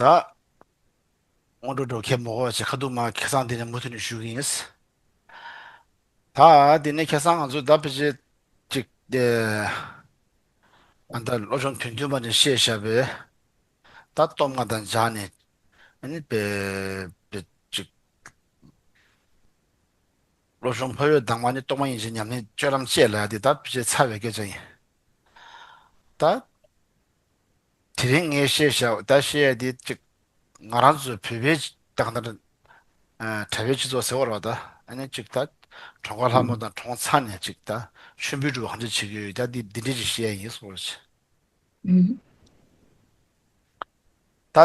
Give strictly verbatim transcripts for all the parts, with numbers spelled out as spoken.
ད་སྔོན་འགྲོ་འགྲོ་མཁན་མོ་གོ་ཅེས་ཁ་ཐུག་མ་ཁ་སང་དེ་ནས་མུ་མཐུད་ནས་ཞུ་གི་ཡིན། ད་དེ་ནས་ཁ་སང་ང་ཚོ་ད་ཕལ་ཆེར་ཅིག་ཨ་ད་སློབ་སྦྱོང་དོན་མཐུན་པ་ནས་བཤད་བཞག་པའི་ད་སྟོབས་ལྔ་དང་སྦྱར་ནས་ཨ་ནི་པའི་པའི་ཅིག་སློབ་སྦྱོང་འཕགས་ཡུལ་དང་པོ་ནི་སྟོང་པ་ཉིད་ཀྱི་ཉམས་ལེན་སྤྱོད་ལམ་བཅས་ལ་དེ་ད་ཕལ་ཆེར་ཚར་བའི་སྐད་ཆ་ཡིན། ད། དེ་རིང་ངས་བཤད་བཞག་ད་བཤད་ཡ་དེ་གཅིག་ང་རང་ཚོའི་བོད་པའི་ད་ག་ད་གྲྭ་པའི་སྤྱི་ཚོགས་ཟེར་བ་རེད་པ། ད་ཨ་ནི་གཅིག་ད་གྲོངས་ཁ་ལྷ་མོ་དང་གྲོངས་ཚར་ནས་གཅིག་ད་མཆོད་འབུལ་སྒྲུབ་པ་གང་འདྲ་བྱེད་ཀྱི་ཡོད་ད་འདི་འདི་འདྲས་ཅིག་བཤད་ཡ་ཡིན་གསུངས་པ་རེད། ད་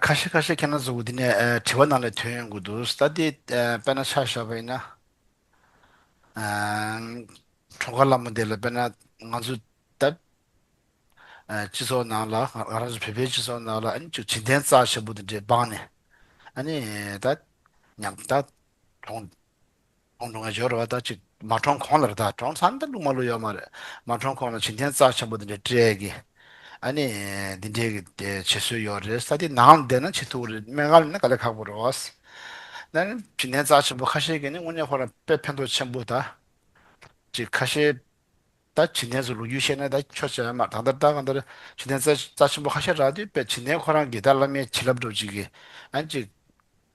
ཁ་ཤས་ཁ་ཤས་ཁྱེད་རང་ཚོ་འདི་ནས་དྲི་བ་ནང་ལ་ཐོན་ཡོང་གི་འདུག་ད་འདི་དཔེར་ན་ཆ་བཞག་པ་ཡིན་ན། གྲོངས་ཁ་ལྷ་མོ་འདི་ལ་དཔེར་ན་ང་ཚོ་ད། སྤྱི་ཚོགས་ནང་ལ་ང་རང་ཚོ་བོད་པའི་སྤྱི་ཚོགས་ནང་ལ་ཨ་ནི་ཅིག་བྱིན་རྟེན་རྩ་ཆེན་པོ་དེ་འདྲའི་སྦངས་ནས་ཨ་ནི་ད་ཉམས་ད་གྲོངས་གྲོངས་འགྲོ་ངེས་སྦྱོར་བ་ད་ཅིག་མ་གྲོངས་གོང་ལ་རེད། ད་གྲོངས་ཚར་ན་ད་ལུང་མ་ལུ་ཡོད་མ་རེད། མ་གྲོངས་གོང་ལ་བྱིན་རྟེན་རྩ་ཆེན་པོ་དེ་འདྲའི་སྤྲད་ཀྱི་ཨ་ནི་འདི་འདྲའི་གི་བྱེད་སྲོལ་ཡོད་རེད། ས་དེ་ནང་ལ་བསྡད་ན་བྱེད་ཐུབ་རེད། སྨན་ཁང་ལ་ན་དཀའ་ལས་ཁག་པོ་རེད་བ། ད་ནི་བྱིན་རྟེན་རྩ་ཆེན་པོ་ཁ་ཤས་ཀྱིས་ནི་དངོས་གནས་ཁོ་རང་དཔེ་ཕན་ཐོགས་ཆེན་པོ་ད་ཅིག་ཁ་ཤས། ད་བྱིན་རྟེན་ཚོ་ལོ་རྒྱུས་བཤད་ན་ད་ཆོ་བྱ་ཡ་མ་ད་ལྟ་ད་གང་ལྟར་བྱིན་རྟེན་རྩ་རྩ་ཆེན་པོ་ཁ་ཤས་རག་དུས་པས་བྱིན་རྟེན་ཁོ་རང་གིས་ད་བླ་མའི་བྱིན་རླབས་འགྲོ་ཅིག་གིས་ཨ་ནི་ཅིག་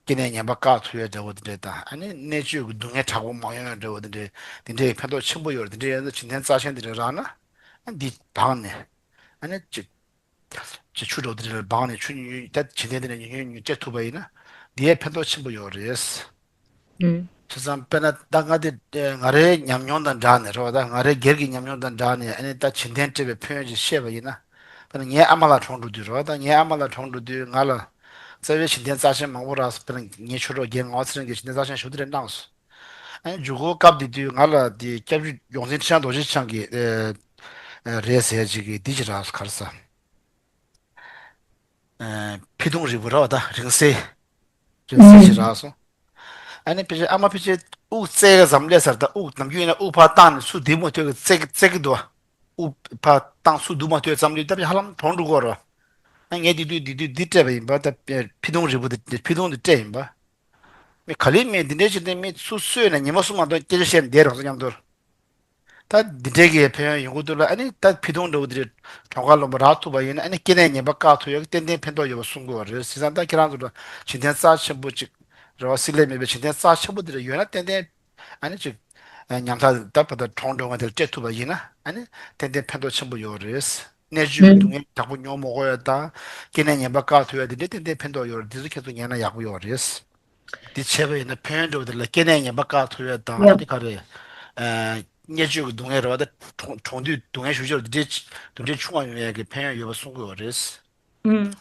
སྐྱེ་གནས་ངན་པ་བཀག་ཐུབ་ཡ་འདྲ་བོ་དེ་འདྲས་དང་ཨ་ནི་གནད་གཅོད་ཀྱི་སྡུག་བསྔལ་དྲག་པོ་མ་ཡོང་ཡ་འདྲ་བོ་དེ་འདྲས་དེ་འདྲས་ཕན་ཐོགས་ཆེན་པོ་ཡོད་རེད། དེ་འདྲས་ཡོད་ན་བྱིན་རྟེན་རྩ་ཆེན་དེ་འདྲས་རག་ན་ཨ་འདི་སྦངས་ནས་ཨ་ནི་ཅིག་ཅིག་ཆུ་འདྲ་བོ་དེ་འདྲས་སྦངས་ནས་ཆུ་ཉུང་ཉུང་ད་བྱིན་རྟེན་དེ་འདྲས་ཉུང་ཉུང་ཉུང་སྤྲད་ཐུབ་པ་ཡིན་ན་འདི་ཡས་ཕན་ཐོགས་ཆེན་པོ་ཡོད་རེད། ཨུ། བྱས་ཙང་དཔེར་ན་ད་ང་དེ་ང་རའི་ཉམས་མྱོང་དང་སྦྲགས་ནས་རེད་བ། ད་ང་རའི་སྒེར་གྱི་ཉམས་མྱོང་དང་སྦྲགས་ནས་ཨ་ནི་ད་བྱིན་རྟེན་སྤྲད་པའི་ཕན་ཡོན་ཅིག་བཤད་པ་ཡིན་ན། དཔེར་ན་ངའི་ཨ་མ་ལགས་གྲོངས་འགྲོ་དུས་རེད་བ། ད་ངའི་ཨ་མ་ལགས་གྲོངས་འགྲོ་དུས་ང་ལ་རྩ་བའི་བྱིན་རྟེན་རྩ་ཆེན་མང་པོ་རག་སོང་། དཔེར་ན་ངའི་ཆོས་གྲོགས་རྒན་ངག་དབང་ཚེ་རིང་གིས་བྱིན་རྟེན་རྩ་ཆེན་ཞེ་པོ་དེ་འདྲ་གནང་སོང་། ཨ་ནི་མཇུག་གུ་སྐབས་དེ་དུས་ང་ལ་དེ་སྐྱབས་རྗེ་ཡོངས་འཛིན་ཁྲི་བྱང་རྡོ་རྗེ་འཆང་གིས་ཨེ་རེད་ཟེར་ཅིག་གིས་འདི་ཅིག་རག་སོང་། ག་རེ་ཟ། ཨེ་ཕི་ཐུང་རིལ་བུ་རེད་བ། ད་རིང་བསྲེལ། རིང་བསྲེལ་ཞིག་རག་སོང་། ཨ་ནི་ཕལ་ཆེར་ཨ་མ་ཕལ་ཆེར་དབུགས་བཙལ་ག་ཙམ་སླེབས་ཚར། ད་དབུགས་ནམ་རྒྱུན་ཡིན་ན་དབུགས་ཕར་བཏང་ནས་ཚུར་བསྡུ་མ་ཐུབ་གི་བཙལ་གི་བཙལ་གི་འདུག་བ། དབུགས་ཕར་བཏང་ཚུར་བསྡུ་མ་ཐུབ་ཙམ་ལ་ད་ཧ་ལམ་གྲོངས་འགྲོ་གི་རེད་བ། ཨ་ངས་དེ་དུས་དེ་དུས་འདི་སྤྲད་པ་ཡིན་པ། ད་ཕི་ཐུང་རིལ་བུ་དེ་ཕི་ཐུང་དེ་སྤྲད་ཡིན་པ། མི་ག་ལེར་མི་འདི་འདྲའི་ཕྱིར་དེ་མི་སུ་གསོས་ནས་ཉི་མ་གསུམ་མ་གཏོགས་སྐད་ཆ་བཤད་ནས་བསྡད་རོགས་ས་མཉམ་དུ། ད་འདི་འདྲའི་གི་ཕན་ཡོན་ཡོང་གི་འདུག་ལ། ཨ་ནི་ད་ཕི་ཐུང་འདྲ་བོ་འདི་རེད། གྲངས་ཀ་ལོན་པ་རག་ཐུབ་པ་ཡིན་ན་ཨ་ནི་སྐྱེ་གནས་ངན་པ་བཀག་ཐུབ་ཡག་གི་ཏན་ཏན་ཕན་ཐོགས་ཡོད་པ་གསུང་གི་ཡོད་རེད། བྱས་ཙང་ད་ཁྱེད་རང་ཚོ་ལ་བྱིན་རྟེན་རྩ་ཆེན་པོ་ཅིག་རེད་བ། སྲིད་ལས་མེད་པའི་བྱིན་རྟེན་རྩ་ཆེན་པོ་འདི་རེད། ཡོད་ན་ཏན་ཏན་ཨ་ནི་ཅིག་ཉམ་ཐག་ད་བར་དུ་གྲོངས་འགྲོ་མཁན་དེ་ལ་སྤྲད་ཐུབ་པ་ཡིན་ན་ཨ་ནི་ཏན་ཏན་ཕན་ཐོགས་ཆེན་པོ་ཡོད་རེད། གནད་གཅོད་ཀྱི་སྡུག་བསྔལ་དྲག་པོ་མྱོང་མ་དགོས་ཡ་དང་སྐྱེ་གནས་ངན་པ་བཀག་ཐུབ་ཡ་འདི་འདྲའི་ཏན་ཏན་ཕན་ཐོགས་ཡོད་རེད། འདི་ཚོ་ཁྱེད་ཚོ་ཉན་ན་ཡག་པོ་ཡོད་རེད། འདི་བྱས་པ་ཡིན་ན་ཕན་ཡོན་འདྲ་བོ་དེ་ལ་སྐྱེ་གནས་ངན་པ་བཀག་ཐུབ་ཡ་དང་ཡ། འདི་ག་རེ། ཨ་བརྙས་བཅོས་ཀྱི་སྡུག་བསྔལ་རེད་བ། ད་གྲོངས་གྲོངས་དུས་སྡུག་བསྔལ་ཞེ་པོ་ཅིག་དེ་འདྲའི་ཆུང་བ་ཡོང་ཡ་གི་ཕན་ཡོན་ཡོད་པ་གསུང་གི་ཡོད་རེད། ཨུ།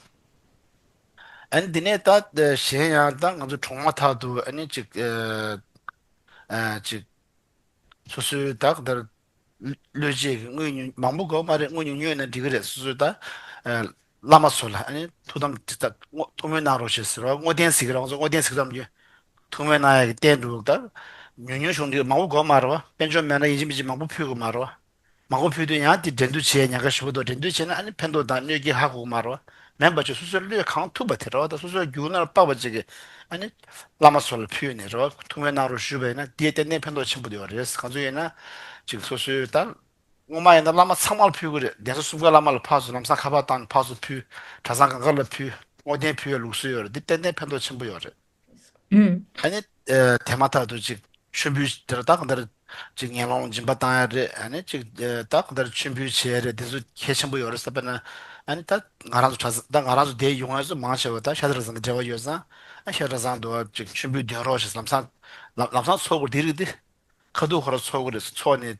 ཨ་ནི་འདི་ནས་ད་གཞན་ཡང་ད་ང་ཚོ་གྲོངས་མ་ཐག་ཏུ་ཨ་ནི་ཅིག་ཨ་ཨ་ཅིག་སོ་སོའི་ད་ག་ལྟར་བློས་བྱས་ཀྱི་དངུལ་ཉུང་མང་པོ་དགོས་མ་རེད། དངུལ་ཉུང་ཉུང་ཡིན་ན་འགྲིག་གི་རེད། སོ་སོའི་ད་ཨ་བླ་མ་ཚོ་ལ་ཨ་ནི་ཐུགས་དམ་དེ་ད་བསྔོ་ཐུགས་སྨོན་གནང་རོགས་ཞེས་ཟེར་བ། བསྔོ་རྟེན་ཟེར་གི་རེད། ང་ཚོ་བསྔོ་རྟེན་ཟེར་གི་རེད། ཐུགས་སྨོན་གནང་ཡ་གི་རྟེན་འདུག་ད་ཉུང་ཉུང་བྱུང་དུས་མང་པོ་དགོས་མ་རེད་བ། དཔལ་འབྱོར་མེད་ན་ཡིན་གཅིག་མིན་གཅིག་མང་པོ་ཕུལ་དགོས་མ་རེད་བ། མང་པོ་ཕུལ་དུས་ཡང་དེ་འགྲན་བསྡུར་བྱེད་ཡ་ཉེན་ཁ་ཞེ་པོ་འདུག་འགྲན་བསྡུར་བྱས་ན་ཨ་ནི་ཕན་ཐོགས་དང་གནོད་སྐྱེལ་ཧ་གོ་གི་མ་རེད་བ། མིན་པ་ཅིག་སོ་སོའི་བློས་གང་ཐུབ་པ་དེ་རེད་བ། ད་སོ་སོའི་རྒྱུ་ནོར་དཔག་པ་ཅིག་གིས་ཨ་ནི་བླ་མ་ཚོ་ལ་ཕུལ་ནས་རེད་བ། ཐུགས་སྨོན་གནང་རོགས་ཞུས་པ་ཡིན་ན་དེ་ཏན་ཏན་ཕན་ཐོགས་ཆེན་པོ་ཡོད་རེད། གང་ཚོད་ཡིན་ན་ཅིག་སོ་སོའི་ད་སྔོན་མ་ཡིན་ན་བླ་མ་ཚང་མ་ལ་ཕུལ་གི་རེད། གདན་ས་གསུམ་ཀའི་བླ་མ་ལ་ཕར་ཚུར་ལམ་སང་ཁ་པར་བཏང་ནས་ཕར་ཚུར་ཕུལ། གྲྭ་ཚང་སྒང་ག་ལ་ཕུལ། བསྔོ་རྟེན་ཕུལ་བའི་ལུགས་སྲོལ་ཡོད་རེད། འདི་ཏན་ཏན་ཕན་ཐོགས་ཆེན་པོ་ཡོད་རེད། ཨུ། ཨ་ནི་ཨ་དེ་མ་ཐག་ཏུ་ཅིག་མཆོད་འབུལ་དེར་ད་གང་ལྟར་ཅིག་ངན་སློང་སྦྱིན་པ་བཏང་ཡ་རེད། ཨ་ནི་ཅིག་ཨ་ད་གང་ལྟར་མཆོད་འབུལ་བྱེད་ཡ་རེད། དེ་ཚོ་གལ་ཆེན་པོ་ཡོད་རེད། ས་དཔེར་ན་ཨ་ནི་ད་ང་རང་ཚོ་གྲྭ་ས་ད་ང་རང་ཚོ་དེ་ཡོང་ཡ་ཚོ་མང་ཆེ་བ་ད་ཤ་ཚ་གྲྭ་ཚང་དང་འབྲེལ་བ་ཡོད་ཙང་ཨ་ཤ་ཚ་གྲྭ་ཚང་དུ་ཅིག་མཆོད་འབུལ་འདོན་རོགས་ཞེས་ལམ་སང་ལམ་ལམ་སང་ཚོགས་དགོས་རེད། དེ་རིགས་དེ་ཁ་ཐུག་ཁོ་རང་ཚོགས་དགོས་རེད། ཚོགས་ནས།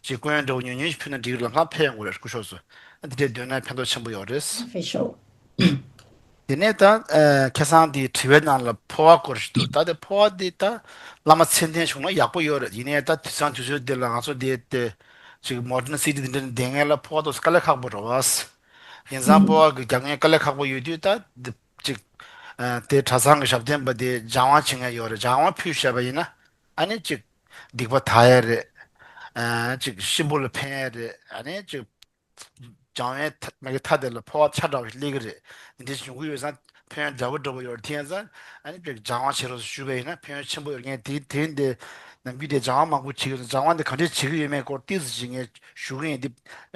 ཅིག་སྐུ་ཡོན་འདྲ་བོ་ཉུང་ཉུང་ཞིག་ཕུལ་ན་འགྲིག་རེད། ལམ་སང་ཕེབས་ཡོང་གི་རེད། སྐུ་ཞབས་ཚོ། ཨ་འདི་འདྲའི་འདོན་ན་ཕན་ཐོགས་ཆེན་པོ་ཡོད་རེད། ཕེབས་ཤོག་དེ་ནས་ད་ཨ་ཁ་སང་དེའི་དྲི་བའི་ནང་ལ་འཕོ་བ་སྐོར་ཞིག་འདུག་ད་དེ་འཕོ་བ་འདི་ད་བླ་མ་མཚན་ལྡན་བྱུང་ན་ཡག་པོ་ཡོད་རེད། ཡིན་ནའི་ད་དུས་སང་དུས་ཚོད་འདི་ལ་ང་ཚོ་འདི་དེ་ཅིག་མོ་ཌན་སི་ཊི་འདི་འདྲ་ནས་བསྡད་མཁན་ལ་འཕོ་བ་ཏོག་ཙམ་དཀའ་ལས་ཁག་པོ་རེད་བ། ཡིན་ཙང་འཕོ་བ་གི་རྒྱག་མཁན་དཀའ་ལས་ཁག་པོ་ཡོད་དུས་ད་འདི་ཅིག་ཨ་དེ་གྲྭ་ཚང་གི་ཞབས་བརྟན་པ་དེ་སྦྱང་བ་བྱེད་མཁན་ཡོད་རེད། སྦྱང་བ་ཕུལ་བཞག་པ་ཡིན་ན་ཨ་ནི་ཅིག་སྡིག་པ་དག་ཡ་རེད། ཨ་ཅིག་གཤིན་པོ་ལ་ཕན་ཡ་རེད། ཨ་ནི་ཅིག་ སྦྱང་བའི་མཐའ་མ་གི་མཐའ་དེ་ལ་འཕོ་བ་ཆ་འདྲ་བ་ཞིག་སླེབས་ཀྱི་རེད། འདི་འདྲ་ཞིག་ཡོང་གི་ཡོད་ཙང་ཕན་ཡོན་འདྲ་བོ་འདྲ་བོ་ཡོད་རེད། དེ་ཡིན་ཙང་ཨ་ནི་སྦྱང་བ་བྱེད་རོགས་ཞུས་པ་ཡིན་ན་ཕན་ཡོན་ཆེན་པོ་ཡོད། ངས་དེ་དེ་འདི་ནམ་རྒྱུན་དེ་སྦྱང་བ་མང་པོ་བྱེད་ཀྱི་ཡོད་ཙང་སྦྱང་བ་འདི་ག་འདྲས་བྱེད་ཀྱི་ཡོད་མེད་སྐོར་ཏོག་ཙམ་ཞིག་ངས་ཞུ་གི་ཡིན། འདི་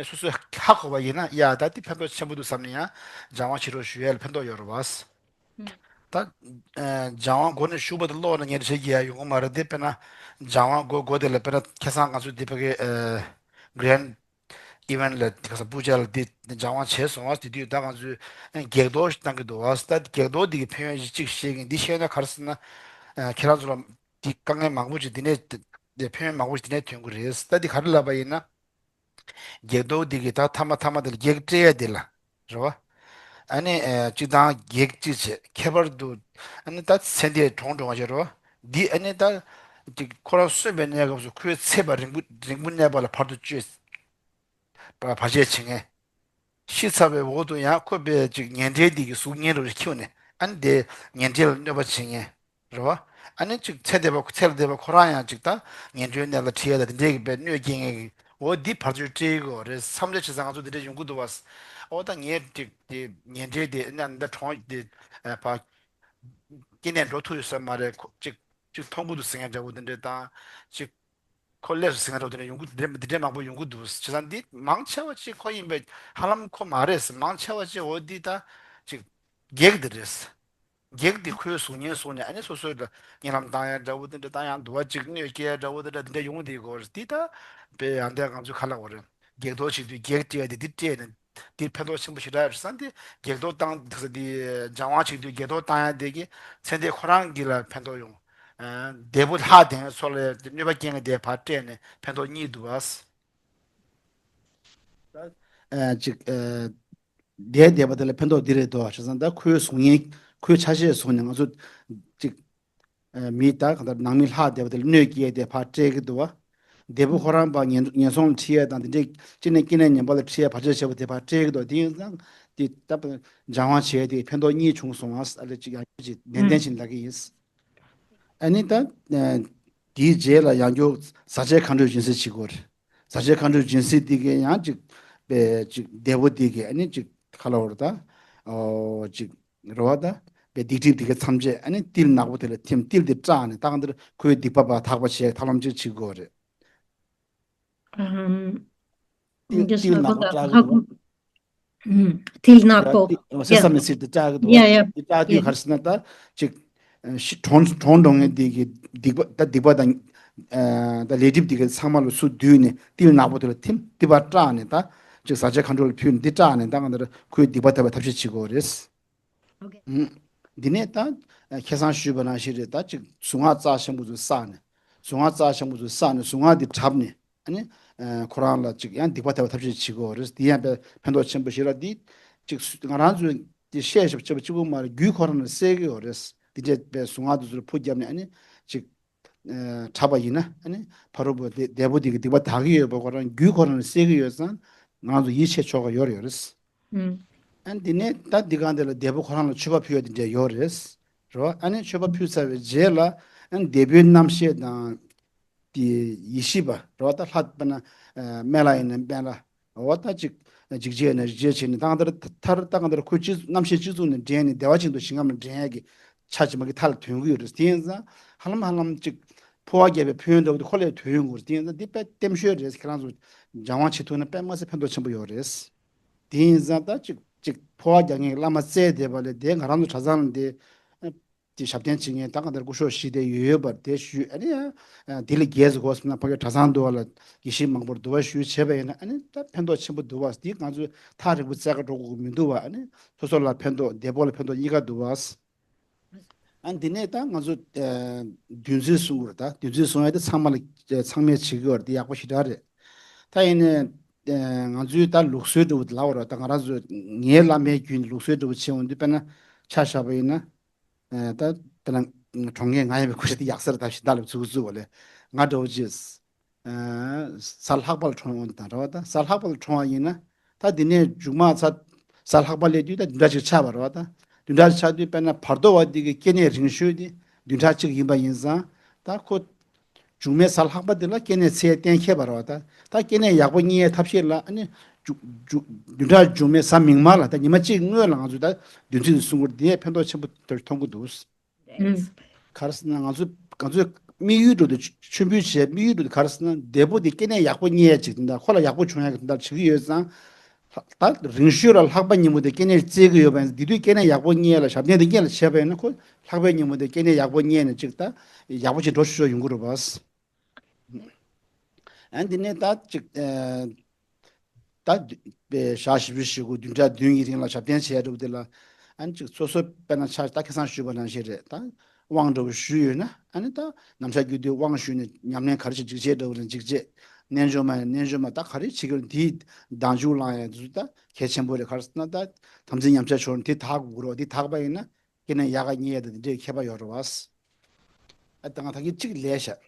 སོ་སོས་ཧ་གོ་བ་ཡིན་ན་ཡ་ད་འདི་ཕན་ཐོགས་ཆེན་པོ་འདུག་བསམ་ནས་ཡང་སྦྱང་བ་བྱེད་རོགས་ཞུ་ཡས་ལ་ཕན་ཐོགས་ཡོད་རེད་བ། ད་ཨ་སྦྱང་བ་མགོ་ནས་གཞུག་བར་དུ་ཀློག་ན་ཉེ་རེ་བྱེད་ཀྱི་ཡ་ཡོང་གི་མ་རེད་དེ། དཔེར་ན་སྦྱང་བ་མགོ་མགོ་དེ་ལ་དཔེར་ན་ཁ་སང་ང་ཚོ་འདི་ཕ་གི་ཨ་Grand Event ལ་ཁ་སང་པུ་ཇ་ལ་འདི་སྦྱང་བ་བྱས་སོང་བ། དེ་དུས་ད་ང་ཚོས་ཨ་བགེགས་གཏོར་ཞིག་བཏང་གི་འདུག་བ། ད་བགེགས་གཏོར་འདི་གི་ཕན་ཡོན་གཅིག་བཤད་ཀྱིན་འདི་བཤད་ན་ག་རེ་ཟེར་ན་ཨ་ཁྱེད་རང་ཚོ་ལ་འདི་དཀའ་ངལ་མང་པོ་ཅིག་འདི་ནས་འདི་ཕན་ཡོན་མང་པོ་ཅིག་འདི་ནས་ཐོན་གྱི་རེད། ད་འདི་ག་རེ་ལབ་པ་ཡིན་ན། བགེགས་གཏོར་འདི་གི་ད་ཐ་མ་ཐ་མ་དེ་ལ་བགེགས་བསྐྲད་ཡ་དེ་ལ་རེད་བ། ཨ་ནི་ཨ་གཅིག་དང་བགེགས་གཅིག་བྱས་ཁྱད་པར་དུ་ཨ་ནི་ད་ཚེ་འདས་གྲོངས་འགྲོ་བ་བྱས་རེད་བ། འདི་ཨ་ནི་ད་ཅིག་ཁོ་རང་གསོན་པའི་གནས་སྐབས་སུ་ཁོའི་ཚེ་བ་རིང་པོ་རིང་པོ་གནས་པ་ལ་བར་དུ་གཅོད་བར་བར་ཆད་བྱེད་མཁན། ཤི་ཚར་བའི་འོག་ཏུ་ཡང་ཁོ་པའི་ཅིག་ཉེ་འབྲེལ་འདི་གི་གཟུགས་བརྙན་རེ་རེ་ཁྱེར་ནས་ཨ་ནི་དེ་ཉེ་འབྲེལ་ལ་གནོད་པ་བྱེད་མཁན། རེད་བ། ཨ་ནི་ཅིག་ཚེ་འདས་པ་ཚེ་ལ་འདས་པ་ཁོ་རང་ཡང་ཅིག་ད་ངན་འགྲོའི་གནས་ལ་ཁྲིད་ཡ་ད་དེ་འདྲའི་གི་པའི་གནོད་སྐྱེལ་མཁན་གི་འོ་འདི་བར་ཆད་སྤྲད་ཀྱི་འོ་རེད་བསམ་བློ་བྱེད་ཙང་ང་ཚོ་འདི་འདྲ་ཡོང་གི་འདུག་བ། འོ་ད་ངས་ཅིག་དེ་ངན་འབྲེལ་དེ་ཨ་ནི་ད་གྲོངས་དེ་ཕ་སྐྱེ་གནས་འགྲོ་ཐུབ་ཡོད་ས་མ་རེད། ཁོ་ཅིག་ཅིག་མཐོང་གི་འདུག་ཟེར་མཁན་འདྲ་བོ་དེ་འདྲ་དང་ཅིག་ཁོ་ལས་སུ་ཟིན་འགྲོ་དེ་འདྲ་ཡོང་གི་འདི་འདྲ་མང་པོ་ཡོང་གི་འདུག་བྱས་ཙང་འདི་མང་ཆེ་བ་ཅིག་ཁོ་ཡིན་པའི་ཧ་ལམ་ཁོ་མ་རེད། མང་ཆེ་བ་ཅིག་འོ་འདི་ད་ཅིག་བགེགས་འདི་རེད། བགེགས་འདི་ཁོའི་གཟུགས་བརྙན་བཟུང་ནས་ཨ་ནི་སོ་སོའི་ལ་གཉིད་ལམ་བཏང་ཡ་འདྲ་བོ་དེ་འདྲ་བཏང་ཡ་འདུག་བ། ཅིག་གནོད་སྐྱེལ་ཡ་འདྲ་བོ་དེ་འདྲ་དེ་འདྲ་ཡོང་གི་འདུག་གོ་འདི་ད་དཔེ་ཡང་དེ་ང་ཚོའི་ཁ་ལག་འོ་རེད། བགེགས་གཏོར་བྱེད་དུས་བགེགས་བསྐྲད་དེ་འདི་བསྐྲད་ནས་འདི་ཕན་ཐོགས་ཆེན་པོ་ཞེ་དྲག་ཡོད་བསམ་སྟེ་བགེགས་གཏོར་བཏང་འདི་སྦྱང་བ་བྱེད་དུས་བགེགས་གཏོར་བཏང་ཡ་དེ་གི་ཚེ་འདས་ཁོ་རང་གི་ལ་ཕན་ཐོགས་ཡོང་། ཨ་འདས་པོ་ལྷ་དེ་ཚོ་ལ་གནོད་པ་སྐྱེལ་མཁན་དེ་ཕར་བསྐྲད་ནས་ཕན་ཐོགས་གཉིས་འདུག་བ། ཨ་ཅིག་ཨ་འདས་འདས་པ་དེ་ལ་ཕན་ཐོགས་འདི་རེད་དོ་བྱས་ཙང་ད་ཁོའི་གཟུགས་བརྙན་ཁོའི་ཆ་ཤས་བཟུང་ནས་ང་ཚོ་ཅིག་ཨ་མི་ད་གང་ལྟར་ནང་མི་ལྷ་འདས་པ་དེ་ལ་གནོད་སྐྱེལ་ཏེ་ཕར་སྤྲད་ཀྱི་འདུག་བ། འདས་པོ་ཁོ་རང་པ་ངན་ངན་སོང་ལ་ཁྲིད་ཡས་དང་དེ་འདྲའི་ཅི་ནས་སྐྱེ་གནས་ངན་པ་ལ་ཁྲིད་ཡས་བར་ཆད་བྱེད་པ་དེ་ཕར་སྤྲད་ཀྱི་འདུག་དེ་ཡིན་ཙང་དེ་ད་སྦྱང་བ་བྱས་ཏེ་ཕན་ཐོགས་གཉིས་བྱུང་སོང་བ་ཨ་ལས་ཅིག་ཡང་ཅིག་ནན་ཏན་བྱེད་ལབ་ཀྱི་ཡིན། ཨ་ནི་ད་ཨ་དེའི་རྗེས་ལ་ཡང་བསྐྱར་ཟག་བཅས་མཁའ་འགྲོའི་སྦྱིན་སྲེག་བྱེད་དགོས་རེད། ཟག་བཅས་མཁའ་འགྲོའི་སྦྱིན་སྲེག་འདི་གས་ཡང་ཅིག་པའི་ཅིག་འདས་པོ་འདི་གས་ཨ་ནི་ཅིག་ཁ་ལ་བོར་ད་ཨོ་ཅིག་རེ་བ་ད་པའི་སྡིག་སྒྲིབ་འདི་གས་ཐམས་ཅད་ཨ་ནི་ཏིལ་ནག་པོ་དེ་ལ་ཐིམ། ཏིལ་འདི་བཀྲག་ནས་ད་གང་ལྟར་ཁོའི་སྡིག་པ་པ་དག་པ་བྱས་ཐབས་ལམ་ཅིག་བྱེད་དགོས་རེད། ཨམ། ཏིལ་ཏིལ་ནག་པོ་བཀྲག་གི་འདུག་བ། ཨུམ། ཏིལ་ནག་པོ། ཏི་སེ་ཡ། སེ་སེ་མི་སིཌ་དེ་བཀྲག་གི་འདུག་བ། ཡ་ཡ། དེ་བཀྲག་དུས་ཡ། ག་རེ་ཟེར་ན་ད་ཅིག་ཤི་གྲོངས་གྲོངས་འགྲོ་མཁན་དེ་གི་སྡིག་པ་ད་སྡིག་པ་དང་ད་ལས་སྒྲིབ་དེ་གི་ཚང་མ་ལ་ཚུར་བསྡུས་ནས་ཏིལ་ནག་པོ་དེ་ལ་ཐིམ། དེ་བ་བཀྲག་ནས་ད་ཅིག་ཟག་བཅས་མཁའ་འགྲོ་ལ་ཕུལ་ནས་འདི་བཀྲག་ནས་ད་གང་ལྟར་ཁོའི་སྡིག་པ་དག་པའི་ཐབས་ཤེས་བྱེད་དགོས་རེད། ཨོ་ཁེ། ཨུམ། འདི་ནས་ད་ཁ་སང་ཞུས་པ་ནང་བཞིན་རེད། ད་ཅིག་གཟུངས་སྔགས་རྩ་ཆེན་པོ་ཚོ་བསགས་ནས་གཟུངས་སྔགས་རྩ་ཆེན་པོ་ཚོ་བསགས་ནས་གཟུངས་སྔགས་འདི་བྲབས་ནས་ཨ་ནི་ཁོ་རང་ལ་ཅིག་ཡང་སྡིག་པ་དག་པའི་ཐབས་ཤེས་བྱེད་དགོས་རེད། འདི་ཡང་དཔེ་ཕན་ཐོགས་ཆེན་པོ་ཞིག་རེད། འདི་ཅིག་ང་རང་ཚོས་འདི་བཤད་ཞབས་ཕྱི་པ་གཅིག་པུ་མ་རེད། རྒྱུད་ཁོ་རང་ནས་སེལ་གི་ཡོད་རེད། འདི་འདྲའི་དཔེ་གཟུངས་སྔགས་འདི་ཚོར་ཕུ་བརྒྱབ་ནས་ཨ་ནི་ཅིག་ཨ་འཁྲབ་པ་ཡིན་ན་ཨ་ནི་ཕ་རོལ་པོ་དེ་འདས་པོ་དེ་གི་སྡིག་པ་དག་གི་ཡོད་པ་ཁོ་རང་རྒྱུད་ཁོ་རང་ནས་སེལ་གི་ཡོད་ཙང་ང་རང་ཚོ་ཡིད་ཆེས་ཆོག་གི་ཡོད་རེད། ཨུམ། ཨ་ནི་དེ་ནས་ད་འདི་གང་དེ་ལ་འདས་པོ་ཁོ་རང་ལ་མཆོད་པ་ཕུལ་ཡ་དེ་འདྲ་ཡོད་རེད། རེད་བ། ཨ་ནི་མཆོད་པ་ཕུལ་ཚར་བའི་རྗེས་ལ་ཨ་ནི་འདས་པོའི་རྣམ་ཤེས་དང་དེ་ཡེ་ཤེས་པ་རེད་བ། ད་ལྷ་དཔེར་ན་སྨན་བླ་ཡིན་ན་སྨན་བླ། འོ་ད་ཅིག་འཇིགས་བྱེད་ཡིན་ན་རིག་བྱེད་བྱས་ནས་ད་གང་ལྟར་མཐར་ད་གང་ལྟར་ཁོའི་སྤྱི་རྣམ་ཤེས་སྤྱི་གཙུག་ནས་འདྲེན་ནས་བདེ་བ་ཅན་དུ་ཞིང་ཁམས་ལ་འདྲེན་ཡ་གི་ཆ་ཅིག་མ་གི་མཐའ་ལ་ཐོན་གི་ཡོད་རེད། དེ་ཡིན་ཙང་ཧ་ལམ་ཧ་ལམ་ཅིག་འཕོ་བ་རྒྱས་པའི་ཕན་ཡོན་འདྲ་བོ་དེ་ཁོ་ལས་ཐོན་ཡོང་གི་རེད། དེ་ཡིན་ཙང་འདི་དཔེ་བརྟན་ཤོས་རེད། ཁྱེད་རང་ཚོ་སྦྱང་བ་བྱེད་ཐུབ་ན་དཔེ་མ་སྲིད་ཕན་ཐོགས་ཆེན་པོ་ཡོད་རེད། དེ་ཡིན་ཙང་ད་ཅིག་ཅིག་འཕོ་བ་རྒྱག་མཁན་གྱི་བླ་མ་བཙལ་བསྡད་པ་ལས་དེ་ང་རང་ཚོ་གྲྭ་ཚང་ལ་དེ་དེ་ཞབས་བརྟན་བྱེད་མཁན་ད་གང་ལྟར་སྐུ་ཞབས་ཞིག་དེ་ཡོད་ཡོད་པར་དེ་ཞུས། ཨ་ནི་ཡང་དེ་ལས་རྒྱས་སུ་གོ་སོང་ན་ཕ་གི་གྲྭ་ཚང་འདུ་བ་ལ་ཡེ་ཤེས་མང་པོར་འདུ་བ་ཞུས་བྱས་པ་ཡིན་ན་ཨ་ནི་ད་ཕན་ཐོགས་ཆེན་པོ་འདུག་བ། དེ་ང་ཚོས་ཐག་རིང་པོ་བཙལ་ག་འགྲོ་དགོས་ཀྱི་མི་འདུག་བ། ཨ་ནི་སོ་སོ་ལ་ཕན་ཐོགས་འདས་པོ་ལ་ཕན་ཐོགས་གཉིས་ཀ་འདུག་བ། ཨ་འདི་ནས་ད་ང་ཚོ་ཨ་བདུན་ཚིགས་གསུང་གི་རེད། ད་བདུན་ཚིགས་གསུང་ཡ་དེ་ཚང་མ་ལ་ཚང་མས་བྱེད་ཀྱི་ཡོད་རེད། དེ་ཡག་པོ་ཞེ་དྲག་རེད། ད་ཡིན་ནའི་ཨ་ང་ཚོའི་ད་ལུགས་སྲོལ་འདྲ་བོ་དེ་ལབ་དགོས་རེད། ད་ང་རང་ཚོ་ངའི་བླ་མའི་རྒྱུད་ལུགས་སྲོལ་འདྲ་བོ་བྱས་འོང་དུས་དཔེར་ན་ཆ་བཞག་པ་ཡིན་ན་ཨ་ད་དཔེར་ན་གྲོངས་མཁན་ང་ཡིན་པའི་སྐུ་ཞབས་དེ་ཡག་ས་རེད། ད་ཞེ་དྲག་ལ་ཚུགས་ཚུགས་པ་ལས་ང་འདྲ་བོ་ཅིག་གཟའ་ལྷག་པ་ལ་གྲོངས་ཡོང་དང་རེད་བ། ད་གཟའ་ལྷག་པ་ལ་གྲོངས་པ་ཡིན་ན་ད་འདི་ནས་མཇུག་མ་གཟའ་གཟའ་ལྷག་པ་སླེབས་དུས་ད་བདུན་ཕྲག་གཅིག་ཆགས་པ་རེད་བ། ད་བདུན་ཕྲག་གཅིག་ཆགས་དུས་དཔེར་ན་བར་དོ་བ་འདི་གི་སྐྱེ་གནས་རིང་ཤོས་དེ་བདུན་ཕྲག་གཅིག་ཡིན་པ་ཡིན་ཙང་ད་ཁོ་མཇུག་མའི་གཟའ་ལྷག་པ་འདི་ལ་སྐྱེ་གནས་ཚེ་གཏན་འཁེལ་བ་རེད་བ། ད་ད་སྐྱེ་གནས་ཡག་པོ་རྙེད་ཡའི་ཐབས་ཤེས་ལ་ཨ་ནི་ མཇུག་མཇུག་བདུན་ཕྲག་མཇུག་མའི་གཟའ་མིག་དམར་ལ་ད་ཉི་མ་གཅིག་སྔོན་ལ་ང་ཚོས་ད་བདུན་ཚིགས་དེ་གསུང་གི་རེད། དེ་ཡས་ཕན་ཐོགས་ཆེན་པོ་དེ་མཐོང་གི་འདུག་ཨུམ། ག་རེ་ཟེར་ན་ང་ཚོ་ང་ཚོའི་དམིགས་ཡུལ་འགྲོ་དུ་མཆོད་འབུལ་བྱས་དམིགས་ཡུལ་འགྲོ་དུ་ག་རེ་ཟེར་ན་འདས་པོ་དེ་སྐྱེ་གནས་ཡག་པོ་རྙེད་ཡ་ཅིག་དེ་འདྲ་ཁོ་ལ་ཡག་པོ་བྱུང་ཡ་གི་དེ་འདྲ་བྱེད་ཀྱི་ཡོད་ཙང་། ད་རིང་ཤོས་ལ་ལྷག་པ་ཉིན་མོ་དེ་སྐྱེ་གནས་བཙལ་གྱི་ཡོད་པ་ཡིན་ཙང་དེ་དུས་སྐྱེ་གནས་ཡག་པོ་རྙེད་ལ་ཞབས་བརྟན་དེ་རྙེད་ལ་བྱས་པ་ཡིན་ན་ཁོ་ལྷག་པའི་ཉིན་མོ་དེ་སྐྱེ་གནས་ཡག་པོ་རྙེད་ནས་ཅིག་ད་ཡག་པོ་ཅིག་འགྲོ་ཤོར་ཤོར་ཡོང་གི་རེད་པ། ཨ་འདི་ནས་ད་ཅིག་ཨ། ད་བདུན་པའི་ཞག་བཞི་བཅུ་ཞེ་དགུ་བདུན་ཕྲག་བདུན་གྱི་རིང་ལ་ཞབས་བརྟན་བྱས་འགྲོ་དེ་ལ་ཨ་ནི་ཅིག་སོ་སོ་དཔེར་ན་ཆ་ད་ཁ་སང་ཞུས་པ་ནང་བཞིན་རེད། ད་དབང་འདྲ་བོ་ཞུས་ཡོད་ན་ཨ་ནི་ད་ནམ་ཞག་རྒྱུ་དུས་དབང་ཞུས་ནས་ཉམས་ལེན་ག་རེ་ཞིག་འཇིགས་བྱེད་འདྲ་བོ་ལ་འཇིགས་བྱེད། རྣལ་འབྱོར་མ་ཡང་རྣལ་འབྱོར་མ་ད་ག་རེ་བྱེད་ཀྱི་རེད། དེའི་བདག་འཇུག་བླང་ཡ་དེ་ཚོ་ད་གལ་ཆེན་པོ་རེད། ག་རེ་ཟེར་ན་ད་དམ་ཚིག་ཉམས་ཆག་ཤོར་ནས་དེ་དག་དགོས་རོགས། དེ་དག་པ་ཡིན་ན་སྐྱེ་གནས་ཡག་ག་རྙེད་ཡ་དང་དེ་འདྲའི་ཁྱད་པར་ཡོད་རེད་བ། ཨ་ད་ང་ད་གིན་གཅིག་ལས་བཞག་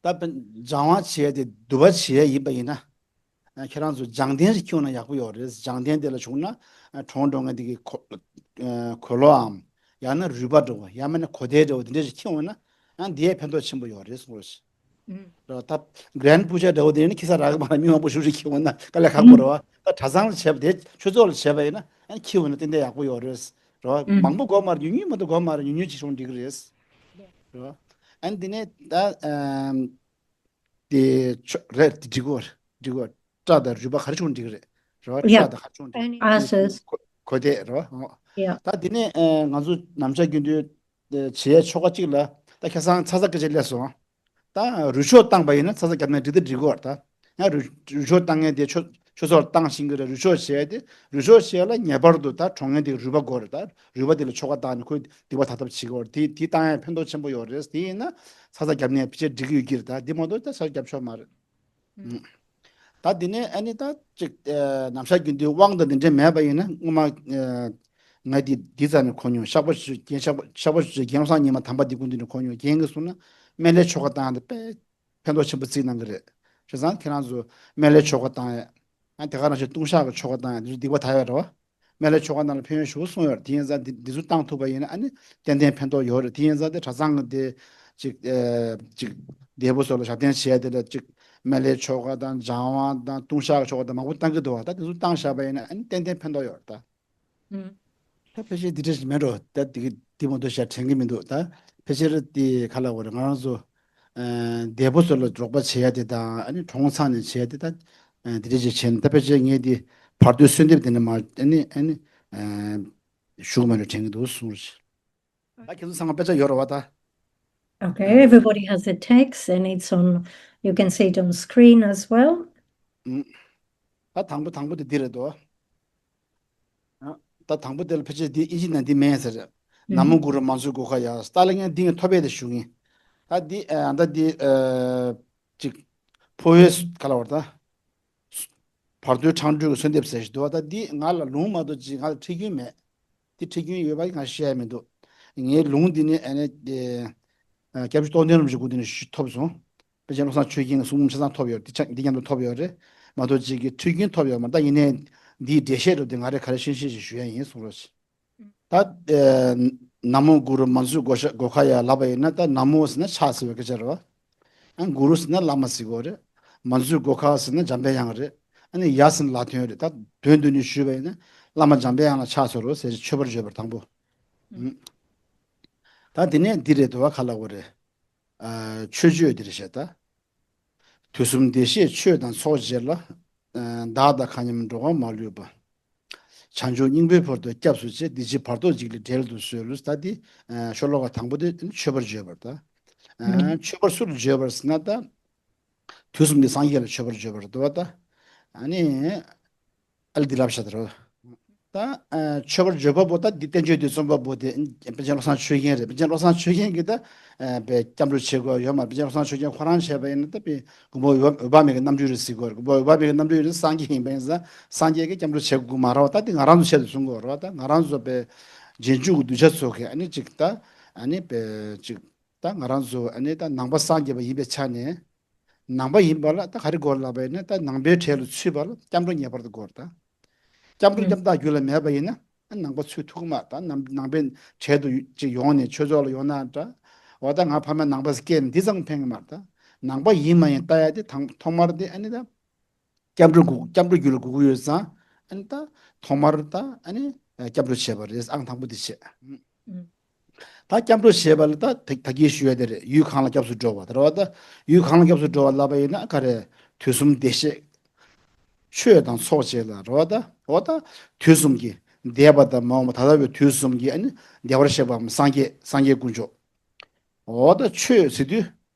ད་སྦྱང་བ་བྱེད་ཡ་དེ་འདུལ་བ་བྱེད་ཡ་ཡིན་པ་ཡིན་ན། ཁྱེད་རང་ཚོ་སྦྱང་ལྡན་ཞིག་ཁྱེར་ཡོང་ན་ཡག་པོ་ཡོད་རེད། སྦྱང་ལྡན་དེ་ལ་བྱུང་ན་གྲོང་འགྲོ་མཁན་དེ་གི་གོ་གོས་ལོའམ་ཡང་ན་རུས་པ་འདྲ་བོ་ཡང་མིན་ན་གོ་དེ་འདྲ་བོ་དེ་འདྲ་ཞིག་ཁྱེར་ཡོང་ན་ཡང་དེ་ཡས་ཕན་ཐོགས་ཆེན་པོ་ཡོད་རེད་གསུངས་རེད། རོ་ད་གྷ་རན་ཌི་པུ་ཇ་འདྲ་བོ་དེ་ནི་ཁྱི་ས་རག་གི་མ་རེད། མི་མང་པོ་ཞུ་ཞིག་ཁྱེར་ཡོང་ན་དཀའ་ལས་ཁག་པོ་རེད་བ། ད་གྲྭ་ཚང་ལ་བྱས་པ་དེ་ཆོས་ཚོགས་ལ་བྱས་པ་ཡིན་ན་ཡང་ཁྱེར་ཡོང་ན་ཏན་ཏན་ཡག་པོ་ཡོད་རེད། རོ་མང་པོ་དགོས་མ་རེད། ཉུང་ཉུང་མ་གཏོགས་དགོས་མ་རེད། ཉུང་ཉུང་ཅིག་བྱུང་འགྲིག་གི་རེད། རོ་ཨ་ནི་དེ་ནས་ད་ཨམ། དེ་ཆོ་རེད་དེ་འགྲིག་གོ་འགྲིག་གོ་སྐྲ་དང་རུས་པ་ག་རེ་བྱུང་འགྲིག་རེད་རོ། སྐྲ་Yeah. དང་ག་རེ་བྱུང་འགྲིག Any རེད། Answers? གོ་གོ་དེ་རོ། Yeah. ད་དེ་ནས་ཨ་ང་ཚོ་ནམ་ཞག་རྒྱུན་དུ་བྱེད་ཡས་ཆོ་ག་གཅིག་ལ་ད་ཁ་སང་ཚ་ཚ་སྐད་ཆ་སླེབས་སོང་། ད་རུས་ཆོག་བཏང་པ་ཡིན་ན་ཚ་ཚ་རྒྱབ་ནས་འགྲིག་ད་འགྲིག་གོ་ད་ཡང་རུས་རུས་ཆོག་བཏང་མཁན་དེ་ཆོ་ཆོ་ཚོགས་བཏང་ཤིང་གི་རེད། རུས་ཆོག་བྱས་ཏེ་རུས་ཆོག་བྱས་ལ་ངེས་པར་དུ་ད་གྲོངས་མཁན་དེ་རུས་པ་དགོས་རེད། ད་རུས་པ་དེ་ལ་ཆོ་ག་བཏང་ནས་ཁོས་སྡིག་པ་དག་ཐབས་བྱེད་དགོས་རེད། དེ་དེ་བཏང་ཡང་ཕན་ཐོགས་ཆེན་པོ་ཡོད་རེད། དེ་ཡིན་ན་ཚ་ཚ་རྒྱབ་ནས་ཕལ་ཆེར་འགྲིག་གི་ཡོད་ཀྱི་རེད། ད་དེ་མ་གཏོགས་ད་ཚ་རྒྱབ་ཆོག་མ་རེད། ད་དེ་ནས་ཨ་ནི་ད་ཅིག་ནམ་ཞག་རྒྱུན་དུ་དབང་དང་དེ་འདྲ་མེད་པ་ཡིན་ན་སྔོན་མ་ང་དེ་འདི་ཙམ་ནས་གོ་མྱོང་། ཤག་པ་ཞུ་རྒན་ཤག་པ་ཤག་པ་ཞུ་རྒན་བློ་བཟང་ཉི་མ་དམ་པ་འདི་ཀུན་འདི་ནས་གོ་མྱོང་། རྒན་གྱིས་གསུངས་ན་སྨན་བླའི་ཆོ་ག་བཏང་ཡ་དེ་དཔེ་ཕན་ཐོགས་ཆེན་པོ་བརྩིས་གནང་གི་རེད། བྱས་ཙང་ཁྱེད་རང་ཚོ་སྨན་བླའི་ཆོ་ག་བཏང་ཡ། ཨ་དེ་ག་ནང་བཞིན་ལྟུང་བཤགས་ཀྱི་ཆོ་ག་བཏང་ཡ་དེ་ཚོ་སྡིག་པ་དག་ཡོད་རེད་བ། སྨན་བླའི་ཆོ་ག་ནང་ལ་ཕན་ཡོན་ཞེ་པོ་གསུངས་ཡོད་རེད། དེ་ཡིན་ཙང་འདི་འདི་ཚོ་བཏང་ཐུབ་པ་ཡིན་ན་ཨ་ནི་ཏན་ཏན་ཕན་ཐོགས་ཡོད་རེད། དེ་ཡིན་ཙང་དེ་གྲྭ་ཚང་གི་དེ་ཅིག་ཨེ་ཅིག་འདས་པོ་ཚོ་ལ་ཞབས་བརྟན་བྱས་དེ་ལ་ཅིག་སྨན་བླའི་ཆོ་ག་དང་སྦྱང་བ་དང་ལྟུང་བཤགས་ཀྱི་ཆོ་ག་དང་མང་པོ་བཏང་གི་འདུག་བ། ད་དེ་ཚོ་བཏང་བཞག་པ་ཡིན་ན་ཨ་ནི་ཏན་ཏན་ཕན་ཐོགས་ཡོད་རེད་ད། ད་ཕལ་ཆེར་འདི་འདྲ་ཞིག་མེད་འགྲོ། ད་འདི་གི་འདི་མ་གཏོགས་ཞེ་དྲན་གི་མི་འདུག་ད་ཕལ་ཆེར་འདི་ག་ལ་བ་རེད། ང་རང་ཚོ་ཨ་འདས་པོ་ཚོ་ལ་རོགས་པ་བྱེད་ཡ་དེ་དང་ཨ་ནི་གྲོངས་ཚར་ནས་བྱེད་ཡ་དེ་ད་ཨ་འདི་འདྲ་ཞིག་བྱས་ནས་ད་ཕལ་ཆེར་ངས་འདི་བར་དོའི་གསོལ་འདེབས་དེ་འདྲ་མ་ཨ་ནི་ཨ་ནི་ཨ་ཞུ་གི་མེད་འགྲོ་དྲན་གི་འདུག་གསུངས་རེད། ད་ཁྱེད་ཚོ་ཚང་མ་དཔེ་ཆ་ཡོད་རེད་བ་ད། Okay, everybody has a text and it's on, you can see it on screen as well. ཨུམ། ད་དང་པོ་དང་པོ་དེ་འདི་རེད་དོ། ཨ། ད་དང་པོ་དེ་ལ་ཕལ་ཆེར་འདི་ཨིན་ཇི་ནང་འདི་མེད་ཟེར། ན་མོ་གུ་རུ་མ་ཛུ་གོ་ཁ་ཡ། ད་ལ་ངས་འདི་ངས་ཐོབ་པའི་དེ་ཞུ་ངེས། ད་འདི་ཨ་ད་འདི་ཨ་ཅིག་ཕོ་བའི་ག་ལ་བར་ད། བར་དོའི་འཕྲང་སྒྲོལ་གྱི་གསོལ་འདེབས་ཟེར་ཞིག་འདུག་བ། ད་འདི་ང་ལ་ལུང་མ་གཏོགས་ཅིག་ང་ལ་ཁྲིད་རྒྱུན་མེད། འདི་ཁྲིད་རྒྱུན་ཡོད་པ་ང་བཤད་ཡ་མི་འདུག་ངའི་ལུང་འདི་ནི་ཨ་ནི་ཨ་སྐྱབས་རྗེ་རྟོགས་ལྡན་རིན་པོ་ཆེ་སྐུ་མདུན་ནས་ཞུ་ཐོབ་སོང་། པཎ་ཆེན་བློ་བཟང་ཆོས་རྒྱན་གྱི་གསུང་འབུམ་ཆ་ཚང་ཐོབ་ཡོད་རེད། འདི་ཆ་འདི་མཉམ་དུ་ཐོབ་ཡོད་རེད། མ་གཏོགས་ཅིག་གི་ཁྲིད་རྒྱུན་ཐོབ་ཡོད་མ་རེད། ད་ཡིན་ནའི་འདིའི་འགྲེལ་བཤད་རུ་འདི་ང་རས་ག་རེ་ཤེས་ཤེས་ཤིག་ཞུ་ཡ་ཡིན་གསུངས་རོགས་ཞེས། ད་ཨེ་ན་མོ་གུ་རུ་མ་ཛུ་གོ་ཤ་གོ་ཁ་ཡ་ལབ་པ་ཡིན་ན་ད་ན་མོ་ཟེར་ན་ཕྱག་ཟེར་བའི་སྐད་ཆ་རེད་བ། ཨ་གུ་རུ་ཟེར་ན་བླ་མ་ཟེར་གོ་རེད། མ་ཛུ་གོ་ཁ་ཟེར་ན་འཇམ་པའི་དབྱངས་རེད། ཨ་ནི་ཡ་ཟེར་ན་ལ་དོན་རེད། ད་དོན་བསྡུས་ནས་ཞུས་པ་ཡིན་ན་བླ་མ་འཇམ་པའི་དབྱངས་ལ་ཕྱག་འཚལ་ལོ་ཟེར་མཆོད་པར་བརྗོད་པར་དང་པོ། ད་དེ་ནས་འདི་རེད་དོ་བ་ག་ལ་གོ་རེད། ཨ་མཆོད་བརྗོད་འདི་རེད་བཤད་ད། དུས་གསུམ་བདེ་གཤེགས་མཆོད་དང་ཚོགས་བཅས་ལ། བདག་དང་མཁའ་མཉམ་འགྲོ་བ་མ་ལུས་པ། བྱང་ཆུབ་སྙིང་པོའི་བར་དུ་སྐྱབས་སུ་མཆི། འདི་ཕྱི་བར་དོ་འཇིག་ལས་བསྒྲལ་དུ་གསོལ། ད་འདི་ཤོ་ལོ་ཀ་དང་པོ་དེ་མཆོད་པར་བརྗོད་པར་ད། མཆོད་པར་སུ་ལ་བརྗོད་པར་ཟེར་ན་ད། དུས་གསུམ་གྱི་སངས་རྒྱས་ལ་མཆོད་པར་བརྗོད་པར་འདུག་བ་ད། ཨ་ནི། ཨ་ལ་འདི་ལབ་ཤ་དར། ད་མཆོད་པར་བརྗོད་པ་པོ་ད་འདི་བསྟན་བཅོས་དེ་རྩོམ་པ་པོ་དེ་པཎ་ཆེན་བློ་བཟང་ཆོས་རྒྱན་རེད། པཎ་ཆེན་བློ་བཟང་ཆོས་རྒྱན་གྱིས་ད་པའི་སྐྱབས་འགྲོ་བྱེད་དགོས་ཡོད་མ་རེད། པཎ་ཆེན་བློ་བཟང་ཆོས་རྒྱན་ཁོ་རང་བྱས་པ་ཡིན་ན་ད་པའི་མགོན་པོ་འོད་འོད་དཔག་མེད་ཀྱི་རྣམ་འཕྲུལ་རེད་ཟེར་དགོས་རེད། མགོན་པོ་འོད་དཔག་མེད་ཀྱི་རྣམ་འཕྲུལ་རེད། སངས་རྒྱས་ཡིན་པ་ཡིན་ཙང་སངས་རྒྱས་ཀྱིས་སྐྱབས་འགྲོ་བྱེད་དགོས་མ་རེད་བ། ད་འདི་ང་རང་ཚོ་ཆེད་དུ་གསུང་དགོས་རེད་བ། ད་ང་རང་ཚོ་པའི་རྗེས་འཇུག་གི་གདུལ་བྱ་ཚོ་གི་ཨ་ནི་ཅིག་ད་ཨ་ནི་པའི་ཅིག་ད་ང་རང་ཚོ་ཨ་ནི་ད་ནང་པ་སངས་རྒྱས་པ་ཡིན་པའི་ཆ་ནས། ནང་པ་ཡིན་པ་ལ་ད་ག་རེ་དགོས་ལབ་པ་ཡིན་ན་ད་ནང་པའི་གྲལ་དུ་ཚུད་པ་ལ་སྐྱབས་འགྲོ་ངེས་པར་དུ་དགོས་རེད་ད། སྐྱབས་འགྲོ་སྐྱབས་བདག་རྒྱུད་ལ་མེད་པ་ཡིན་ན་ནང་པ་ཚུད་ཐུབ་ཀྱི་མ་རེད་ད། ནང་ནང་པའི་གྲལ་དུ་ཅིག་ཡོང་ནས་ཆོས་ཚོགས་ལ་ཡོང་ན་འདྲ། འོ་ད་ང་ཕ་མ་ནང་པ་སྐྱེས་ནས་འདི་ཙམ་ཕན་གྱི་མ་རེད་ད། ནང་པ་ཡིན་མ་ཡིན་ལྟ་ཡ་དེ་དང་ཐོག་མར་དེ་ཨ་ནི་ད། སྐྱབས་འགྲོ་དགོས། སྐྱབས་འགྲོ་རྒྱུད་ལ་དགོས་ཀྱི་ཡོད་ཙང་། ཨ་ནི་ད་ཐོག་མར་ད་ཨ་ནི་སྐྱབས་འགྲོ་བྱས་པ་རེད། ཨང་དང་པོ་དེ་བྱས། ད་སྐྱབས་འགྲོ་བྱས་པ་ལ་ད་ད་ད་གིན་ཞུ་ཡ་དེ་རེད། ཡུལ་གང་ལ་སྐྱབས་སུ་འགྲོ་བ་དེ་རེད་བ། ད་ཡུལ་གང་ལ་སྐྱབས་སུ་འགྲོ་བ་ལབ་པ་ཡིན་ན་ག་རེ། དུས་གསུམ་བདེ་གཤེགས་ཆོས་དང་ཚོགས་བཅས་ལ་རེད་བ། ད་འོ་ད་དུས་གསུམ་གྱི་འདས་པ་དང་མ་འོངས་པ་ད་ལྟ་བའི་དུས་གསུམ་གྱི་ཨ་ནི་བདེ་བར་གཤེགས་པའམ་སངས་རྒྱས། སངས་རྒྱས་དཀོན་མཆོག་འོ་ད་ཆོས་ཟེར་དུས་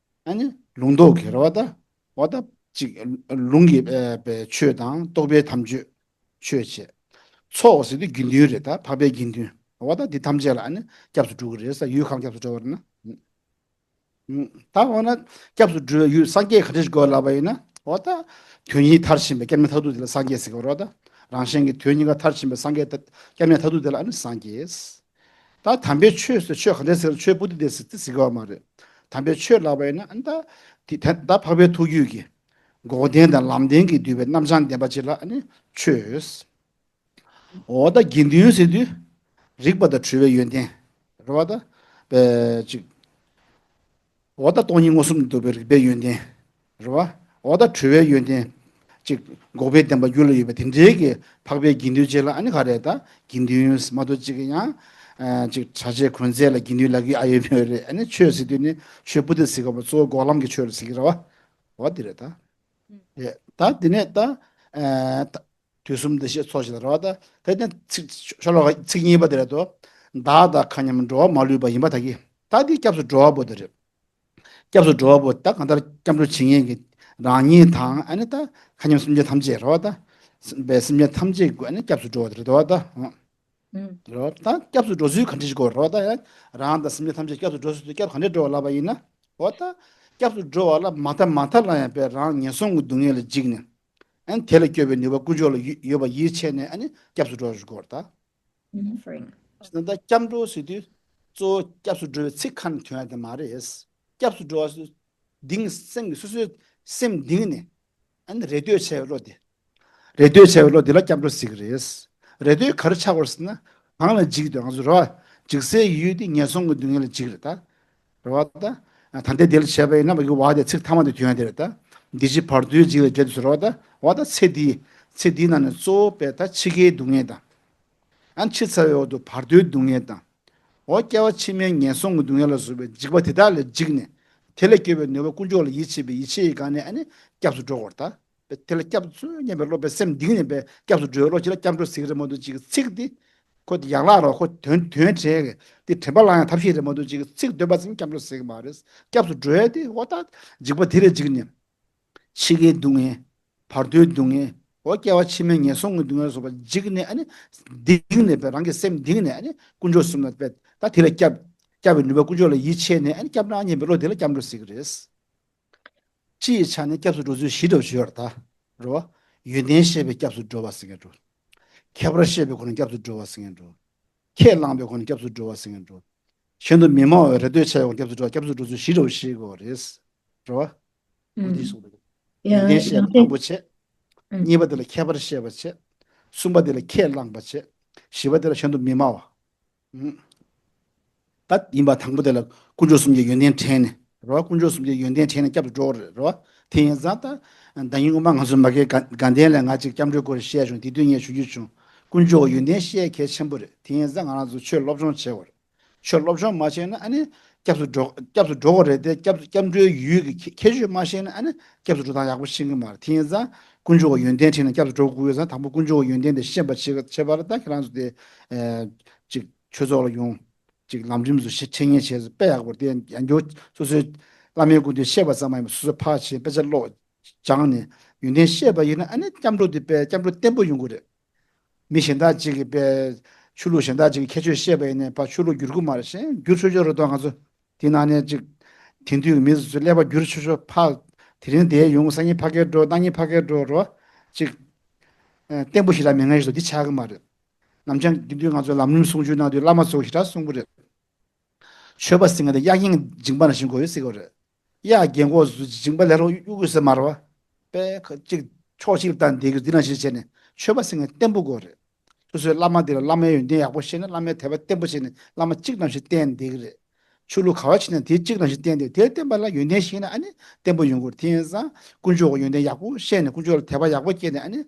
ཨ་ནི་ལུང་རྟོགས་ཀྱི་རེད་བ། ད་འོ་ད་ཅིག་ལུང་གི་ཨ་པའི་ཆོས་དང་རྟོགས་པའི་དམ་ཆོས་ཆོས་བྱས། ཚོགས་ཟེར་དུས་དགེ་འདུན་རེད། ད་འཕགས་པའི་དགེ་འདུན། འོ་ད་འདི་ཐམས་ཅད་ལ་ཨ་ནི་སྐྱབས་སུ་འགྲོ་གི་རེད་ས། ཡུལ་གང་སྐྱབས་སུ་འགྲོ་བ་རེད་ན། ད་འོ་ན་སྐྱབས་སུ་འགྲོ་བའི་ཡུལ་སངས་རྒྱས་ག་འདྲ་ཞིག་དགོས་ལབ་པ་ཡིན་ན། འོ་ད་དོན་གཉིས་མཐར་ཕྱིན་པའི་སྐྱབས་གནས་མཐར་ཐུག་དེ་ལ་སངས་རྒྱས་ཟེར་གི་རེད་བ། ད་རང་གཞན་གྱི་དོན་གཉིས་ཀ་མཐར་ཕྱིན་པའི་སངས་རྒྱས་ད་སྐྱབས་གནས་མཐར་ཐུག་དེ་ལ་ཨ་ནི་སངས་རྒྱས། ད་དམ་པའི་ཆོས་ཟེར། ཆོས་ག་འདྲ་ཟེར། ཆོས་པོ་ཏི་དེ་ཟེར་ཏི་ཟེར་གི་བ་མ་རེད། དམ་པའི་ཆོས་ལབ་པ་ཡིན་ན་ཨ་ནི་ད་དེ་ད་འཕགས་པའི་ཐུགས་རྒྱུད་ཀྱི་འགོག་བདེན་དང་ལམ་བདེན་གྱིས་བསྡུས་པའི་རྣམ་བྱང་བདེན་པ་ཅིག་ལ་ཨ་ནི་ཆོས། འོ་ད་དགེ་འདུན་ཟེར་དུས་རིག་པ་དང་གྲོལ་བའི་ཡོན་ཏན་རེད་བ། ད་པའི་ཅིག་འོ་ད་སྟོང་ཉིད་མངོན་སུམ་དུ་རྟོགས་པའི་རིག་པའི་ཡོན་ཏན་རེད་བ། འོ་ད་གྲོལ་བའི་ཡོན་ཏན་ཅིག་འགོག་པའི་བདེན་པ་རྒྱུད་ལ་ཡོད་པའི་དེ་འདྲའི་གི་འཕགས་པའི་དགེ་འདུན་ཅིག་ལ་ཨ་ནི་ག་རེ། ད་དགེ་འདུན་མ་གཏོགས་ཅིག་ཡང་ཅིག་གྲྭ་ཆས་གོན་རྫས་ལ་དགེ་འདུན་ལབ་ཀྱི་ཨ་ཡོད་མེད་རེད། ཨ་ནི་ཆོས་ཟེར་དུས་ནི་ཆོས་པོ་ཏི་ཟེར་གི་བ། གཙོ་བོ་འགོག་ལམ་གྱི་ཆོས་ལ་ཟེར་གི་རེད་བ། འོ་དེ་རེད་ད། ད་དེ་ནས་ད། དུས་གསུམ་བདེ་གཤེགས་ཚོགས་བཅས་ལ་རེད་བ། ད་དེ་ནས་ཚིག་ཤོ་ལོ་ཀ་ཚིག་གཉིས་པ་དེ་རེད་དོ། བདག་དང་མཁའ་མཉམ་འགྲོ་བ་མ་ལུས་པ་ཡིན་པ་ད་གི། ད་འདི་སྐྱབས་སུ་འགྲོ་བ་པོ་དེ་རེད། སྐྱབས་སུ་འགྲོ་བ་པོ་ད་གང་ལྟར་སྐྱབས་འགྲོ་བྱེད་མཁན་གྱི་རང་ཉིད་དང་ཨ་ནི་ད་མཁའ་མཉམ་སེམས་ཅན་ཐམས་ཅད་རེད་བ། ད་སེམས་པའི་སེམས་ཅན་ཐམས་ཅད་ཀྱི་ཨ་ནི་སྐྱབས་སུ་འགྲོ་བ་དེ་རེད་དོ། ད་རེད་བ། ད་སྐྱབས་སུ་འགྲོ་ཚུལ་ག་འདྲ་ཞིག་དགོས་རེད་བ། ད་ཡང་རང་དང་སེམས་ཅན་ཐམས་ཅད་སྐྱབས་སུ་འགྲོ་ཚུལ་དེ་སྐྱབས་ག་འདྲ་འགྲོ་བ་ལབ་པ་ཡིན་ན། འོ་ད་སྐྱབས་སུ་འགྲོ་བ་ལ་མ་མཐའ་མ་མཐའ་ལ་ཡང་པའི་རང་ངན་སོང་གི་སྡུག་བསྔལ་ལ་འཇིགས་ནས། ཨ་ནི་དེ་ལས་སྐྱོབ་པའི་ནུས་པ་དཀོན་མཆོག་ལ་ཡོད་པ་ཡིད་ཆེས་ནས་ཨ་ནི་སྐྱབས་སུ་འགྲོ་བར་གོ་རེད་ད། ད་སྐྱབས་འགྲོ་ཟེར་དུས་གཙོ་བོ་སྐྱབས་སུ་འགྲོ་བའི་ཚིག་ཁ་ནས་ཐོན་ཡ་དེ་མ་རེད། སྐྱབས་སུ་འགྲོ་བ་སུ་གདིང་སེམས་ཀྱི་སོ་སོའི་སེམས་གདིང་ནས་ཨ་ནི་རེ་ལྟོས་བྱས་པའི་བློ་དེ། རེ་ལྟོས་བྱས་པའི་བློ་དེ་ལ་སྐྱབས་འགྲོ་ཟེར་གི་རེད། རེ་ལྟོས་ག་རེ་ཆགས་དགོས་ཟེར་ན། གང་ལ་འཇིགས་དུས་ང་ཚོ་རེད་བ། འཇིགས་སའི་ཡུལ་དེ་ངན་སོང་གི་སྡུག་བསྔལ་ལ་འཇིགས་རེད་ད། རེད་བ་ད། ད་ལྟའི་དེ་ལ་བྱས་པ་ཡིན་ན་མ་གི་བ་དེ་ཚིག་ཐ་མ་དེ་ཐོན་ཡ་དེ་རེད་ད། འདི་ཕྱི་བར་དོའི་འཇིགས་ལ་བརྗོད་དུས་སུ་རེད་བ་ད། འོ་ད་ཚེ་འདིའི་ཚེ་འདིའི་ནང་ནས་གཙོ་བོ་པའི་ད་འཆི་ཁའི་སྡུག་བསྔལ་དང་། ཨ་འཆི་ཚར་བའི་འོག་ཏུ་བར་དོའི་སྡུག་བསྔལ་དང་། འོ་སྐྱེ་བ་ཕྱི་མའི་ངན་སོང་གི་སྡུག་བསྔལ་ལ་སོགས་པའི་འཇིགས་པ་དེ་དག་ལས་འཇིགས་ནས། དེ་ལས་སྐྱོབ་པའི་ནུས་པ་དཀོན་མཆོག་ལ་ཡིད་ཆེས་པའི་ཡིད་ཆེས་ཀྱི་སྒང་ནས་ཨ་ནི་སྐྱབས་སུ་འགྲོ་དགོས་རེད་ད། དེ་ལ་སྐྱབས་སུ་སྙམ་པའི་བློ་པའི་སེམས་གཏིང་ནས་པའི་སྐྱབས་སུ་འགྲོ་བའི་བློ་ཅིག་ལ་སྐྱབས་འགྲོ་ཟེར་གི་རེད་མ་གཏོགས་ཅིག་ཚིག་འདི་ཁོ་ཡན་ལག་རོ་ཁོ་དོན་དོན་དྲན་གི་འདི་དྲན་པ་བླང་ཡང་ཐབས་ཤེས་རེད་མ་གཏོགས་ཅིག་ཚིག་འདོན་པ་ཙམ་སྐྱབས་འགྲོ་ཟེར་གི་མ་རེད། སྐྱབས་སུ་འགྲོ་ཡ་དེ་འོ་ད་འཇིགས་པ་དེ་ལས་འཇིགས་ནས། འཆི་ཁའི་སྡུག་བསྔལ། བར་དོའི་སྡུག་བསྔལ། འོ་སྐྱེ་བ་ཕྱི་མའི་ངན་སོང་གི་སྡུག་བསྔལ་ལ་སོགས་པ་འཇིགས་ནས་ཨ་ནི་གདིང་ནས་པའི་རང་གི་སེམས་གདིང་ནས་ཨ་ནི་དཀོན་མཆོག་གསུམ་ལ་པའི་ད་དེ་ལ་སྐྱབས་སྐྱབས་པའི་ནུས་པ་དཀོན་མཆོག་ལ་ཡིད་ཆེས་ནས་ཨ་ནི་སྐྱབས་གནང་སྙམ་པའི་བློ་དེ་ལ་སྐྱབས་འགྲོ་ཟེར་གི་རེད། སྤྱི་ཡི་ཆ་ནས་སྐྱབས་སུ་འགྲོ་ཚུལ་བཞི་འདྲ་བོ་ཞིག་ཡོད་རེད་ད། རེད་བ། ཡོན་ཏན་ཤེས་པས་སྐྱབས་སུ་འགྲོ་བ་ཟེར་མཁན་འདྲ་བོ། ཁྱད་པར་ཤེས་པའི་སྒོ་ནས་སྐྱབས་སུ་འགྲོ་བ་ཟེར་མཁན་འདྲ་བོ། ཁས་བླངས་པའི་སྒོ་ནས་སྐྱབས་སུ་འགྲོ་བ་ཟེར་མཁན་འདྲ་བོ། གཞན་དུ་མི་སྨྲ་བའི་རེ་ལྟོས་བྱས་པའི་སྒོ་ནས་སྐྱབས་སུ་འགྲོ་བ། སྐྱབས་སུ་འགྲོ་ཚུལ་བཞི་འདྲ་བོ་ཞིག་ཡོད་རེད། རེད་བ། འོ་འདི་གསུངས་འདུག་ཡོན་ཏན་ཤེས་པ་དང་པོ་བྱས། གཉིས་པ་དེ་ལ་ཁྱད་པར་ཤེས་པ་བྱས། གསུམ་པ་དེ་ལ་ཁས་བླངས་པ་བྱས། བཞི་པ་དེ་ལ་གཞན་དུ་མི་སྨྲ་བ། ད་ཡིན་པ་དང་པོ་དེ་ལ་དཀོན་མཆོག་གསུམ་གྱི་ཡོན་ཏན་དྲན་ནས། རེད་བ། དཀོན་མཆོག་གསུམ་གྱི་ཡོན་ཏན་དྲན་ནས་སྐྱབས་སུ་འགྲོ་བ་རེད། རེད་བ། དེ་ཡིན་ཙང་ད་ཟླ་ཉིན་སྔོན་མ་ང་ཚོ་མ་གི་དགའ་དགའ་ལྡན་ལ་ང་ཅིག་སྐྱབས་འགྲོའི་སྐོར་བཤད་བྱུང་། དེ་དུས་ངས་ཞུ་རྒྱུ་བྱུང་། དཀོན་མཆོག་གི་ཡོན་ཏན་བཤད་གལ་ཆེན་པོ་རེད། དེ་ཡིན་ཙང་ང་རང་ཚོ་ཆོས་སློབ་སྦྱོང་བྱེད་དགོས་རེད། ཆོས་སློབ་སྦྱོང་མ་བྱས་ན་ཨ་ནི་སྐྱབས་སུ་འགྲོ་སྐྱབས་སུ་འགྲོ་དགོས་རེད་དེ། སྐྱབས་སྐྱབས་འགྲོའི་ཡུལ་གྱི་ཁྱད་ཁྱད་ཆོས་མ་ཤེས་ན་ཨ་ནི་སྐྱབས་སུ་འགྲོ་སྟངས་ཡག་པོ་ཤེས་ཀྱི་མ་རེད། དེ་ཡིན་ཙང་དཀོན་མཆོག་གི་ཡོན་ཏན་དྲན་ནས་སྐྱབས་སུ་འགྲོ་དགོས་ཡོད་ཙང་། དང་པོ་དཀོན་མཆོག་གི་ཡོན་ཏན་དེ་ཤེས་པ་བྱེད་བྱེད་པ་ལ་ད་ཁྱེད་རང་ཚོ་དེ་ཨེ་ཅིག་ཆོས་ཚོགས་ལ་ཡོང་། ཅིག་ལམ་རིམ་ཚོ་ཤེས་འཆད་ཉན་བྱས་ཚོ་དཔེ་ཡག་པོ་རེད། དེ་ཡང་སྐྱར་སོ་སོའི་བླ་མའི་སྐུ་མདུན་བཤད་པ་ཙམ་མ་ཡིན་པར་སོ་སོས་ཕར་བྱས་དཔེ་ཆ་ཀློག་སྦྱངས་ནས་ཡོན་ཏན་ཤེས་པ་ཡིན་ན་ཨ་ནི་སྐྱབས་འགྲོ་དེ་དཔེ་སྐྱབས་འགྲོ་བརྟན་པོ་ཡོང་གི་རེད། མི་གཞན་དག་ཅིག་གིས་དཔེ་ཆོས་ལུགས་གཞན་དག་ཅིག་གིས་ཁྱད་ཆོས་བཤད་པ་ཡིན་ནའི་ཕར་ཆོས་ལུགས་འགྱུར་གི་མ་རེད། གཞན་འགྱུར་ཆོག་ཆོག་རེད་དོ། ང་ཚོ་དེ་ནང་ནས་ཅིག་དེང་དུས་ཀྱི་མི་ཚོ་ཚོ་ཀླད་པ་འགྱུར་ཆོག་ཆོག་ཕར་དེ་རིང་དེ་ཡོང་། སང་ཉིན་ཕ་གིར་འགྲོ། གནངས་ཉིན་ཕ་གིར་འགྲོ་རོ། ཅིག་ཨ་བརྟན་པོ་ཞེ་དྲག་མེད་མཁན་ཞིག་ཚོ་འདི་ཆགས་ཀྱི་མ་རེད། ནམ་ཞག་དེང་དུས་ང་ཚོ་ལམ་རིམ་གསུང་ཆོས་གནང་དུས་བླ་མ་ཚོ་ཞེ་དྲག་གསུང་གི་རེད། ཆོས་པ་ཟེར་མཁན་དེ་གཡག་རྒན་མཇིང་པ་ནང་བཞིན་དགོས་ཡོད་ཟེར་གི་རེད། གཡག་རྒན་གོག་ཚོ་མཇིང་པ་ལས་རོགས་གཡུག་དགོས་ཟེར་མ་རེད་བ། དཔེ་ཁ་ཅིག་ཕྱོགས་གཅིག་ལ་བཏང་བསྡད་དགོས། འདི་ནང་བཞིན་བྱས་ནས་ཆོས་པ་ཟེར་མཁན་བརྟན་པོ་དགོས་རེད། སོ་སོའི་བླ་མ་དེ་ལ་བླ་མའི་ཡོན་ཏན་ཡག་པོ་ཤེས་ན་བླ་མའི་དད་པ་བརྟན་པོ་བྱས་ནས་བླ་མ་གཅིག་ནང་བཞིན་བསྟེན་བསྡད་ཀྱི་རེད། ཆོས་ལུགས་ག་བ་ཕྱིན་ན་དེ་གཅིག་ནང་བཞིན་བསྟེན་ཏེ། དེ་བསྟེན་པ་ལ་ཡོན་ཏན་ཞིག་ན་ཨ་ནི་བརྟན་པོ་ཡོང་གི་རེད། དེ་ཡིན་ཙང་དཀོན་མཆོག་གི་ཡོན་ཏན་ཡག་པོ་ཤེས་ནས། དཀོན་མཆོག་ལ་དད་པ་ཡག་པོ་སྐྱེས་ནས། ཨ་ནི་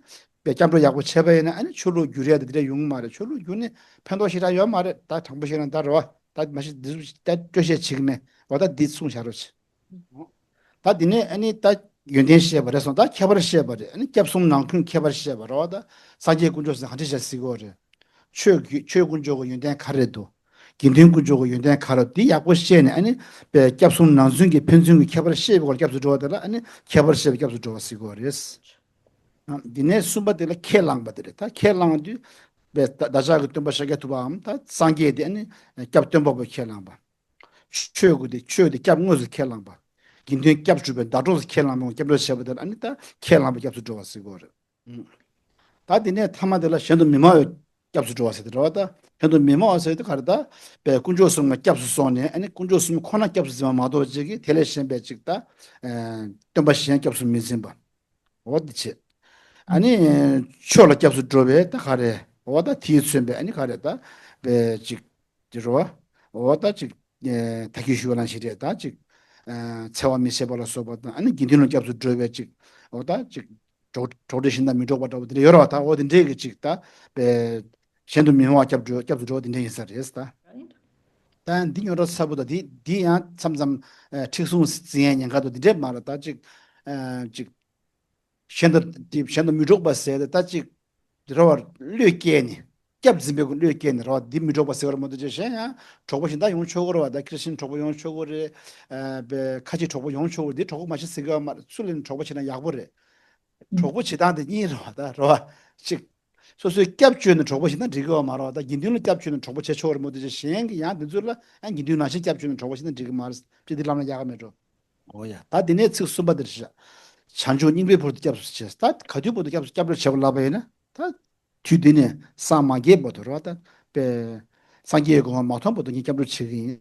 དཔེ་སྐྱབས་འགྲོ་ཡག་པོ་བྱས་པ་ཡིན་ན། ཨ་ནི་ཆོས་ལུགས་འགྱུར་ཡ་དེ་འདྲ་ཡོང་གི་མ་རེད། ཆོས་ལུགས་འགྱུར་ནས་ཕན་ཐོགས་ཞེ་དྲག་ཡོད་མ་རེད། ད་དྲང་པོ་བཤད་ན་ད་རེད་བ། ད་མ་གཞི་འདི་ཚོ་ད་སྤྲོས་བཤད་བྱེད་ཀྱི་མེད་བ། ད་འདི་གསུངས་བཞག་རོགས་བྱེད། ད་འདི་ནས་ཨ་ནི་ད་ཡོན་ཏན་བཤད་པ་རེད་སོང་། ད་ཁྱད་པར་བཤད་པ་རེད། ཨ་ནི་སྐྱབས་གསུམ་ནང་ཁུལ་ཁྱད་པར་བཤད་པ་རེད་བ། ད་སངས་རྒྱས་དཀོན་མཆོག་ཟེར་ག་འདྲ་བཤད་སྲིད་གོ་རེད། ཆོས་ཀྱི་ཆོས་དཀོན་མཆོག་གི་ཡོན་ཏན་ག་རེ་འདུག་དགེ་འདུན་དཀོན་མཆོག་གི་ཡོན་ཏན་ག་རེ། འདི་ཡག་པོ་ཤེས་ནས། ཨ་ནི་པའི་སྐྱབས་གསུམ་ནང་ཚུན་གྱི་ཕན་ཚུན་གྱི་ཁྱད་པར་ཤེས་པའི་སྐོར་སྐྱབས་སུ་འགྲོ་བ་དེ་ལ་ཨ་ནི་ཁྱད་པར་ཤེས་པའི་སྐྱབས་སུ་འགྲོ་བ་ཟེར་གོ་རེད། ཨ། འདི་ནས་གསུམ་པ་དེ་ལ་ཁས་བླངས་པ་དེ་རེད། ད་ཁས་བླངས་དུས་པའི་བདག་བདག་ཅག་གི་སྟོན་པ་ཤཱཀྱ་ཐུབ་པའམ་ད་སངས་རྒྱས་དེ་ཨ་ནི་སྐྱབས་སྟོན་པ་པོ་ཁས་བླངས་པ། ཆོས་སྐུ་དེ་ཆོས་དེ་སྐྱབས་དངོས་སུ་ཁས་བླངས་པ། དགེ་འདུན་སྐྱབས་སྒྲུབ་པའི་ཟླ་གྲོགས་སུ་ཁས་བླངས་པ། སྐྱབས་འགྲོ་བྱས་པ་དེ་ལ་ཨ་ནི་ད་ཁས་བླངས་པའི་སྐྱབས་སུ་འགྲོ་བ་ཟེར་གོ་རེད། ད་དེ་ནས་ཐ་མ་དེ་ལ་གཞན་དུ་མི་སྨྲ་བའི་སྐྱབས་སུ་འགྲོ་བ་ཟེར་དེ་རེད་བ། ད་གཞན་དུ་མི་སྨྲ་བ་ཟེར་དེ་ག་རེ། ད་པའི་དཀོན་མཆོག་གསུམ་ལ་སྐྱབས་སུ་སོང་ནས། ཨ་ནི་དཀོན་མཆོག་གསུམ་ཁོ་ན་སྐྱབས་སུ་འཛིན་པ་མ་གཏོགས་ཅིག་གིས་དེ་ལས་གཞན་པའི་ཅིག་ད་སྟོན་པ་གཞན་སྐྱབས་སུ་མི་འཛིན་པ། འོ་དེ་བྱེད། ཨ་ནི་ཆོས་ལ་སྐྱབས་སུ་འགྲོ་བའི་ད་ག་རེ། འོ་ད་དེས་མཚོན་པའི་ཨ་ནི་ག་རེ། ད་པའི་ཅིག་དེ་རེད་བ། འོ་ད་ཅིག་ད་གིན་ཞུས་པ་ནང་བཞིན་རེད། ད་ཅིག་འཚེ་བ་མི་བྱེད་པ་ལ་སོགས་པ་དང་། ཨ་ནི་དགེ་འདུན་ལ་སྐྱབས་སུ་འགྲོ་བའི་ཅིག་འོ་ད་ཅིག་གྲོགས་གྲོགས་འདྲིས་གཞན་དང་མི་འགྲོགས་པ་འདྲ་བོ་དེ་འདྲ་ཡོད་རེད་བ། ད་འོ་དེ་འདྲའི་གི་ཅིག་ད་པའི་གཞན་དུ་མི་སྨྲ་བ་སྐྱབས་འགྲོ་སྐྱབས་སུ་འགྲོ་བ་དེ་འདྲ་ཡིན་ས་རེད་ད། ད་འདི་རྙོག་དྲ་ཚ་པོ་དང་། འདི་འདི་ཡང་མཚམས་མཚམས་ཨ་མཁྲེགས་བཟུང་འཛིན་ཡ་ཉེན་ཁ་དང་དེ་འདྲས་མ་རེད། ད་ཅིག་ཨ་ཅིག་གཞན་དང་དེ་གཞན་དང་མི་འགྲོགས་པ་ཟེར་ཏེ་ད་ཅིག་དེ་རེད་བ། བློས་བཀལ་ནས་སྐྱབས་འཛིན་པའི་བློས་བཀལ་ནས་རེད་བ། འདི་མི་འགྲོགས་པ་ཟེར་བ་རེད་མ་གཏོགས་ཅིག་གཞན་ཡང་གྲོགས་པོ་གཞན་དག་ཡོང་ཆོག་གི་རེད་བ། ད་ཁྱི་ར་ཤིང་གྲོགས་པོ་ཡོང་ཆོག་གི་རེད། ཨ་པའི་ཁ་ཆེ་གྲོགས་པོ་ཡོང་ཆོག་གི་རེད། འདི་གྲོགས་པོ་མ་བྱེད་ཟེར་གི་ཡོད་མ་རེད། སུ་ལ་ནི་གྲོགས་པོ་བྱེད་ན་ཡག་པོ་རེད། གྲོགས་པོ་བྱེད་སྟངས་དེ་གཉིས་རེད་བ། ད་རེད་བ། ཅིག་སོ་སོའི་སྐྱབས་བཅོལ་ནས་གྲོགས་པོ་བྱེད་ན་འགྲིག་གི་ཡོད་མ་རེད་བ། ད་དགེ་འདུན་ལ་སྐྱབས་བཅོལ་ནས་གྲོགས་པོ་བྱེད་ཆོག་རེད་མ་གཏོགས་ཅིག་གཞན་གྱི་ཡང་དེ་ཚོ་ལ་ཡང་དགེ་འདུན་ནང་བཞིན་སྐྱབས་བཅོལ་ནས་གྲོགས་པོ་བྱེད་ན་འགྲིག་གི་མ་རེད། ཅི་འདི་ལབ་ན་ཡག་གི་མེད་འགྲོ། འོ་ཡ། ད་དེ་ནས་ཚིག་གསུམ་པ་དེར་བཞག་བྱང་ཆུབ་སྙིང་པོའི་ཕུལ་དུ་སྐྱབས་སུ་མཆི། ད་ག་དུས་བར་དུ་སྐྱབས་སུ་སྐྱབས་འགྲོ་བྱེད་པ་ལབ་པ་ཡིན་ན། ད་དུས་འདི་ནས་སངས་མ་རྒྱས་བར་དུ་རེད་བ། ད་པའི་སངས་རྒྱས་ཀྱི་གོ་འཕང་མ་ཐོབ་བར་དུ་ངས་སྐྱབས་འགྲོ་བྱེད་ཀྱི་ཡིན་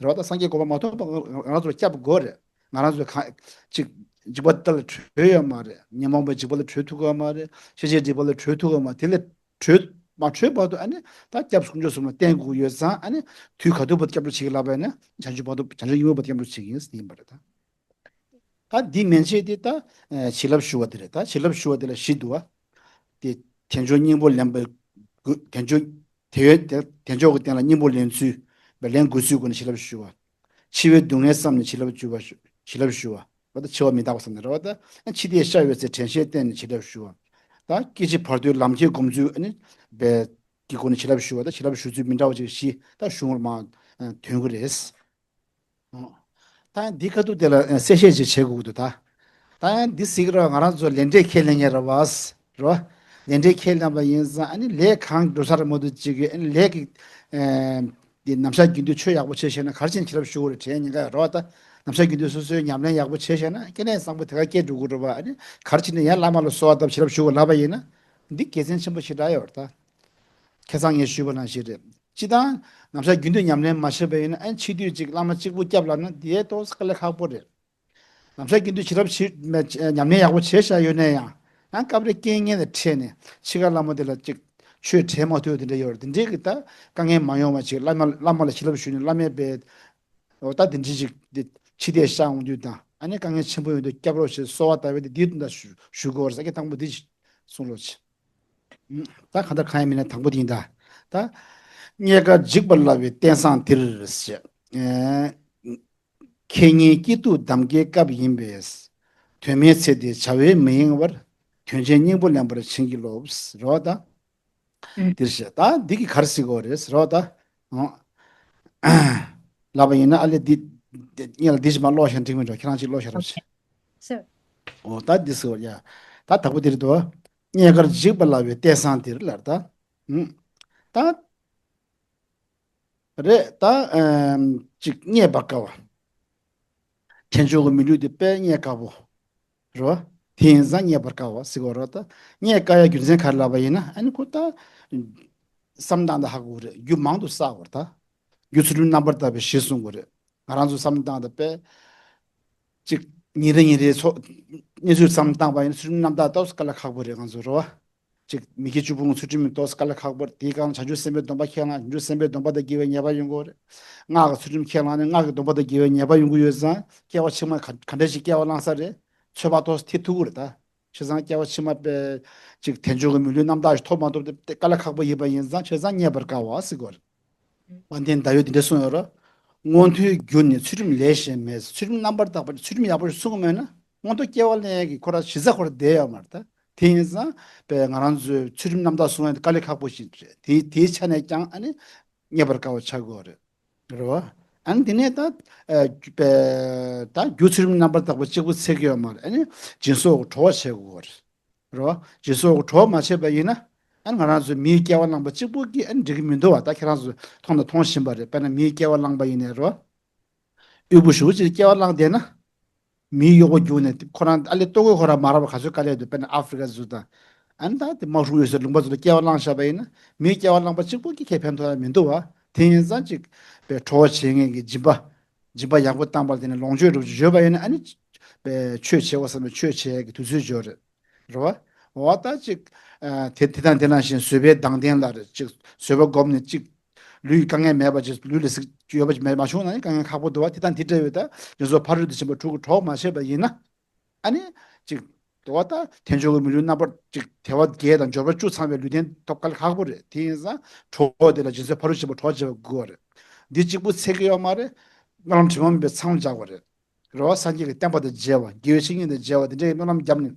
རེད་བ། ད་སངས་རྒྱས་གོ་འཕང་མ་ཐོབ་བར་ང་རང་ཚོ་ལ་སྐྱབས་དགོས་རེད། ང་རང་ཚོ་གང་ཅིག་འཇིགས་པ་ལྟ་ལ་གྲོལ་ཡོད་མ་རེད། ཉོན་མོངས་པའི་འཇིགས་པ་ལས་གྲོལ་ཐུབ་ཀྱི་ཡོད་མ་རེད། ཤེས་བྱའི་སྒྲིབ་པ་ལས་གྲོལ་ཐུབ་ཀྱི་ཡོད་མ་རེད། དེ་ལས་གྲོལ་མ་གྲོལ་བར་དུ་ཨ་ནི་ད་སྐྱབས་སུ་དཀོན་མཆོག་གསུམ་ལ་བརྟེན་དགོས་ཀྱི་ཡོད་ཙང་། ཨ་ནི་དུས་ག་དུས་བར་དུ་སྐྱབས་འགྲོ་བྱེད་ཀྱི་ལབ་པ་ཡིན་ན། བྱང་ཆུབ་བར་དུ་བྱང་ཆུབ་སྙིང་པོའི་བར་དུ་སྐྱབས་འགྲོ་བྱེད་ཀྱི་ཡིན་ཟེར་ཡིན་པ་རེད་ད། ད་འདི་མན་ཆད་དེ་ད་ཨ་བྱིན་རླབས་ཞུ་བ་དེ་རེད། ད་བྱིན་རླབས་ཞུ་བ་དེ་ལ་བཞི་འདུག་བ། དེ་དལ་འབྱོར་སྙིང་པོ་ལེན་པའི་དགོས། དལ་འབྱོར་དལ་འབྱོར་དལ་འབྱོར་གྱི་རྟེན་ལ་སྙིང་པོ་ལེན་ཚུལ། ལེན་དགོས་ཚུལ་སྐོར་ནས་བྱིན་རླབས་ཞུ་བ། འཆི་བའི་སྡུག་བསྔལ་བསམ་ནས་བྱིན་རླབས་ཞུ་བ། བྱིན་རླབས་ཞུ་བ། འོ་ད་འཆི་བ་མི་རྟག་པ་བསམ་ནས་རེད་བ། ད་འཆི་ལྟས་ཤར་བའི་ཚེ་དྲན་ཤེས་བསྟེན་ནས་བྱིན་རླབས་ཞུ་བ། ད་སྐྱེ་འཆི་བར་དོའི་ལམ་ཁྱེར་སྒོམ་ཚུལ་ཨ་ནི་བའི་གི་སྒོ་ནས་བྱིན་རླབས་ཞུ་བ། ད་བྱིན་རླབས་ཞུ་ཚུལ་མི་འདྲ་བ་ཅིག་བཞི་ད་གཞུང་ལ་མར་ཐོན་གྱི་རེད། ད་ཡང་འདི་ཁ་ཐུག་དེ་ལ་གསལ་བཤད་ཅིག་བྱེད་དགོས་ཀྱི་འདུག་ད་ད་ཡང་འདི་ཟེར་གྱི་རེད་བ། ང་རང་ཚོ་ལས་འབྲས་ཁས་ལེན་མཁན་རེད་བ། རེད་བ། ལས་འབྲས་ཁས་ལེན་པ་ཡིན་ཙང་། ཨ་ནི་ལས་གང་འགྲོ་ས་རེད་མ་གཏོགས་ཅིག་གི། ཨ་ནི་ལས་ཀྱི་ཨ་འདི་ནམ་ཞག་རྒྱུན་དུ་ཆོས་ཡག་པོ་བྱས་ཤེས་ན་ག་རེ་བྱས་ནས་བྱིན་རླབས་ཞུ་དགོས་རེད་དྲན་ཉེན་ཁ་ཡོད་རེད་བ། ད་ནམ་ཞག་རྒྱུན་དུ་སོ་སོའི་ཉམས་ལེན་ཡག་པོ་བྱས་ཤེས་ན་སྐྱེ་གནས་བཟང་པོ་དེ་ག་སྐྱེ་འགྲོ་གི་རེད་བ། ཨ་ནི་ག་རེ་བྱས་ནས་ཡང་བླ་མ་ལ་གསོལ་བ་བཏབ་བྱིན་རླབས་ཞུ་དགོས་ལབ་པ་ཡིན་ན། འདི་དགེ་མཚན་ཆེན་པོ་ཞེ་དྲག་ཡོད་རེད་ད། ཁ་སང་ངས་ཞུས་པ་ནང་བཞིན་རེད། སྤྱིར་བཏང་ནམ་ཞག་རྒྱུན་དུ་ཉམས་ལེན་མ་བྱས་པ་ཡིན་ན། ཨ་ནི་འཆི་དུས་ཅིག་བླ་མ་གཅིག་པུ་སྐྱབས་ལབ་ན་དེ་ཏོག་ཙམ་དཀའ་ལས་ཁག་པོ་རེད། ནམ་ཞག་རྒྱུན་དུ་བྱིན་རླབས་བྱེད་ཉམས་ལེན་ཡག་པོ་བྱས་བཞག་ཡོད་ན་ཡང་། ཡང་སྐབས་རེ་རྐྱེན་ངན་ལ་འཕྲད་ནས་འཆི་ཁ་བླ་མ་དེ་ལ་ཅིག་ཆོས་དྲན་མ་ཐུབ་དེ་འདྲ་ཡོད་རེད། དེ་འདྲའི་གི་ད་དཀའ་ངལ་མ་ཡོང་བ་ཅིག་བླ་མ་བླ་མ་ལ་བྱིན་རླབས་ཞུས་ནས། བླ་མས་པའི་འོ་ད་དེ་འདྲའི་ཅིག་འདི་འཆི་ལྟས་ཤར་འོང་དུས་དང་། ཨ་ནི་དཀའ་ངལ་ཆེན་པོ་ཡོང་དུས་སྐྱབས་རོགས་ཞེས་གསོལ་བ་བཏབ་པའི་དེ་འདི་དུས་ད་ཞུ་ཞུ་དགོས་རེད། ས་སྐྱ་དང་པོ་འདི་གསུང་རོགས་བྱེད། ད་གང་ལྟར་གང་ཡིན་མིན་ན་དང་པོ་དེ་ཡིན་ད། ད་རྙེད་དཀར་འཇིགས་པ་སླ་བའི་རྟེན་བཟང་འདིར་ཞེས། ཨེ། ཁེ་ཉེན་སྐྱིད་སྡུག་གདམ་གའི་སྐབས་ཡིན་པས། དོན་མེད་ཚེ་འདིའི་བྱ་བས་མི་གཡེང་བར། དོན་ཆེན་སྙིང་པོ་ལེན་པར་བྱིན་གྱིས་རློབས། རེད་བ་ད། ཨུ། འདིར་ཞེས། ད་འདི་གི་ག་རེ་ཟེར་དགོས་རེད་ཟེར་བ་ད། ཨོ། ལབ་པ་ཡིན་ན། ཨ་ལས་འདི་འདི་སྔོན་ལ་འདི་ཞིག་མར་ཀློག་བཞག་ན་འགྲིག་མི་འགྲོ། ཁྱེད་རང་ཅིག་ཀློག་བཞག་རོགས་བྱེད། ཟེར། ཨོ་ད་འདི་ཟེར་བ་ཡ། ད་དང་པོ་འདིར་འདུག་རྙེད་དཀར་འཇིགས་པ་སླ་བའི་རྟེན་བཟང་འདིར་ལབ་ད། ཨུ། ད། རེད་ད། ཨམ། ཅིག་རྙེད་པར་དཀའ་བ། དལ་འབྱོར་གྱི་མི་ལུས་དེ་དཔེ་རྙེད་དཀའ་བོ། རེད་བ། དེ་ཡིན་ཙང་རྙེད་པར་དཀའ་བ་ཟེར་གྱི་ཡོད་རེད་ད། རྙེད་དཀའ་ཡ་རྒྱུ་མཚན་ག་རེ་ལབ་པ་ཡིན་ན། ཨ་ནི་ཁོ་ད་བསམ་བློ་བཏང་ད་ཧ་གོ་གི་རེད། རྒྱུ་མང་དུ་བསགས་པ་རེད་ད། རྒྱུ་ཚུལ་ཁྲིམས་རྣམ་པར་དག་པའི་གཞི་བཟུང་དགོས་རེད། ང་རང་ཚོ་བསམ་བློ་བཏང་ད་དཔེ་ཅིག་ཉིན་རེ་ཉིན་རེའི་ཚོ་གནས་ཚུལ་བསམ་བློ་བཏང་པ་ཡིན་ན། ཚུལ་ཁྲིམས་རྣམ་དག་ཏོག་ཙམ་དཀའ་ལས་ཁག་པོ་རེད་ང་ཚོ། རེད་བ། ཅིག་མི་དགེ་བཅུ་སྤོང་གི་ཚུལ་ཁྲིམས་ཏོག་ཙམ་དཀའ་ལས་ཁག་པོ་རེད། དེའི་སྒང་ལ་བྱང་ཆུབ་སེམས་དཔའི་སྡོམ་པ་ཁས་བླངས་ན་བྱང་ཆུབ་སེམས་དཔའི་སྡོམ་པ་དང་འགལ་བའི་ཉེས་པ་ཡོང་གི་ཡོད་རེད། སྔགས་ཀྱི་ཚུལ་ཁྲིམས་ཁས་བླངས་ན་སྔགས་ཀྱི་སྡོམ་པ་དང་འགལ་བའི་ཉེས་པ་ཡོང་གི་ཡོད་ཙང་སྐྱེ་བ་ཕྱི་མ་ག་ག་འདྲ་ཞིག་སྐྱེ་བ་བླངས་ས་རེད། ཚོད་དཔག་ཏོག་ཙམ་ཐེབས་ཐུབ་ཀྱི་རེད་ད། བྱས་ཙང་སྐྱེ་བ་ཕྱི་མ་པའི་ཅིག་དལ་འབྱོར་གྱི་མི་ལུས་རྣམ་དག་ཞིག་ཐོབ་མ་ཐོབ་དེ་དཀའ་ལས་ཁག་པོ་ཡིན་པ་ཡིན་ཙང་བྱས་ཙང་རྙེད་པར་དཀའ་བ་ཟེར་གྱི་ཡོད་རེད། དཔལ་ལྡན་ཟླ་འོད་འདི་འདྲ་གསུངས་ཡོད་རེད། མངོན་མཐོའི་རྒྱུ་ནི་ཚུལ་ཁྲིམས་ལས་གཞན་མེད། ཚུལ་ཁྲིམས་རྣམ་པར་དག་པ་ཚུལ་ཁྲིམས་ཡག་པོ་ཞིག་སྲུང་གི་མེད་ན་མངོན་མཐོ་སྐྱེ་བ་ལེན་ཡས་ཀྱི་ཁོ་རང་གཞི་རྩ་ཁོ་རང་བསྡད་ཡོད་མ་རེད་ད། དེ་ཡིན་ཙང་པའི་ང་རང་ཚོའི་ཚུལ་ཁྲིམས་རྣམ་དག་སྲུང་ཡས་དེ་དཀའ་ལས་ཁག་པོ་ཞིག་རེད། དེ་དེའི་ཆ་ནས་ཀྱང་ཨ་ནི་རྙེད་པར་དཀའ་བ་ཆགས་ཀྱི་ཡོད་རེད། རེད་བ། ཨ་ནི་དེ་ནས་ད་ཨ་པའི་ད་རྒྱུ་ཚུལ་ཁྲིམས་རྣམ་པར་དག་པ་གཅིག་པུ་འཚོལ་གྱི་ཡོད་མ་རེད། ཨ་ནི་སྦྱིན་སོགས་ཀྱི་གྲོགས་བྱེད་དགོས་རེད། རེད་བ། སྦྱིན་སོགས་ཀྱི་གྲོགས་མ་བྱས་པ་ཡིན་ན་ཨ་ནི་ང་རང་ཚོའི་མིའི་སྐྱེ་བ་བླངས་པ་གཅིག་པུ་གིས་ཨ་ནི་འགྲིག་གི་མི་འདུག་བ། ད་ཁྱེད་རང་ཚོས་མཐོང་དང་མཐོང་བཞིན་པ་རེད། དཔེར་ན་མིའི་སྐྱེ་བ་བླངས་པ་ཡིན་ནའི་རེད་བ། དབུལ་པོ་ཞེ་པོ་ཅིག་སྐྱེ་བ་བླངས་བསྡད་ན། མིའི་གཡོག་པོ་རྒྱུགས་ནས་ཁོ་རང་ཨ་ལས་ལྟོ་གོས་ཁོ་རང་མ་རག་པ་ག་ཚོད་དཀའ་ལས་འདུག་དཔེར་ན་ཨ་ཧྥི་རི་ཀ་ཟུར་དང་། ཨ་ནི་ད་དེ་དམག་འཁྲུག་ཡོད་སའི་ལུང་པ་ཚོ་ལ་སྐྱེ་བ་བླངས་བཞག་པ་ཡིན་ན་མིའི་སྐྱེ་བ་བླངས་པ་གཅིག་པོ་གིས་ཁེ་ཕན་ཐོགས་ཡ་མི་འདུག་བ། དེ་ཡིན་ཙང་ཅིག་པའི་གྲོགས་བྱེད་མཁན་གྱི་སྦྱིན་པ། སྦྱིན་པ་ཡག་པོ་བཏང་པ་དེ་ནས་ལོངས་སྤྱོད་འདྲ་པོ་ཅིག་ཡོད་པ་ཡིན་ན་ཨ་ནི་པའི་ཆོས་བྱེད་དགོས་བསམ་པའི་ཆོས་བྱེད་ཡ་གི་དུས་ཚོད་འབྱོར་རེད། རེད་བ། འོ་ད་ཅིག་ཨ་དེ་དེ་དང་དེ་ནང་བཞིན་བཟོད་པའི་མདངས་ལྡན་ལ་རེད། ཅིག་བཟོད་པ་བསྒོམས་ནས་ཅིག་ལུས་དཀའ་ངལ་མེད་པ་ཅིག་ལུས་ལ་ཟིག་ཡོད་པ་ཅིག་མེད་མ་བྱུང་ན་ནི་དཀའ་ངལ་ཁག་པོ་འདུག་བ། དེ་དང་དེ་འདྲ་བའི་ད་ཡོངས་སུ་ཕ་རོལ་ཏུ་ཕྱིན་པ་དྲུག་གི་གྲོགས་མ་བྱས་པ་ཡིན་ན་ཨ་ནི་ཅིག་འོ་ད་དལ་འབྱོར་གྱི་མི་ལུས་རྣམ་པར་ཅིག་དལ་བ་བརྒྱད་དང་འབྱོར་པ་བཅུ་ཚང་བའི་ལུས་རྟེན་ཐོབ་དཀའ་ལས་ཁག་པོ་རེད། དེ་ཡིན་ཙང་གྲོགས་དེ་ལ་སྦྱིན་སོགས་ཕ་རོལ་ཕྱིན་པ་གྲོགས་བྱེད་པ་དགོས་པ་རེད། འདི་གཅིག་པུ་འཚོལ་གྱི་ཡོད་མ་རེད། སྨོན་ལམ་དྲི་མ་མེད་པའི་མཚམས་སྦྱར་དགོས་རེད། རེད་བ། སངས་རྒྱས་ཀྱི་བསྟན་པ་དང་མཇལ་བ། དགེ་བའི་བཤེས་གཉེན་དང་མཇལ་བ་དེ་འདྲའི་སྨོན་ལམ་བརྒྱབ་ནས།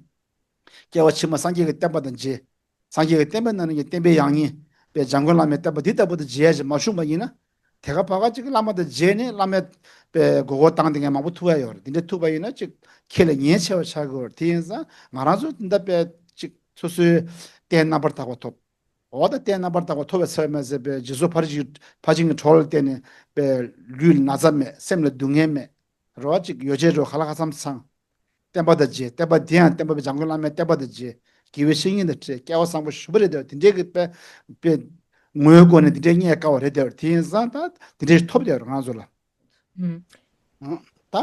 སྐྱེ་བ་ཕྱི་མ་སངས་རྒྱས་ཀྱི་བསྟན་པ་དང་མཇལ། སངས་རྒྱས་ཀྱི་བསྟན་པའི་ནང་ནས་ཀྱང་བསྟན་པའི་ཡང་སྙིང་། པའི་འཇམ་མགོན་བླ་མའི་བསྟན་པ་འདི་ལྟ་བུ་དེ་མཇལ་ཞིག་མ་བྱུང་བ་ཡིན་ན། དེ་ག་བར་ག་ཅིག་བླ་མ་དང་མཇལ་ནས་བླ་མའི་པའི་མགོ་སྐོར་བཏང་དེ་ངས་མང་པོ་ཐུག་ཡ་ཡོད་རེད། དེ་འདྲ་ཐུག་པ་ཡིན་ན་ཅིག་ཁྱེད་ལ་ཉེན་ཆེ་བ་ཆགས་ཀྱི་ཡོད་རེད། དེ་ཡིན་ཙང་ང་རང་ཚོ་འདི་འདྲ་པའི་ཅིག་སོ་སོའི་རྟེན་རྣམ་པར་དག་པ་ཐོབ། འོ་ད་རྟེན་རྣམ་པར་དག་པ་ཐོབ་པའི་ཚེ་མ་ཟད་པའི་རྗེས་སུ་ཕར་ཕྱིན་ཕར་ཕྱིན་གྱི་གྲོགས་ལ་བརྟེན་ནས་པའི་ལུས་ལ་ན་ཚ་མེད། སེམས་ལ་སྡུག་བསྔལ་མེད། རོ་གཅིག་ཡོ་བྱད་རོ་ག་ལ་ག་ཚམ་ཚང་། བསྟན་པ་དང་མཇལ། བསྟན་པ་འདི་ཡང་བསྟན་པ་འཇམ་མགོན་བླ་མའི་བསྟན་པ་དང་མཇལ། དགེ་བའི་བཤེས་གཉེན་དང་འཕྲད། སྐལ་བ་བཟང་པོ་ཞེ་པོ་རེད་དེ། དེ་འདྲའི་གི་དཔེ་དཔེ་ངོ་བོའི་སྒོ་ནས་འདི་འདྲའི་རྙེད་དཀའ་བ་རེད་དེ། དེ་ཡིན་ཙང་ད་དེ་འདྲའི་ཐོབ་དེ་ང་ཚོ་ལ། ད་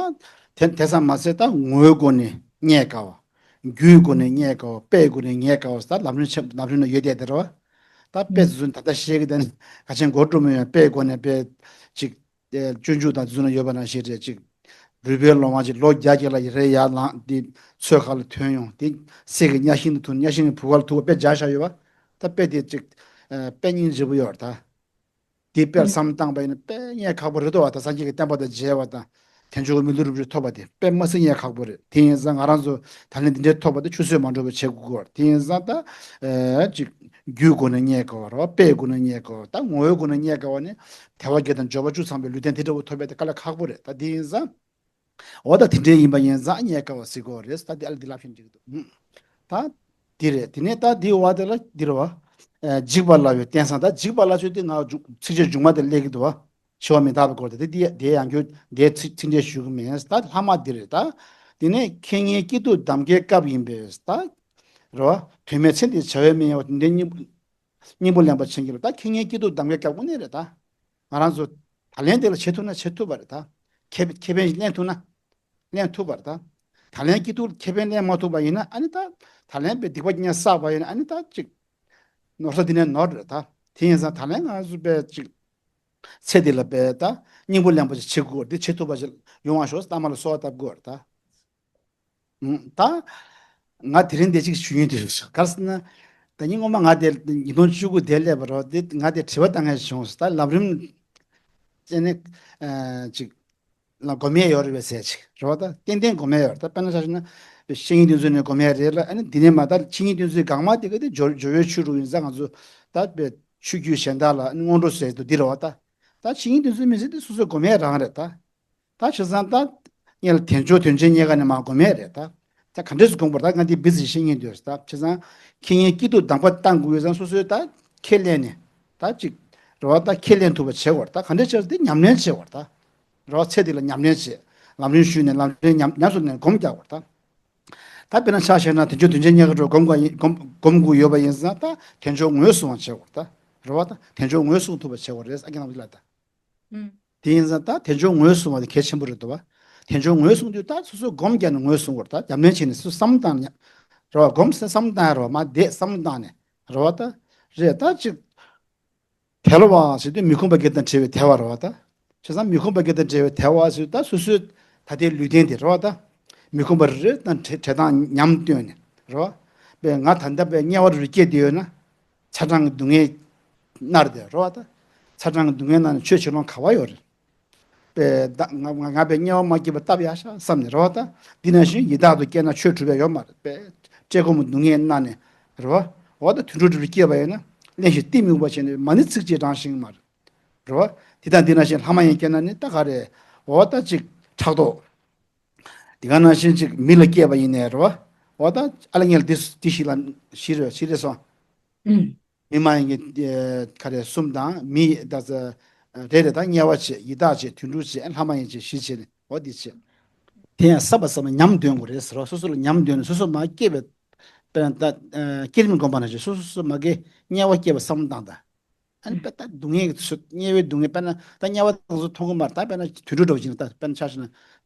དེ་དེ་ཙམ་མ་ཟད་ད་ངོ་བོའི་སྒོ་ནས་རྙེད་དཀའ་བ། རྒྱུའི་སྒོ་ནས་རྙེད་དཀའ་བ། དཔེའི་སྒོ་ནས་རྙེད་དཀའ་བ། ད་ལམ་རིམ་ཆེན་ལམ་རིམ་ན་ཡོད་དེ་དེ་རེད་བ། ད་དཔེ་ཚོ་ད་ལྟ་བཤད་གི་དེ་ནི་ག་ཆེན་གོ་སྒྲུབ་མི་ཡོང་། དཔེའི་སྒོ་ནས་དཔེ་ཅིག་དེ་སྤྱོད་འཇུག་དང་དེ་ཚོ་ན་ཡོད་པ་ནང་བཞིན་རེད། ཅིག་རུས་པའི་ལོང་བ་ཅིག་ལོ་བརྒྱ་བརྒྱ་ལ་རེ་ཡར་ལངས་ཏེ་ཚོད་ཁ་ལ་ཐོན་ཡོང་། དེ་གསེར་གྱི་གཉའ་ཤིང་དུ་ཐུག། གཉའ་ཤིང་གི་བུ་ག་ལ་ཐུག་པ་དཔེ་སྦྱར་བཞག་ཡོད་པ། ད་དཔེ་དེ་ཅིག་དཔེ་སྙིང་རྗེ་པོ་ཡོད་རེད་ད། དེ་དཔེར་བསམ་བཏང་པ་ཡིན་ན་དཔེ་རྙེད་ཁག་པོ་རེད་དོ། ད་སངས་རྒྱས་ཀྱི་བསྟན་པ་དང་མཇལ་བ་དང་དལ་འབྱོར་གྱི་མི་ལུས་རིན་པོ་ཆེ་ཐོབ་པ་དེ་དཔེ་མ་སྲིད་རྙེད་ཁག་པོ་རེད། དེ་ཡིན་ཙང་ང་རང་ཚོ་ད་ལན་འདི་འདྲའི་ཐོབ་པ་དེ་ཆུད་ཟོས་མ་འགྲོ་བ་བྱེད་དགོས་ཀྱི་ཡོད་རེད། དེ་ཡིན་ཙང་ད་ཅིག་རྒྱུའི་སྒོ་ནས་རྙེད་དཀའ་བ་རེད་བ། དཔེའི་སྒོ་ནས་རྙེད་དཀའ་བ། ད་ངོ་བོའི་སྒོ་ནས་རྙེད་དཀའ་བ་ནི་དལ་བ་བརྒྱད་དང་འབྱོར་པ་བཅུ་ཚང་བའི་ལུས་རྟེན་དེ་འདྲ་བོ་ཐོབ་པ་དེ་དཀའ་ལས་ཁག་པོ་རེད། ད་དེ་ཡིན་ཙང་། འོ་ད་དེ་འདྲའི་ཡིན་པ་ཡིན་ཙང་རྙེད་དཀའ་བ་ཟེར་གོ་རེད། ད་དེ་ཨ་ལ་འདི་ལབ་བཞིན་འགྲིག་གི་འདུག་ད་འདི་རེད། དེ་ནས་ད་འདི་བ་དེ་ལ་འདི་རེད་བ། འཇིགས་པ་སླ་བའི་རྟེན་བཟང་། ད་འཇིགས་པ་སླ་ཚུལ་དེ་ང་ཚིགས་བཅད་མཇུག་མ་དེ་སླེབས་ཀྱི་འདུག་བ། འཆི་བ་མི་རྟག་པའི་སྐོར་དེ་དེ་དེ་ཡང་ཁྱོད་དེ་ཚིག་ཚིག་འགྲེལ་ཞུ་གི་མིན། ད་ལྷག་མ་འདི་རེད་ད། དེ་ནས་ཁེ་ཉེན་སྐྱིད་སྡུག་གདམས་ངག་སྐབས་ཡིན་པས་ད། རེད་བ། དོན་མེད་ཚེ་འདིར་བྱ་བའི་སྨན་ཡོད་པ་དེ་འདྲའི་སྙིང་སྙིང་པོ་ལེན་པར་བྱིན་གྱིས་རློབས། ད་ཁེ་ཉེན་སྐྱིད་སྡུག་གདམས་ངག་སྐབས་དངོས་གནས་རེད་ད། ང་རང་ཚོ་ད་ལན་དེ་ལ་བྱེད་ཐུབ་ན་བྱེད་ཐུབ་པ་རེད་ད། ཁེ་ཁེ་ཕན་ཞིག་ལེན་ཐུབ་ན་ལེན་ཐུབ་པ་རེད་ད། ད་ལན་སྐྱིད་སྡུག་ཁེ་ཕན་ལེན་མ་ཐུབ་པ་ཡིན་ན་ཨ་ནི་ད་ད་ལན་པའི་སྡིག་པ་ཉེས་བསགས་པ་ཡིན་ན་ཨ་ནི་ད་ཅིག་ནོར་ས་འདི་ནས་ནོར་རེད་ད། དེ་ཡིན་ཙང་ད་ལན་ང་ཚོ་པའི་ཅིག་ཚེ་འདི་ལ་པའི་ད་སྙིང་པོ་ལེན་པ་ཞིག་བྱེད་དགོས་རེད། འདི་བྱེད་ཐུབ་པ་ཞིག་ཡོང་བ་ཤོག་ཟེར་ལྷག་མ་ལ་གསོལ་བ་བཏབ་དགོས་རེད་ད། ད་ང་དེ་རིང་འདི་གཅིག་ཞུ་ཡིན་དུས་ག་རེ་ཟེར་ན། ད་ཉིན་སྔོན་མ་ང་དེ་ཉིས་སྟོང་བཅུ་དགུ་དེ་སླེབས་པ་རོ། དེ་ང་དེ་དྲི་བ་བཏང་ངེས་བྱུང་། ད་ལམ་རིམ་ཅན་ནི་ཅིག་ལ་སྒོམ་ཡས་ཡོད་རེད་པས་ཟེར་ཅིག་རོ། ད་ཏན་ཏན་སྒོམ་ཡས་ཡོད་རེད། ད་དཔེར་ན་ཆ་བཞག་ན་བཤེས་གཉེན་དེ་ཚོ་ནས་སྒོམ་ཡས་རེད་ལ། ཨ་ནི་འདི་ནས་མ་ད་བཤེས་གཉེན་དེ་ཚོའི་སྒང་མ་དེ་ག་དེ་ཇོ་ཇོ་བོའི་ཆོས་དྲུག་ཡིན་ཙང་ང་ཚོ་ད་པའི་ཆོས་བརྒྱུད་གཞན་དག་ལ་ཨ་ནི་སྔོན་འགྲོ་ཟེར་དུ་འདི་རེད་བ། ད་ད་བཤེས་གཉེན་དེ་ཚོའི་མི་ཚེ་དེ་སོ་སོའི་སྒོམ་ཡས་རང་རེད་ད། ད་བྱས་ཙང་ད་སྔོན་ལ་དལ་འབྱོར་དོན་ཆེན་རྙེད་དཀའ་ནས་མར་སྒོམ་ཡས་རེད་ད། ད་ག་འདྲས་སུ་སྒོམ་དགོས་ད། ང་འདི་བི་ཟི་ཤེས་ངེས་འདུག་ད། བྱས་ཙང་ཁེ་ཉེན་སྐྱིད་སྡུག་གདམས་ངག་བཏང་དགོས་ཡོད་ཙང་སོ་སོའི་ད་ཁས་ལེན་ནས་ད་ཅིག་རེད་བ། ད་ཁས་ལེན་ཐུབ་པ་བྱེད་དགོས་ད། ག་འདྲས་བྱས་ཏེ་ཉམས་ལེན་བྱེད་དགོས་ད། རེད་བ། ཚེ་འདི་ལ་ཉམས་ལེན་བྱེད། ལམ་རིམ་ཞུས་ནས་ལམ་རིམ་ཉམས་ཉམས་སུ་ལེན་སྒོམ་རྒྱག་དགོས་ད། ད་དཔེར་ན་ཆ་བཞག་ན་དལ་འབྱོར་དོན་ཆེན་རྙེད་དཀའ་འགྲོ་སྒོམ་དགོས་ཡིན་སྒོམ་སྒོམ་དགོས་ཡོད་པ་ཡིན་ཙང་ད་དལ་འབྱོར་ངོས་བཟུང་བ་བྱེད་དགོས་ད། རེད་བ། ད་དལ་འབྱོར་ངོས་བཟུང་ཐུབ་པ་བྱེད་དགོས་རེད། ཨ་ཁྱེད་རང་ཚོ་ལ་ད། དེ་ཡིན་ཙང་ད་དལ་འབྱོར་ངོས་བཟུང་བ་དེ་གལ་ཆེན་པོ་རེད་འདུག་བ། དལ་འབྱོར་ངོས་བཟུང་དུས་ད་སོ་སོ་སྒོམ་རྒྱག་ནས་ངོས་བཟུང་དགོས་རེད། ད་ཉམས་ལེན་བྱས་ནས་སོ་སོ་བསམ་བློ་བཏང་ནས། རེད་བ། སྒོམ་ཟེར་བསམ་བློ་བཏང་ཡ་རེད་བ། མ་བསྡད་བསམ་བློ་བཏང་ནས། རེད་བ་ད། རེད་ད་ཅིག་དལ་བ་ཟེར་དུས་མི་ཁོམ་པ་བརྒྱད་དང་བྲལ་བའི་དལ་བ་རེད་བ་ད། བྱས་ཙང་མི་ཁོམ་པ་བརྒྱད་དང་བྲལ་བའི་དལ་བ་ཟེར་ད་སོ་སོའི་ད་ལྟའི་ལུས་རྟེན་དེ་རེད་བ་ད། མི་ཁོམ་པ་རེ་རེ་དང་བྲལ་བྲལ་སྟངས་ཉམས་བཏོན་ནས་རེད་བ། པས་ང་ད་ལྟ་པའི་དམྱལ་བ་རུ་སྐྱེས་བསྡད་ཡོད་ན། ཚ་གྲང་གི་སྡུག་བསྔལ་མནར་ཏེ་རེད་བ་ད། ཚ་གྲང་གི་སྡུག་བསྔལ་ནང་ནས་ཆོས་བྱེད་ལོང་ག་བ་ཡོད་རེད། པས་ད་ང་ང་ང་པའི་དམྱལ་བ་མ་སྐྱེས་པ་བཏབ་ཡག་ཤག་བསམ་ནས་རེད་བ་ད། འདི་ནང་བཞིན་ཡི་དྭགས་དུ་སྐྱེས་ན་ཆོས་གྲུབ་ཡག་ཡོད་མ་རེད་པས། བཀྲེས་སྐོམ་སྡུག་བསྔལ་མནར་ནས་རེད་བ། འོ་ད་དུད་འགྲོ་རུ་སྐྱེས་པ་ཡིན་ན་གླེན་ཞིང་གཏི་མུག་པ་བྱས་ནས་མ་ཎི་ཚིག་གཅིག་བགྲང་ཤེས་ཀྱི་མ་རེད། རེད་བ། དེ་དང་འདི་ནང་བཞིན་ལྷ་མ་ཡིན་སྐྱེས་ན་ནི་ད་ག་རེད། འོ་ད་ཅིག་ཕྲག་དོག་དེ་ག་ནང་བཞིན་ཅིག་མི་ལ་སྐྱེས་པ་ཡིན་ནའི་རེད་བ། འོ་ད་ཨ་ལ་ངས་འདི་འདི་ཞིག་ལ་ཞིག་རེད་ཞིག་རེད་སོང་། ཨུམ། མི་མ་ཡིན་གྱི་ཨེ་ག་རེ་གསུམ་དང་མི་ད་ཚ་རེ་རེ་དང་དམྱལ་བ་བྱེད་ཡི་དྭགས་བྱེད་དུད་འགྲོ་བྱེད་ལྷ་མ་ཡིན་བྱེད་བཞི་བྱེད་ནས་འོ་འདི་བྱེད། དེ་ཡང་བསམ་པ་བསམ་པ་ཉམས་འདོན་དགོས་རེད་ཟེར་བ། སོ་སོ་ལ་ཉམས་འདོན་ནས་སོ་སོ་མ་སྐྱེས་པའི་དཔེར་ན་ད་ཨེ་བསྐྱེད་རིམ་སྒོམ་པ་ནང་བཞིན་སོ་སོ་སོ་མ་གིས་དམྱལ་བ་སྐྱེས་པ་བསམ་བློ་བཏང་དང་། ཨ་ནི་དཔེ་ད་སྡུག་བསྔལ་གྱི་ཚུལ་དམྱལ་བའི་སྡུག་བསྔལ་དཔེར་ན་ད་དམྱལ་བ་དང་སོ་མཐོང་གི་མ་རེད། ད་དཔེར་ན་དུད་འགྲོ་འདྲ་བོ་ཅིག་ད་དཔེར་ན་ཆ་བཞག་ན་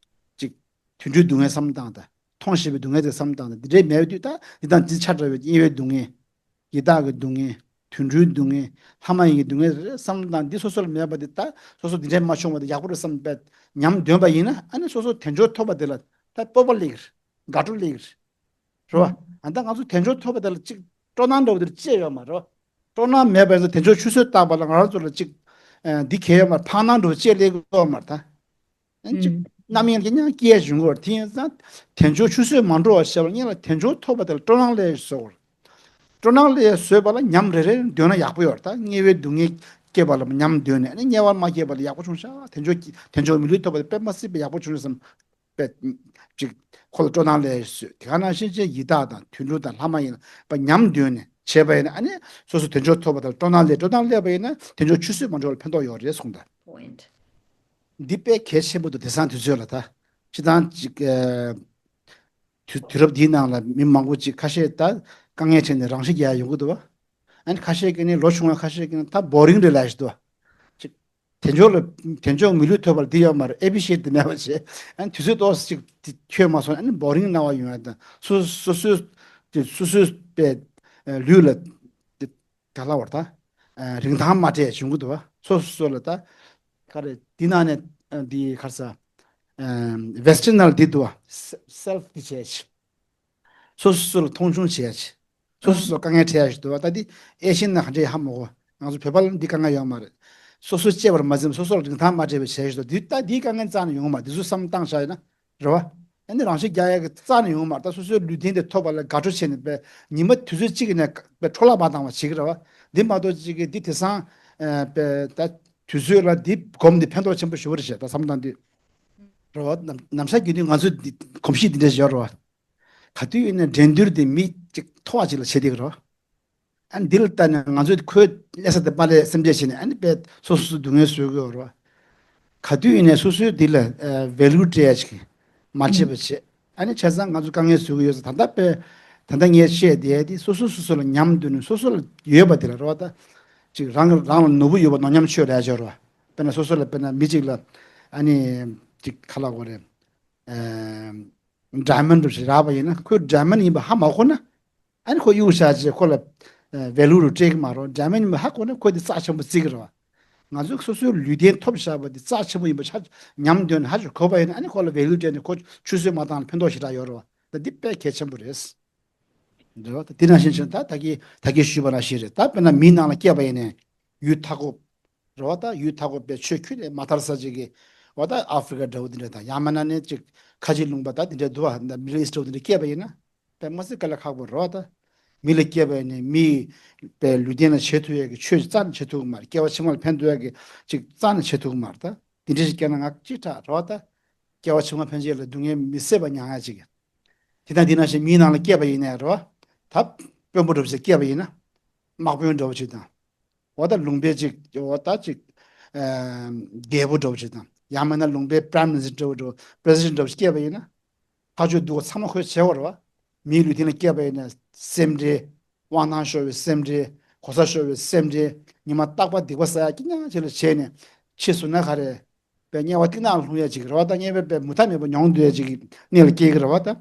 ཅིག་དུད་འགྲོའི་སྡུག་བསྔལ་བསམ་བློ་བཏང་དང་། མཐོང་ཞེས་པའི་སྡུག་བསྔལ་དེ་བསམ་བློ་བཏང་དང་། འདི་འདྲའི་མེད་པའི་དུས་ད་འདི་དང་འདི་ཆ་འདྲ་བའི་དམྱལ་བའི་སྡུག་བསྔལ། ཡི་དྭགས་ཀྱི་སྡུག་བསྔལ། དུད་འགྲོའི་སྡུག་བསྔལ། ལྷ་མ་ཡིན་གྱི་སྡུག་བསྔལ་རེ་རེ་བསམ་བློ་བཏང་། འདི་སོ་སོ་ལ་མེད་པ་འདི་ད་སོ་སོ་འདི་འདྲའི་མ་བྱུང་བ་དེ་ཡག་པོ་རེད་བསམ་པའི་ཉམས་འདོན་པ་ཡིན་ན། ཨ་ནི་སོ་སོ་དལ་འབྱོར་ཐོབ་པ་དེ་ལ་ད་སྤོབས་པ་སླེབས་ཀྱི་རེད། དགའ་སྤྲོ་སླེབས་ཀྱི་རེད། རེད་བ། ཨ་ད་ང་ཚོ་དལ་འབྱོར་ཐོབ་པ་དེ་ལ་ཅིག་སྤྲོ་སྣང་འདྲ་བོ་དེ་ཅི་ཡང་ཡོད་མ་རེད། སྤྲོ་སྣང་མེད་པ་ཡིན་ཙང་དལ་འབྱོར་ཆུད་ཟོས་བཏང་པ་ལ་ང་རང་ཚོ་ལ་ཅིག་ཨ་འདི་གལ་ཡོད་མ་རེད། ཕངས་སྣང་འདྲ་བོ་ཅི་ཡང་སླེབས་ཀྱི་ཡོད་མ་རེད་ད། ཨ་ཅིག་ཨུམ། རྣམ་གཡེང་ལ་ཉམས་སྐྱེ་བྱུང་གི་རེད། དེ་ཡིན་ཙང་དལ་འབྱོར་ཆུད་ཟོས་མ་འགྲོ་བ་བྱེད་པ་ལ་སྔོན་ལ་དལ་འབྱོར་ཐོབ་པ་དེ་ལ་སྤྲོ་སྣང་སླེབས་བཟོ་དགོས་རེད། སྤྲོ་སྣང་སླེབས་བཟོས་པ་ལ་ཉམས་རེ་རེ་འདོན་ན་ཡག་པོ་ཡོད་རེད་ད། དམྱལ་བའི་སྡུག་བསྔལ་སྐྱེས་པ་ལ་ཉམས་འདོན་ནས། ཨ་ནི་དམྱལ་བ་མ་སྐྱེས་པ་ལ་ཡག་པོ་བྱུང་ཤག་དལ་འབྱོར་གྱི་དལ་འབྱོར་མི་ལུས་ཐོབ་པ་དེ་དཔེ་མ་སྲིད་པའི་ཡག་པོ་བྱུང་བསམ། པས་ཅིག་ཁོ་ལ་སྤྲོ་སྣང་སླེབས་བཟོས། དེ་ག་ནང་བཞིན་ཅིག་ཡི་དྭགས་དང་དུད་འགྲོ་དང་ལྷ་མ་ཡིན་པ་ཉམས་འདོན་ནས་བྱས་པ་ཡིན་ན། ཨ་ནི་སོ་སོ་དལ་འབྱོར་ཐོབ་པ་དང་སྤྲོ་སྣང་སླེབས། སྤྲོ་སྣང་སླེབས་པ་ཡིན་ན་དལ་འབྱོར་ཆུད་ཟོས་མ་འགྲོ་བར་ཕན་ཐོགས་ཡོད་རེད་གསུངས་ད། Point། འདི་དཔེ་གལ་ཆེན་པོ་འདུག་དེང་སང་དུས་ཚོད་ལ་ད། སྤྱིར་བཏང་ཅིག་ཨ་དུས་དུས་རབས་འདིའི་ནང་ལ་མི་མང་པོ་ཅིག་ཁ་ཤས་ད་དཀའ་ངལ་འཕྲད་ནས་རང་ཤི་རྒྱག་ཡ་ཡོང་གི་འདུག་བ། ཨ་ནི་ཁ་ཤས་ཀྱིས་ནི་ལོ་ཆུང་བ་ཁ་ཤས་ཀྱིས་ནི་ད་བོ་རིང་རེད་ལབ་ཞིག་འདུག་བ། ཅིག་དལ་འབྱོར་ལ་དལ་འབྱོར་མི་ལུས་ཐོབ་པར་འདི་ཡོད་མ་རེད། ཨེ་པི་ཤེ་ཊི་འདི་མེད་པ་བྱས། ཨ་ནི་དུས་ཚོད་ཏོག་ཙམ་ཅིག་འདི་འཁྱོལ་མ་སོང་། ཨ་ནི་བོ་རིང་སྣང་བ་ཡོང་ཡ་དང་། སོ་སོ་སོའི་དེ་སོ་སོའི་པའི་ལུས་ལ་དེ་ག་ལ་བར་ད་རིན་ཐང་མ་སྤྲད་བྱུང་གི་འདུག་བ། སོ་སོ་སོ་ལ་ད་ག་རེ་འདི་ནང་ནས་འདི་ག་རེ་ཟ། ཨ་ཝེ་སི་ཊར་ནལ་འདི་འདུག་བ། སེ་ལྥ་འདི་བྱས་ཤིག་སོ་སོ་སོ་ལ་མཐོང་ཆུང་བྱེད་ཡ་ཆེ། སོ་སོ་སོ་དཀའ་ངལ་འཕྲད་ཡ་ཞིག་འདུག་བ། ད་འདི་ཨེ་ཤི་ཡན་ན་ག་འདྲས་ཧ་མ་གོ། ང་ཚོ་བོད་པ་ལ་འདི་དཀའ་ངལ་ཡོད་མ་རེད། སོ་སོ་གཅེས་པར་མ་འཛེམས། སོ་སོ་ལ་རིན་ཐང་མ་སྤྲད་པའི་བྱས་ཞིག་འདུག་འདི་ད་འདིའི་དཀའ་ངལ་རྩ་ནས་ཡོང་གི་མ་རེད། འདི་ཚོ་བསམ་བཏང་བཞག་ཡོད་ན་རེད་བ། ཨ་ནི་རང་ཤི་རྒྱག་ཡ་གི་རྩ་ནས་ཡོང་གི་མ་རེད། ད་སོ་སོའི་ལུས་རྟེན་དེ་ཐོབ་པ་ལ་དགའ་སྤྲོ་བྱས་ནས་པའི་ཉི་མ་དུས་ཚོད་གཅིག་ནས་པའི་འཕྲོ་བརླག་མ་བཏང་བ་བྱེད་ཀྱི་རེད་བ། འདི་མ་གཏོགས་གཅིག་གི་འདི་དེང་སང་པའི་ད་དུས་ཚོད་ལ་འདི་སྒོམ་འདི་ཕན་ཐོགས་ཆེན་པོ་ཞེ་པོ་རེད་བྱས། ད་བསམ་བཏང་དུས་རེད་བ། ནམ་ནམ་ཞག་རྒྱུན་དུ་ང་ཚོའི་འདི་གོམས་གཤིས་འདི་འདྲ་ཞིག་ཡོད་རེད་བ། ག་དུས་ཡིན་ནའི་འགྲན་བསྡུར་དེ་མི་གཅིག་མཐོ་བ་ཅིག་ལ་བྱེད་བསྡད་ཀྱི་རེད། ཨ་ནི་འདི་ལ་ལྟ་ནས་ང་ཚོས་ཁོའི་ལས་ས་དེ་མ་ལས་སེམས་ཁྲལ་བྱས་ནས། ཨ་ནི་དཔེ་སོ་སོ་སོ་སྡུག་བསྔལ་བཟོ་གི་ཡོད་རེད། ག་དུས་ཡིན་ནའི་སོ་སོའི་འདི་ལ་ཝེ་ལུ་སྤྲད་ཡ་ཅིག་མ་བྱེད་པ་བྱེད། ཨ་ནི་བྱས་ཙང་ང་ཚོ་དཀའ་ངལ་བཟོ་གི་ཡོད་ཙང་། ད་ལྟ་དཔེ་ད་ལྟ་ངས་བཤད་བསྡད་ཡ་དེ་སོ་སོ་སོ་སོ་ལ་ཉམས་འདོན་ནས། སོ་སོ་ལ་ཡོད་པ་དེ་ལ་རེད་བ། ད་ཅིག་རང་རང་ལ་ནོར་བུ་ཡོད་པ་ནོར་ཉམས་ཆོད་ལབ་ཡ་ཅིག་ཡོད་རེད་བ། དཔེར་ན་སོ་སོ་ལ་དཔེར་ན་མི་གཅིག་ལ་ཨ་ནི་ཅིག་ག་ལབ་དགོས་རེད། ཌའི་མོན་ཌི་རེད་ཞིག་རག་པ་ཡིན་ན། ཁོས་ཌའི་མོན་ཌི་ཡིན་པ་ཧ་མ་གོ་ན། ཨ་ནི་ཁོ་གཡུག་བཞག་བྱས་ཁོ་ལ་ཝེ་ལུ་རུ་སྤྲད་ཀྱི་མ་རེད། ཌའི་མོན་ཌི་ཡིན་པ་ཧ་གོ་ན་ཁོ་དེ་རྩ་ཆེན་པོ་བརྩི་གི་རེད་བ། ང་ཚོས་སོ་སོའི་ལུས་རྟེན་ཐོབ་བཞག་པ་དེ་རྩ་ཆེན་པོ་ཡིན་པ་ཆ་ཉམས་འདོན་ཧ་ཅང་གོ་བ་ཡིན་ན། ཨ་ནི་ཁོ་ལ་ཝེ་ལུ་སྤྲད་ནས་ཁོ་ཆུད་ཟོས་མ་བཏང་ལ་ཕན་ཐོགས་ཞེ་དྲག་ཡོད་རེད་བ། ད་འདི་དཔེ་གལ་ཆེན་པོ་རེད། འདྲ་བ། དེ་ནང་བཞིན་བྱས་ན་ད་ད་གིན་ད་གིན་ཞུས་པ་ནང་བཞིན་རེད། ད་དཔེར་ན་མིའི་ནང་ལ་སྐྱེས་པ་ཡིན་ནའི་ཡུལ་མཐའ་འཁོབ་རེད་བ། ད་ཡུལ་མཐའ་འཁོབ་པའི་ཆོས་ཁྱོན་ནས་མ་དར་ས་ཅིག་གི་བ། ད་ཨ་ཧྥི་རི་ཀ་འདྲ་བོ་འདི་འདྲ་དང་། ཡང་མིན་ན་ནི་ཅིག་ཁ་ཆེ་ལུང་པ་ད་འདི་འདྲ་འདུག་བ། ད་མི་ཌལ་ཨི་སི་ཊི་འདྲ་བོ་འདི་འདྲ་སྐྱེས་པ་ཡིན་ན་དཔེ་མ་སྲིད་དཀའ་ལས་ཁག་པོ་རེད་བ། ད་མི་ལ་སྐྱེས་པ་ཡིན་ནའི་མིའི་པའི་ལུས་རྟེན་ལ་བྱེད་ཐུབ་ཡས་ཀྱི་ཆོས་རྩ་ནས་བྱེད་ཐུབ་ཀྱི་མ་རེད། སྐྱེ་བ་ཕྱི་མ་ལ་ཕན་ཐོགས་ཡས་ཀྱི་ཅིག་རྩ་ནས་བྱེད་ཐུབ་ཀྱི་མ་རེད། ད་འདི་འདྲ་ཞིག་སྐྱེས་ན་ང་ཅིག་དྲག་རེད་བ། ད་སྐྱེ་བ་ཕྱི་མ་ཕན་ཆད་ལ་སྡུག་བསྔལ་མི་བཟད་པ་མྱང་ཡ་ཅིག་དེ་དང་འདི་ནང་བཞིན་མིའི་ནང་ལ་སྐྱེས་པ་ཡིན་ནའི་རེད་བ། ད་དཔོན་པོ་འདྲ་བོ་ཞིག་སྐྱེས་པ་ཡིན་ན། དམག་དཔོན་འདྲ་བོ་ཞིག་དང་། འོ་ད་ལུང་པའི་ཅིག་འོ་ད་ཅིག་ཨ་རྒྱལ་པོ་འདྲ་བོ་ཞིག་དང་། ཡང་མིན་ན་ལུང་པའི་པ་རའིམ་མི་ནི་སི་ཊར་འདྲ་བོ་འདྲ་བོ། པི་རེ་སི་ཌེན་ཊི་འདྲ་བོ་ཞིག་སྐྱེས་པ་ཡིན་ན། ཁ་ཕྱོགས་སྡུག་པ་ཚང་མ་ཁོས་བྱེད་པ་རེད་བ། མིའི་ལུས་རྟེན་ལ་སྐྱེས་པ་ཡིན་ན་སེམས་ཁྲལ། དབང་ཐང་ཤོར་བའི་སེམས་ཁྲལ། གོ་ས་ཤོར་བའི་སེམས་ཁྲལ། ཉི་མ་རྟག་པར་སྡིག་པ་བསགས་ཡ་སྐྱིད་ཉག་ཅིག་ལ་བྱས་ནས། ཕྱིས་སུ་ན་ག་རེ། པའི་དམྱལ་བ་གཏིང་ནག་ལ་ལྷུང་ཡ་ཅིག་རེད་བ། ད་དམྱལ་བའི་པའི་མུ་མཐའ་མེད་པ་མྱོང་སྡོད་ཡ་ཅིག་གི་གནས་ལ་སྐྱེ་གི་རེད་བ། ད་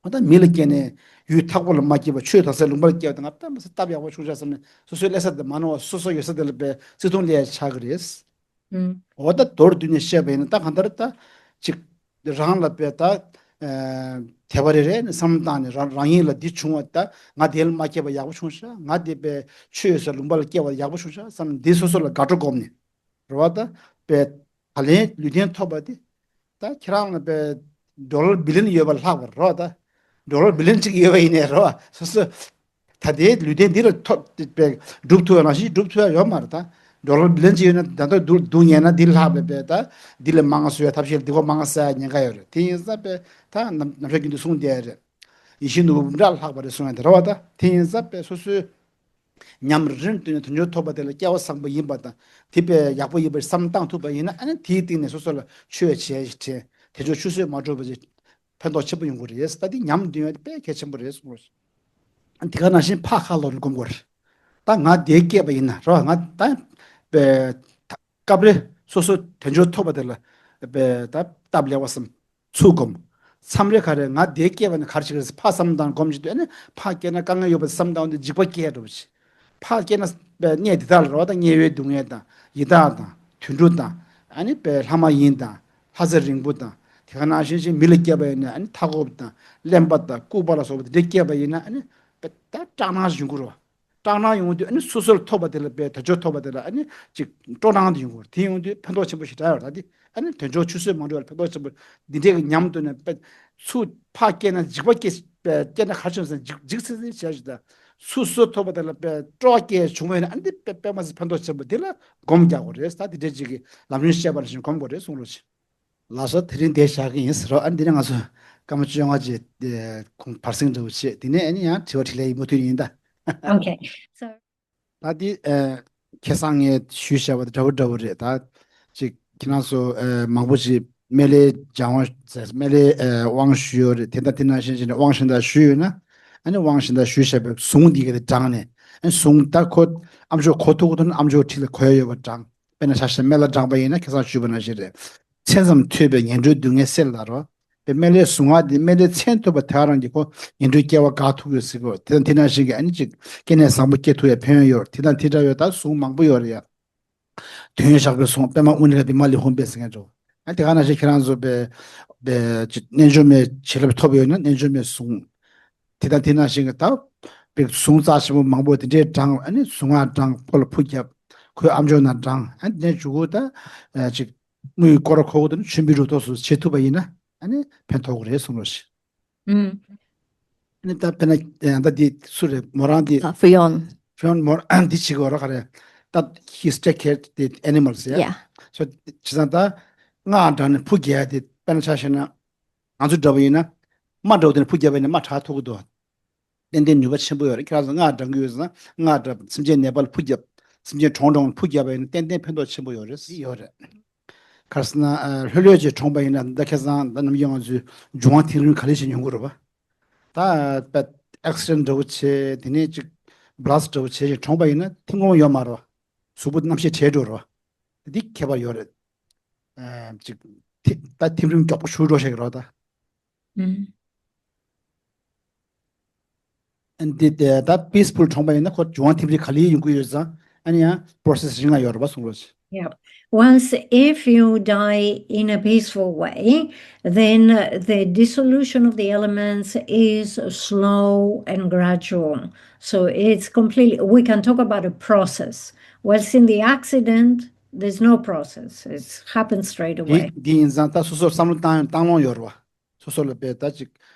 འོ་ད་མི་ལ་སྐྱེས་ནས་ཡུལ་མཐའ་འཁོབ་ལ་མ་སྐྱེས་པ་ཆོས་དང་ས་ལུང་པར་སྐྱེས་པ་དེ་ང་ད་མི་ས་སྟབས་ཡག་པོ་བྱུང་ཤག་བསམ་ནས་སོ་སོའི་ལས་ས་དེ་མ་ནོར་བ་སོ་སོ་ཡོད་ས་དེ་ལ་པའི་བརྩེ་དུང་ལས་ཆགས་ཀྱི་རེད། ཨུམ། འོ་ད་མདོར་བསྡུས་ནས་བཤད་པ་ཡིན་ན་ད་གང་ལྟར་ད་ཅིག་རང་ལ་པའི་ད་དད་པ་རེ་རེ་ནས་བསམ་བློ་བཏང་ནས་རང་རང་ཉིད་ལ་འདི་བྱུང་བ་ད་ང་དེ་ལ་མ་སྐྱེས་པ་ཡག་པོ་བྱུང་ཤག་ང་དེ་པའི་ཆོས་ཡོད་ས་ལུང་པ་ལ་སྐྱེས་པ་ཡག་པོ་བྱུང་ཤག་བསམ་ནས་འདི་སོ་སོ་ལ་དགའ་སྤྲོ་སྒོམ་ནས། རེད་བ་ད། པའི་ད་ལན་ལུས་རྟེན་ཐོབ་པ་དེ། ད་ཁྱེད་རང་ལ་པའི་ཌོ་ལར་བི་ལི་ཡན་ཡོད་པ་ལྷག་པ་རེད་བ་ད། ཌོ་ལར་བི་ལི་ཡན་གཅིག་ཡོད་པ་ཡིན་ནའི་རེད་བ་སོ་སོ། ད་ལྟའི་ལུས་རྟེན་འདི་ལ་ཐོབ་པའི་སྒྲུབ་ཐུབ་པ་ནང་བཞིན་སྒྲུབ་ཐུབ་ཡ་ཡོད་མ་རེད་ད། ཌོ་ལར་བི་ལི་ཡན་གཅིག་ཡོད་ན་ད་ལྟ་སྡུག་སྡུག་ཉེན་ན་འདི་ལྷག་པའི་པའི་ད། འདི་ལས་མང་བཟོ་ཡ་ཐབས་ཤེས་ལ་འདི་གོ་མང་ཟ་ཡ་ཉེན་ཁ་ཡོད་རེད་དེ་ཡིན་ཙང་པའི་ད་ནམ་ནམ་ཞག་རྒྱུན་དུ་གསུངས་བསྡད་ཡ་རེད། ཡིད་བཞིན་ནོར་བུ་འདྲ་ལྷག་པ་རེད་གསུང་ཡ་དེ་རེད་བ་ད་དེ་ཡིན་ཙང་པའི་སོ་སོའི། ཉམས་རིམ་བཏོན་ནས་དོན་འབྱོར་ཐོབ་པ་དེ་ལ་སྐལ་བ་བཟང་པོ་ཡིན་པ་དང་དེ་དཔེ་ཡག་པོ་ཡིན་པར་བསམ་བཏང་ཐུབ་པ་ཡིན་ན་ཨ་ནི་དེའི་སྟེང་ནས་སོ་སོ་ལ་ཆོས་བྱས་ཤིག་དྲན་དེ་ཚོ་ཆུད་ཟོས་མ་འགྲོ་བ་ཅིག་ཕན་ཐོགས་ཆེན་པོ་ཡོང་གི་རེད་ད་འདི་ཉམས་འདོན་ཡ་དཔེ་གལ་ཆེན་པོ་རེད་གསུངས་རོགས། དེ་ག་ནང་བཞིན་ཕ་ཁ་ལོ་རེ་སྒོམ་དགོས་རེད། ད་ང་དེ་སྐྱེས་པ་ཡིན་ན་རོ་ང་ད་དཔེ་སྐབས་རེ་སོ་སོ་དོན་འབྱོར་ཐོབ་པ་དེ་ལ་དཔེ་ད་སྟབས་ལེགས་པ་བསམ། ཚུར་སྒོམ། མཚམས་རེ་ག་རེ་ང་དེ་སྐྱེས་པ་ནི་ག་རེ་བྱེད་ཀྱི་རེད་ཕ་བསམ་དང་སྒོམ་བྱེད་དུས་ཨ་ནི་ཕ་སྐྱེས་ན་དཀའ་ངལ་ཡོད་པ་བསམ་དང་འོན་ཏེ་འཇིགས་པ་སྐྱེས་འགྲོ་བ་ཞིག་ཕ་སྐྱེས་ན་པའི་གནས་འདི་དག་ལ་རོ་དང་དམྱལ་བའི་སྡུག་བསྔལ་དང་ཡི་དྭགས་དང་དུད་འགྲོ་དང་ཨ་ནི་པའི་ལྷ་མ་ཡིན་དང་ལྷ་ས་རིང་པོ་དང་དེ་ག་ནང་བཞིན་ཞིག་མི་ལ་སྐྱེས་པ་ཡིན་ན་ཨ་ནི་མཐའ་འཁོབ་དང་གླེན་པ་དང་ལྐུགས་པ་ལ་སོགས་པ་དེ་འདྲ་སྐྱེས་པ་ཡིན་ན་ཨ་ནི་པའི་ད་སྐྲག་སྣང་ཞིག་ཡོང་གི་རོ། སྐྲག་སྣང་ཡོང་དུས་ཨ་ནི་སོ་སོར་ཐོབ་པ་དེ་ལ་དཔེ་དོན་འབྱོར་ཐོབ་པ་དེ་ལ་ཨ་ནི་ཅིག་སྤྲོ་སྣང་དེ་ཡོང་གི་རེད་དེ་ཡོང་དུས་ཕན་ཐོགས་ཆེན་པོ་ཞིག་རག་ཡོད་རེད་ད་དེ་ཨ་ནི་དོན་འབྱོར་ཆུད་ཟོས་མ་འགྲོ་བར་ཕན་ཐོགས་ཆེན་པོ་འདི་འདྲའི་གི་ཉམས་བཏོན་ནས་དཔེ་ཚུར་ཕར་སྐྱེས་ན་འཇིགས་པ་སྐྱེས་དཔེ་སྐྱེས་ན་ག་རེ་བྱུང་ཟེར་ན་འཇིགས་འཇིགས་སེ་སེ་བྱས་ཞིག་ད་སོ་སོ་ཐོབ་པ་དེ་ལ་དཔེ་སྤྲོ་བ་སྐྱེས་བྱུང་བས་ན་ཨ་ནི་དཔེ་དཔེ་མ་སྲིད་ཕན་ཐོགས་ཆེན་པོ་འདི་ལ་སྒོམ་རྒྱག་དགོས་རེད་ད་དེ་འདྲའི་ཅིག་གི་ལམ་རིམ་བཤད་པ་ལ་བཞིན་སྒོམ་དགོས་རེད་གསུངས་རོགས་ཞེས། ལགས་སོ་དེ་རིང་འདིར་བཞག་གི་ཡིན་ཟེར་རོ། ཨ་འདི་ནས་ང་ཚོ་སྐར་མ་བཅོ་ལྔ་ཅིག་དེ་ཁོང་བར་གསེང་འདྲ་བོ་བྱེད་དེ་ནས་ཨ་ནི་ཡང་དྲི་བ་དྲིས་ལན་ཡིན་མུ་མཐུད་ཡིན་ད། Okay. So ད་འདི་ཨ་ཁ་སང་ངས་ཞུས་བཞག་པ་དང་འདྲ་བོ་འདྲ་བོ་རེད་ད། ཅིག་ཁྱེད་རང་ཚོ་ཨ་མང་པོ་ཞིག་སྨན་བླའི་སྦྱང་བ་ཟེར་སྨན་བླའི་ཨ་དབང་ཞུས་ཡོད་རེད་དེ་ད་དེ་ནང་བཞིན་བྱས་ནས་དབང་གཞན་དག་ཞུས་ཡོད་ན་ཨ་ནི་དབང་གཞན་དག་ཞུས་བཞག་པའི་གཟུངས་འདི་ག་དེ་བགྲངས་ནས་ཨ་ནི་གཟུངས་ད་ཁོ་ཨ་མཆོག་གོ་ཐུབ་ཀྱི་འདུག་ན་ཨ་མཆོག་འཁྲིས་ལ་གོ་ཡ་ཡོད་པ་བགྲངས། དཔེར་ན་ཆ་བཞག་སྨན་བླ་བགྲངས་པ་ཡིན་ན་ཁ་སང་ཞུས་པ་ནང་བཞིན་རེད། མཚན་ཙམ་ཐོས་པས་ངན་འགྲོའི་སྡུག་བསྔལ་སེལ་ལ་རོ། དཔེ་སྨན་བླའི་གཟུངས་སྔགས་འདི་སྨན་བླའི་མཚན་ཐོས་པ་དེ་ག་རང་གིས་ཁོ་ངན་འགྲོའི་སྐྱེ་བ་འགག་ཐུབ་ཡོད་ཟེར་གོ་དེ་དང་དེ་ནང་བཞིན་གྱི་ཨ་ནི་ཅིག་སྐྱེ་གནས་བཟང་པོ་སྐྱེ་ཐུབ་ཡ་ཕན་ཡོན་ཡོད་རེད་དེ་དང་དེ་འདྲ་བའི་ད་གཟུངས་མང་པོ་ཡོད་རེད་ཡ། དོན་ཡོད་ཞགས་པའི་གཟུངས་པདྨ་དབུ་ནི་ལ་བི་མ་ལི་ཧཱུྃ་ཕཊ་ཟེར་མཁན་འདྲ་བོ། ཨ་དེ་ག་ནང་བཞིན་ཁྱེད་རང་ཚོ་དཔེ་དཔེ་ཅིག་རྣལ་འབྱོར་མའི་བྱིན་རླབས་ཐོབ་ཡོད་ན་རྣལ་འབྱོར་མའི་གཟུངས། དེ་དང་དེ་ནང་བཞིན་གྱི་ད་དཔེ་གཟུངས་རྩ་ཆེན་པོ་མང་པོ་དེ་འདྲའི་བགྲངས་ཨ་ནི་གཟུངས་སྔགས་བགྲངས་ཕོ་ལ་ཕུ་བརྒྱབ། ཁོའི་ཨ་མཆོག་ན་བགྲངས་ཨ་ནི་དེ་ནས་མཇུག་གུ་ད་ཨ་ཅིག་དངུལ་སྐོར་ར་ཁོ་གུ་དེ་ནི་མཆོད་འབུལ་རུ་ཐོག་སུ་བྱེད་ཐུབ་པ་ཡིན་ན་ཨ་ནི་ཕན་ཐོགས་ཀྱི་རེད་གསུངས་རོགས་ཞེས། ཨུམ། ཨ་ནི་ད་དཔེར་ན་ཨ་ད་འདི་སུ་རེད་མོ་རང་འདི། ཨ། ཧྥུ་ཡོན། ཧྥུ་ཡོན་མོ་རང་འདི་བྱེད་དགོས་ར་ག་རེ། ད་he's take care the animals yeah. Yeah. So བྱས་ཙང་ད་སྔགས་བགྲངས་ནས་ཕུ་རྒྱག་ཡ་དེ་དཔེར་ན་ཆ་བཞག་ན་ང་ཚོ་འདྲ་བོ་ཡིན་ན་རྨ་འདྲ་བོ་དེ་ནས་ཕུ་རྒྱབ་པ་ཡིན་ན་རྨ་དྲག་ཐུབ་ཀྱི་འདུག་ཏན་ཏན་ནུས་པ་ཆེན་པོ་ཡོད་རེད། ཁྱེད་རང་ཚོ་སྔགས་བགྲང་གི་ཡོད་ཟེར་ན་སྔགས་བགྲང་སེམས་ཅན་ནད་པ་ལ་ཕུ་བརྒྱབ། སེམས་ཅན་གྲོངས་གྲོངས་ལ་ཕུ་བརྒྱབ་པ་ཡིན་ན་ཏན་ཏན་ཕན་ཐོགས་ཆེན་པོ་ཡོད་རེད། ཡོད་རེད། ག་རེ་ཟེར་ན་ལྷོད་ལྷོད་ཅིག་གྲོངས་པ་ཡིན་ན་ད་ཁ་སང་ད་ནམ་རྒྱུན་ང་ཚོས་འབྱུང་བ་ཐིམ་རིམ་ག་ལེ་ཞིག་ཡོང་གི་རེད་པ། ད་པད་ཨེག་སི་ཌེན་འདྲ་བོ་བྱས་དེ་ནས་ཅིག་བྷ་ལ་སི་ཊི་འདྲ་བོ་བྱས་ཅིག་གྲོངས་པ་ཡིན་ན་ཐིམ་ངོ་མ་ཡོད་མ་རེད་པ། གཟུགས་པོ་རྣམ་ཤེས་བྲལ་འགྲོ་རེད་པ། འདི་ཁྱད་པར་ཡོད་རེད། ཅིག་ཐི་ད་ཐིམ་རིམ་མགྱོགས་པོ་ཞུ་འགྲོ་ཤག་གི་རོ་ད། ཨུམ། འདི་ད་པིས་ཕུལ་གྲོངས་པ་ཡིན་ན་ཁོ་འབྱུང་བ་ཐིམ་རིམ་ག་ལེ་ཡོང་གི་ཡོད་ཙང་ཨ་ནི་ཡང་པོ་རོ་སེ་སི་རིང་ང་ཡོད་རེད་པ་གསུང་རོགས། Yeah. Once if you die in a peaceful way, then the dissolution of the elements is slow and gradual. So it's completely, we can talk about a process. Whilst in the accident, there's no process. It happens straight away. འདི་འདི་ཡིན་ཙང་ད་སོ་སོར་བསམ་བློ་བཏང་བཏང་ལོང་ཡོད་རེད་པ། སོ་སོ་ལ་དཔེ་ད་ཅིག་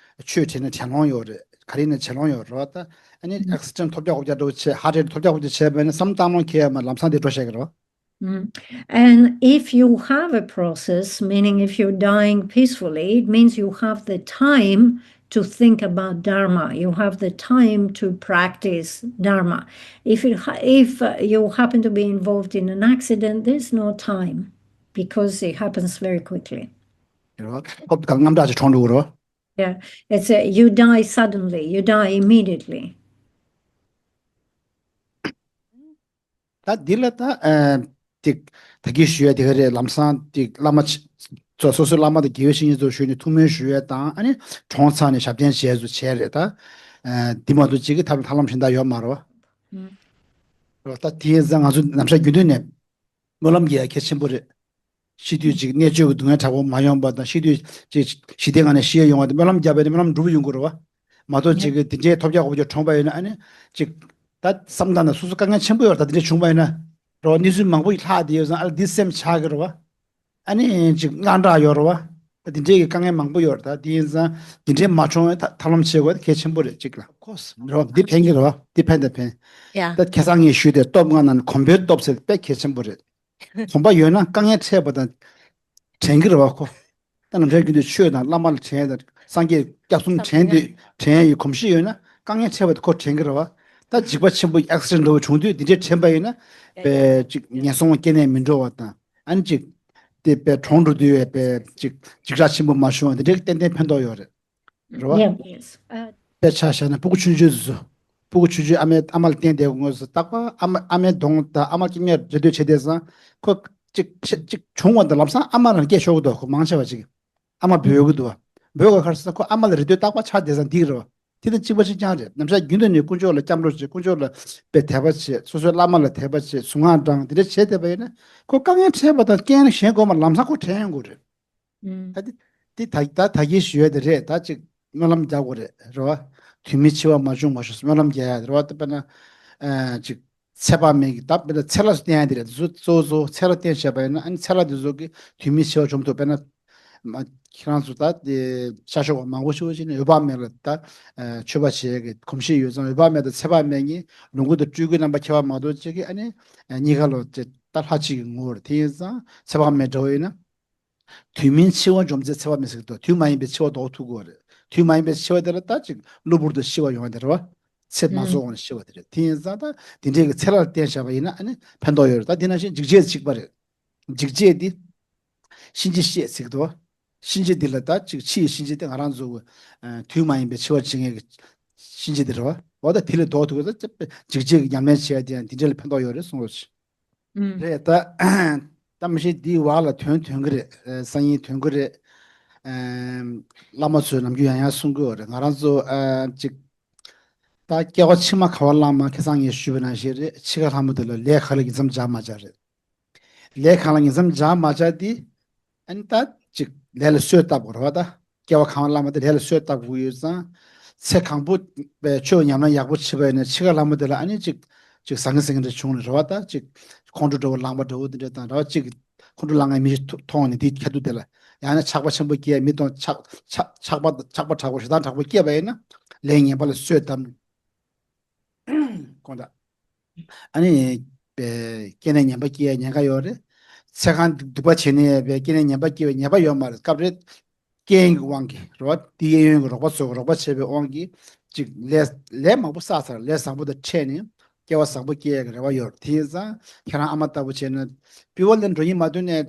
ཆོས་དྲན་ན་དྲན་ལོང་ཡོད་རེད། ག་རེ་ན་བྱེད་ལོང་ཡོད་རེད་པ། ད་ཨ་ནི་ཨེག་སི་ཌེན་ཐོབ་རྒྱག་ཧོབ་རྒྱག་འདྲ་བོ་བྱས་ཧ་ཊི་རེ་ཊི་ཐོབ་རྒྱག་ཧོབ་རྒྱག་བྱས་པ་ཡིན་ན་བསམ་བློ་བཏང་ལོང་ཁེལ་ཡ་མ་ལམ་སང་དེ་འགྲོ་ཤག་གི་རེད་པ། Mm. And if you have a process, meaning if you're dying peacefully, it means you have the time to think about Dharma. You have the time to practice Dharma. If it, ha- if uh, you happen to be involved in an accident, there's no time because it happens very quickly. རེད་པ། ཧོབ་གང་རྔམ་དྲག་ཅིག་གྲོངས་འགྲོ་གི་རེད་པ། Yeah, it's a, you die suddenly, you die immediately. ད་འདི་ལ་ད་ཨ་ཏིག་ད་གིན་ཞུ་ཡ་དེ་ག་རེད། ལམ་སང་ཏིག་བླ་མ་ཆེ་ ཚོ་སོ་སོའི་བླ་མ་དང་དགེ་བའི་བཤེས་གཉེན་ཚོར་ཞུས་ནས་ཐུགས་སྨོན་ཞུ་ཡས་དང་། ཨ་ནི་གྲོངས་ཚར་ནས་ཞབས་བརྟན་བྱས་སུ་བྱས་རེད་ད། ཨ་འདི་མ་གཏོགས་གཅིག་གི་ཐབས་ལ་ཐབས་ལམ་གཞན་དག་ཡོད་མ་རེད་བ། ཨུམ། རེད་བ། ད་དེ་ཡིན་ཙང་ང་ཚོ་ནམ་ཞག་རྒྱུན་དུ་ནས་སྨོན་ལམ་རྒྱག་ཡ་གལ་ཆེན་པོ་རེད། ཤི་དུས་ཅིག་གནད་གཅོད་ཀྱི་སྡུག་བསྔལ་དྲག་པོ་མ་ཡོང་བ་དང་། ཤི་དུས་ཅིག་ཞི་བདེ་ངང་ནས་ཤི་ཡ་ཡོང་བ་དེ་སྨོན་ལམ་བརྒྱབ་པས་ནི་སྨོན་ལམ་འགྲུབ་ཡོང་གི་རེད་བ། མ་གཏོགས་ཅིག་གི་དེ་འདྲའི་ཐོབ་རྒྱག་གོ་བརྒྱ་གྲོངས་པ་ཡིན་ན། ཨ་ནི་ཅིག་ད་བསམ་སྟངས་ན་སོ་སོ་དཀའ་ངལ་ཆེན་པོ་ཡོད་རེད། ད་དེ་འདྲ་བྱུང་བ་ཡིན་ན་རེད་བ། གནས་ཚུལ་མང་པོ་ཡི་ལྷག་བསྡད་ཡོད་ཙང་། ཨ་ལ་འདི་སེམས་ཆགས་ཀྱི་རེད་བ། ཨ་ནི་ཅིག་དངངས་སྐྲག་ཡོད་རེད་བ། ད་དེ་འདྲའི་གི་དཀའ་ངལ་མང་པོ་ཡོད་རེད། ད་དེ་ཡིན་ཙང་དེ་འདྲའི་མ་བྱུང་བའི་ཐབས་ལམ་བྱེད་དགོས་དེ་གལ་ཆེན་པོ་རེད་ཅིག་ལ། ཁོ་རེད་བ། འདི་ཕན་གྱི་རེད་བ། འདི་ཕན་དང་ཕན། ཡ། ད་ཁ་སང་ངས་ཞུས་ཏེ་སྟོབས་ལྔ་ནང་གོམས་པའི་སྟོབས་ཟེར་དཔེ་གལ་ཆེན་པོ་རེད། གོམས་པ་ཡོད་ན་དཀའ་ངལ་འཕྲད་པ་དང་དྲན་གྱི་རེད་བ་ཁོ། ད་ནམ་ཞག་རྒྱུན་དུ་ཆོས་དང་བླ་མ་ལ་དྲན་དང་སངས་རྒྱས་སྐྱབས་གསུམ་དྲན་དུས་དྲན་ཡི་གོམས་གཤིས་ཡོད་ན་དཀའ་ངལ་འཕྲད་པ་དེ་ཁོ་དྲན་གྱི་རེད་བ། ད་འཇིགས་པ་ཆེན་པོ་ཨེག་སི་ཌེན་འདྲ་བོ་བྱུང་དུས་འདི་འདྲའི་དྲན་པ་ཡིན་ན་དཔེ་ཅིག་ངན་སོང་སྐྱེ་གནས་མི་འགྲོ་བ་དང་། ཨ་ནི་ཅིག་དེ་དཔེ་གྲོངས་འགྲོ་དུས་དཔེ་ཅིག་འཇིགས་སྐྲག་ཆེན་པོ་མ་བྱུང་བ་འདི་འདྲའི་ཏན་ཏན་ཕན་ཐོགས་ཡོད་རེད། རེད་བ། ཡ། ཨ། དཔེ་ཆ་བཞག་ན་སྤུ་གུ་ཆུང་ཆུང་དེ་ཚོ། སྤུ་གུ་ཆུང་ཆུང་ཨ་མའི་ཨ་མ་ལ་བརྟེན་བསྡད་དགོས་ཚོ། རྟག་པར་ཨ་མ་ཨ་མའི་གདོང་དང་ཨ་མ་སྐྱེ་དམན་རེ་ལྟོས་བྱེད་བསྡད་ཙང་ཁོ་ཅིག་ཅིག་བྱུང་བ་དང་ལམ་སང་ཨ་མ་རང་སྐད་ཤོར་གི་འདུག་ཁོ་མང་ཆེ་བ་ཅིག་ཨ་མ་འབོད་གི་འདུག་བ། འབོད་ག་ཁར་སོང་ཁོ་ཨ་མ་ལ་རེ་ལྟོས་རྟག་པར་ཆགས་བསྡད་ཙང་འདི་གི་རེད་བ། དེ་དང་གཅིག་པ་གཅིག་རྐྱང་རེད། ནམ་ཞག་རྒྱུན་དུ་ནས་དཀོན་མཆོག་ལ་སྐྱབས་འགྲོ་བྱེད། དཀོན་མཆོག་ལ་དཔེ་དད་པ་བྱེད། སོ་སོའི་བླ་མ་ལ་དད་པ་བྱེད། གཟུངས་སྔགས་བགྲང་། དེ་འདྲ་བྱེད་བསྡད་པ་ཡིན་ན་ཁོ་དཀའ་ངལ་འཕྲད་པ་དང་རྐྱེན་གཞན་དགོས་མ་ལམ་སང་ཁོ་དྲན་ཡོང་གི་རེད། ཨུམ། ད་དེ་དེ་ད་ད་ད་གིན་ཞུ་ཡ་དེ་རེད། ད་ཅིག་སྨོན་ལམ་རྒྱག་དགོས་རེད། རེད་བ། དུས་མིན་འཆི་བ་མ་བྱུང་བར་ཤོག་སྨོན་ལམ་རྒྱག་ཡ་རེད་བ། ད་དཔེར་ན་ཨ་ཅིག་ཚེ་དཔག་མེད་ཀྱི་ད་དཔེར་ན་ཚེ་ལས་བརྟེན་ཡ་དེ་རེད། གཙོ་གཙོ་བོ་ཚེ་ལས་བརྟེན་བྱས་པ་ཡིན་ན། ཨ་ནི་ཚེ་ལས་དེ་ཚོ་གི་དུས་མིན་འཆི་བ་བྱུང་ཐུབ། དཔེར་ན་མ་ཁྱེད་རང་ཚོ་ད་དེ་ཤར་ཕྱོགས་པ་མང་པོ་ཞིག་ཅིག་ནི་འོད་དཔག་མེད་ལ་ད་ཨ་མཆོད་པ་བྱེད་ཡ་གི་གོམས་གཤིས་ཡོད་ཙང་། འོད་དཔག་མེད་དང་ཚེ་དཔག་མེད་གཉིས་ལོངས་སྐུ་དང་སྤྲུལ་སྐུའི་རྣམ་པ་ཁྱད་པར་མ་གཏོགས་ཅིག་གི་ཨ་ནི་གཉིས་ཀ་ལོ་ཅིག་ད་ལྷ་གཅིག་གི་ངོ་བོ་རེད། དེ་ཡིན་ཙང་ཚེ་དཔག་མེད་འདྲ་བོ་ཡིན་ན། དུས་མིན་འཆི་བ་འཇོམས་མཛད་ཚེ་དཔག་མེད་ཟེར་གྱི་འདུག་དུས་མ་ཡིན་པའི་འཆི་བ་ཟློག་ཐུབ་ཀྱི་ཡོད་རེད། དུས་མ་ཡིན་པའི་འཆི་བ་དེ་ལ་ད་ཅིག་གློ་བུར་དུ་ཤི་བ་ཡོང་བ་དེ་རེད་བ། ཚེ་མ་རྫོགས་གོང་ནས་ཤི་བ་དེ་རེད། དེ་ཡིན་ཙང་ད་དེ་འདྲའི་གི་ཚེ་ལས་བརྟེན་བྱས་པ་ཡིན་ན་ཨ་ནི་ཕན་ཐོགས་ཡོད་རེད། ད་དེ་ནང་བཞིན་འཇིགས་བྱེད་གཅིག་པ་རེད། འཇིགས་བྱེད་འདི་གཤིན་རྗེ་གཤེད་ཟེར་གྱི་འདུག་གཤིན་རྗེ་འདི་ལ་ད་ཅིག་ཕྱི་ཡི་གཤིན་རྗེ་དེ་ང་རང་ཚོ་གི་དུས་མ་ཡིན་པའི་འཆི་བ་འཇིགས་མཁན་གྱི་གཤིན་རྗེ་དེ་རེད་བ། འོ་ད་དེ་ལས་ཟློག་ཐུབ་ཀྱི་ད་འཇིགས་བྱེད་ཀྱི་ཉམས་ལེན་བྱེད་ཡ་དེ་ཡང་དེ་འདྲ་ལ་ཕན་ཐོགས་ཡོད་རེད་གསུངས་ཡོད། ཨུམ། རེད་ད། ད་མི་ཤེས་འདིའི་བར་ལ་དོན་ཐོན་གི་རེད། སང་ཉིན་ཐོན་གི་རེད། ཨེམ། བླ་མ་ཚོས་ནམ་རྒྱུན་ཡང་ཡང་གསུང་གི་ཡོད་རེད། ང་རང་ཚོ་ཨ་ཅིག་ད་སྐྱེ་བ་ཕྱི་མ་ག་བ་བླངས་མ་ཁ་སང་ངས་ཞུས་པ་ནང་བཞིན་རེད། འཆི་ཁ་ལྷ་མོ་དེ་ལ་ལས་ག་ལ་ཉིང་མཚམས་སྦྱར་མ་བྱ་རེད། ལས་གང་ལ་ཉིང་མཚམས་སྦྱར་མ་བྱ་དེ། ཨ་ནི་ད་ཅིག་ལས་ལ་གསོས་བཏབ་དགོས་རེད་བ། ད་སྐྱེ་བ་གང་བ་བླངས་མ་དེ་ལས་ལ་གསོས་བཏབ་དགོས་ཡོད་ཙང་། ཚེ་གང་པོ་པའི་ཆོས་ཉམས་ལེན་ཡག་པོ་བྱེད་པ་ཡིན་ན་འཆི་ཁ་ལྷ་མོ་དེ་ལ་ཨ་ནི་ཅིག་ཅིག་ཟང་ངེ་ཟིང་ངེ་འདྲ་བྱུང་ནས་རེད་བ། ད་ཅིག་ཁོང་ཁྲོ་འདྲ་བོ་ལངས་པ་འདྲ་བོ་དེ་འདྲ་དང་རེད་བ། ཅིག་ཁོང་ཁྲོ་ལངས་ངེས་མི་ཞིག་མཐོང་ནས་དེའི་ཁ་ཐུག་དེ་ལ་ཡང་ན་ཆགས་པ་ཆེན་པོ་སྐྱེ། མི་གཏོང་ཆགས་ཆགས་ཆགས་པ་ཆགས་པ་དྲག་པོ་ཞེ་སྡང་དྲག་པོ་སྐྱེས་པ་ཡིན་ན་ལས་ངན་པ་ལ་གསོས་བཏབ་ནས། དགོངས་དག་ཨ་ནི་པའི་སྐྱེ་གནས་ངན་པ་སྐྱེ་ཡ་ཉེན་ཁ་ཡོད་རེད། ཚེ་གང་སྡིག་པ་བྱས་ནས་པའི་སྐྱེ་གནས་ངན་པ་སྐྱེ་བའི་ཉེན་པ་ཡོད་མ་རེད། སྐབས་རེ་རྐྱེན་གྱི་དབང་གིས་རེད་བ། དེ་གཡས་གཡོན་གྱི་རོགས་པ་ཚོས་རོགས་པ་བྱས་པའི་དབང་གིས་ཅིག་ལས་ལས་མང་པོ་བསགས་ཚར། ལས་བཟང་པོ་དང་འཕྲད་ནས་སྐྱེ་བ་བཟང་པོ་སྐྱེ་ཡ་གི་རེ་བ་ཡོད་རེད། དེ་ཡིན་ཙང་ཁྱེད་རང་ཨ་མ་ལྟ་བུ་བྱས་ན་པི་ཝ་ལན་འགྲོ་ཡིན་མ་འདུག་ནས།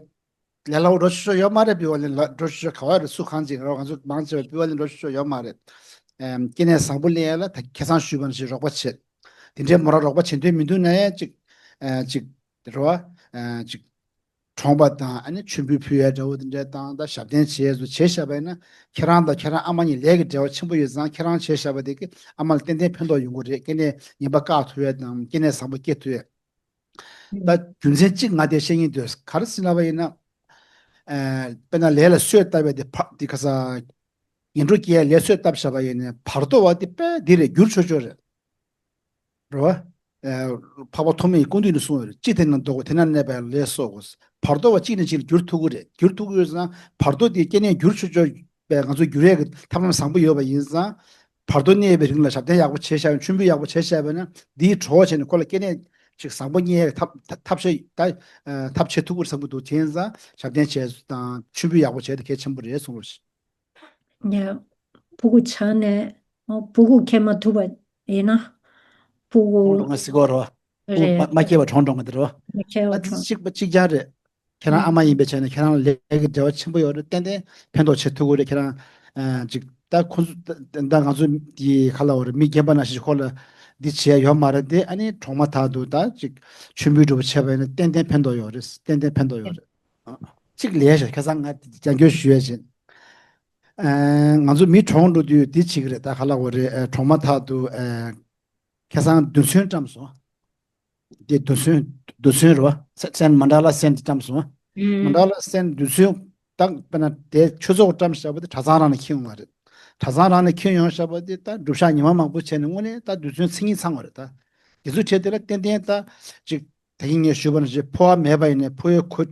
ལས་སླ་བོ་འགྲོ་ཆོག་ཆོག་ཡོད་མ་རེད། པི་ཝ་ལན་ལ་འགྲོ་ཆོག་ཆོག་ག་བ་རེད། སུ་གང་ཅིག་རོགས། ང་ཚོ་མང་ཆེ་བ་པི་ཝ་ལན་འགྲོ་ཆོག་ཆོག་ཡོད་མ་རེད། ཨེམ། སྐྱེ་གནས་བཟང་པོ་ལེན་ཡ་ལ་ད་ཁ་སང་ཞུས་པ་ནང་བཞིན་རོགས་པ་བྱེད། དེ་འདྲའི་མོ་རང་རོགས་པ་བྱེད་འདོད་མི་འདུག་ན་ཡང་ཅིག་ཨ་ཅིག་རེད་བ། ཨ་ཅིག་གྲོངས་པ་དང་ཨ་ནི་མཆོད་འབུལ་ཕུལ་ཡ་འདྲ་བོ་དེ་འདྲ་དང་། ད་ཞབས་བརྟན་བྱས་སུ་བྱས་བཞག་པ་ཡིན་ན་ཁྱེད་རང་དང་ཁྱེད་རང་ཨ་མ་གཉིས་ལས་ཀྱི་འབྲེལ་བ་ཆེན་པོ་ཡོད་ཙང་། ཁྱེད་རང་བྱས་བཞག་པ་དེ་གིས་ཨ་མ་ལ་ཏན་ཏན་ཕན་ཐོགས་ཡོང་གི་རེད། སྐྱེ་གནས་ངན་པ་བཀག་ཐུབ་ཡ་དང་སྐྱེ་གནས་བཟང་པོ་སྐྱེ་ཐུབ་ཡ། ད་རྒྱུ་མཚན་གཅིག་ང་དེ་བཤད་སྙིང་འདོད། ག་རེ་ཟེར་ལབ་པ་ཡིན་ན། ཨ། དཔེར་ན་ལས་ལ་གསོས་བཏབ་པའི་དེ་ཕ་དེ་ཁ་ས། ངན་འགྲོ་སྐྱེ་ཡ་ལས་གསོས་བཏབ་བཞག་པ་ཡིན་ན་བར་དོ་བ་དེ་དཔེ་འདི་རེད། འགྱུར་ཆོག་ཆོག་རེད། རེད་བ། ཨ། འཕགས་པ་ཐོགས་མེད་ཀྱི་ཀུན་འདུས་ནས་གསུངས་ཡོད་རེད། ཅི་དེ་ན་འདོགས་དེ་ན་གནས་པའི་ལས་གསོག་གོ། བར་དོ་བ་གཅིག་ནས་གཅིག་ལ་འགྱུར་ཐུབ་ཀྱི་རེད། འགྱུར་ཐུབ་ཀྱི་ཡོད་ཙང་བར་དོ་དེ་སྐྱེ་གནས་འགྱུར་ཆོག་ཆོག་པས་ང་ཚོ་འགྱུར་ཡས་ཀྱི་ཐབས་ལམ་བཟང་པོ་ཡོད་པ་ཡིན་ཙང་། བར་དོ་གནས་པའི་རིང་ལ་ཞབས་བརྟན་ཡག་པོ་བྱས་བཞག་པ་ཡིན། མཆོད་འབུལ་ཡག་པོ་བྱས་བཞག་པ་ཡིན་ན་འདིའི་གྲོགས་བྱས་ནས་ཁོ་ལ་སྐྱེ་གནས་ཅིག་བཟང་པོ་རྙེད་ཡས་ཀྱི་ཐབས་ཐབས་ཐབས་ཤེས་ད་ཐབས་བྱེད་ཐུབ་ཀྱི་རེད་བསམ་གྱི་འདུག་དེ་ཡིན་ཙང་ཞབས་བརྟན་བྱས་དང་མཆོད་འབུལ་ཡག་པོ་བྱས་ཏེ་གལ་ཆེན་པོ་རེད་གསུངས་རོགས་ཞེས། ཡ། སྤུ་གུ་ཆགས་ནས་སྤུ་གུ་སྐྱེ་མ་ཐུབ་པ་ཡིན་ན། སྤུ་གུ་གྲོངས་འགྲོ་ང་སྲིད་གོ་རོ། སྤུ་གུ་རེད། མ་མ་སྐྱེས་པ་གྲོངས་འགྲོ་ང་དེ་རོ། མ་སྐྱེས་པ་ཨ་ཙི་གྲོངས། གཅིག་པ་གཅིག་རྐྱང་རེད། ཁྱེད་རང་ཨ་མ་ཡིན་པའི་ཆ་ནས་ཁྱེད་རང་ལས་ཀྱི་འབྲེལ་བ་ཆེན་པོ་ཡོད་རེད། ཏན་ཏན་ཕན་ཐོགས་བྱེད་ཐུབ་ཀྱི་རེད། ཁྱེད་རང་ཨ་ཅིག་ད་ཁོ་ཚོ་ད་ད་ང་ཚོ་གི་ཁ་ལ་འོ་རེད། མི་རྒན་པ་ནང་བཞིན་ཁོ་ལ་འདི་བྱས་ཡོད་མ་རེད་དེ། ཨ་ནི་གྲོངས་མ་ཐག་ཏུ་ད་ཅིག་མཆོད་འབུལ་འདྲ་པོ་བྱས་པ་ཡིན་ན་ཏན་ཏན་ཕན་ཐོགས་ཡོད་རེད། ཏན་ཏན་ཕན་ཐོགས་ཡོད་རེད། ཨ། གཅིག་ལས་ཤོག་ཁ་སང་ང་རྒྱབ་སྐྱོར་ཞུ་ཡ་བྱས། ཨ་ང་ཚོ་མི་གྲོངས་འགྲོ་དུས་འདི་བྱེད་ཀྱི་རེད། ད་ག་ལབ་དགོས་རེད། ཨ་གྲོངས་མ་ཐག་ཏུ་ཨ་ཁ་སང་རྡུལ་ཚོན་བཀྲམ་སོང་། དེ་རྡུལ་ཚོན་རྡུལ་ཚོན་རེད་བ། སེན་མན་ཌ་ལ་སེན་བཀྲམ་སོང་། མན་ཌ་ལ་སེན་རྡུལ་ཚོན་ད་དཔེར་ན་དེ་ཆུ་ཚོད་བཀྲམ་བཞག་པ་དེ་གྲྭ་ཚང་རང་ནས་འཁྱེར་ཡོང་བ་རེད། གྲྭ་ཚང་རང་ནས་འཁྱེར་ཡོང་བཞག་པ་དེ་ད་སྒྲུབ་ཞག་ཉི་མ་མང་པོ་བྱས་ནས་དངོས་གནས་ད་རྡུལ་ཚོན་མཚན་ཉིད་ཚང་བ་རེད། ད་དེ་ཚོ་བྱས་དེ་ལ་ཏན་ཏན་ད་ཅིག་ད་གིན་ངས་ཞུས་པ་ནང་བཞིན་ཕོ་བ་མེད་པ་ཡིན་ནའི་ཕོ་ཡི་གོ་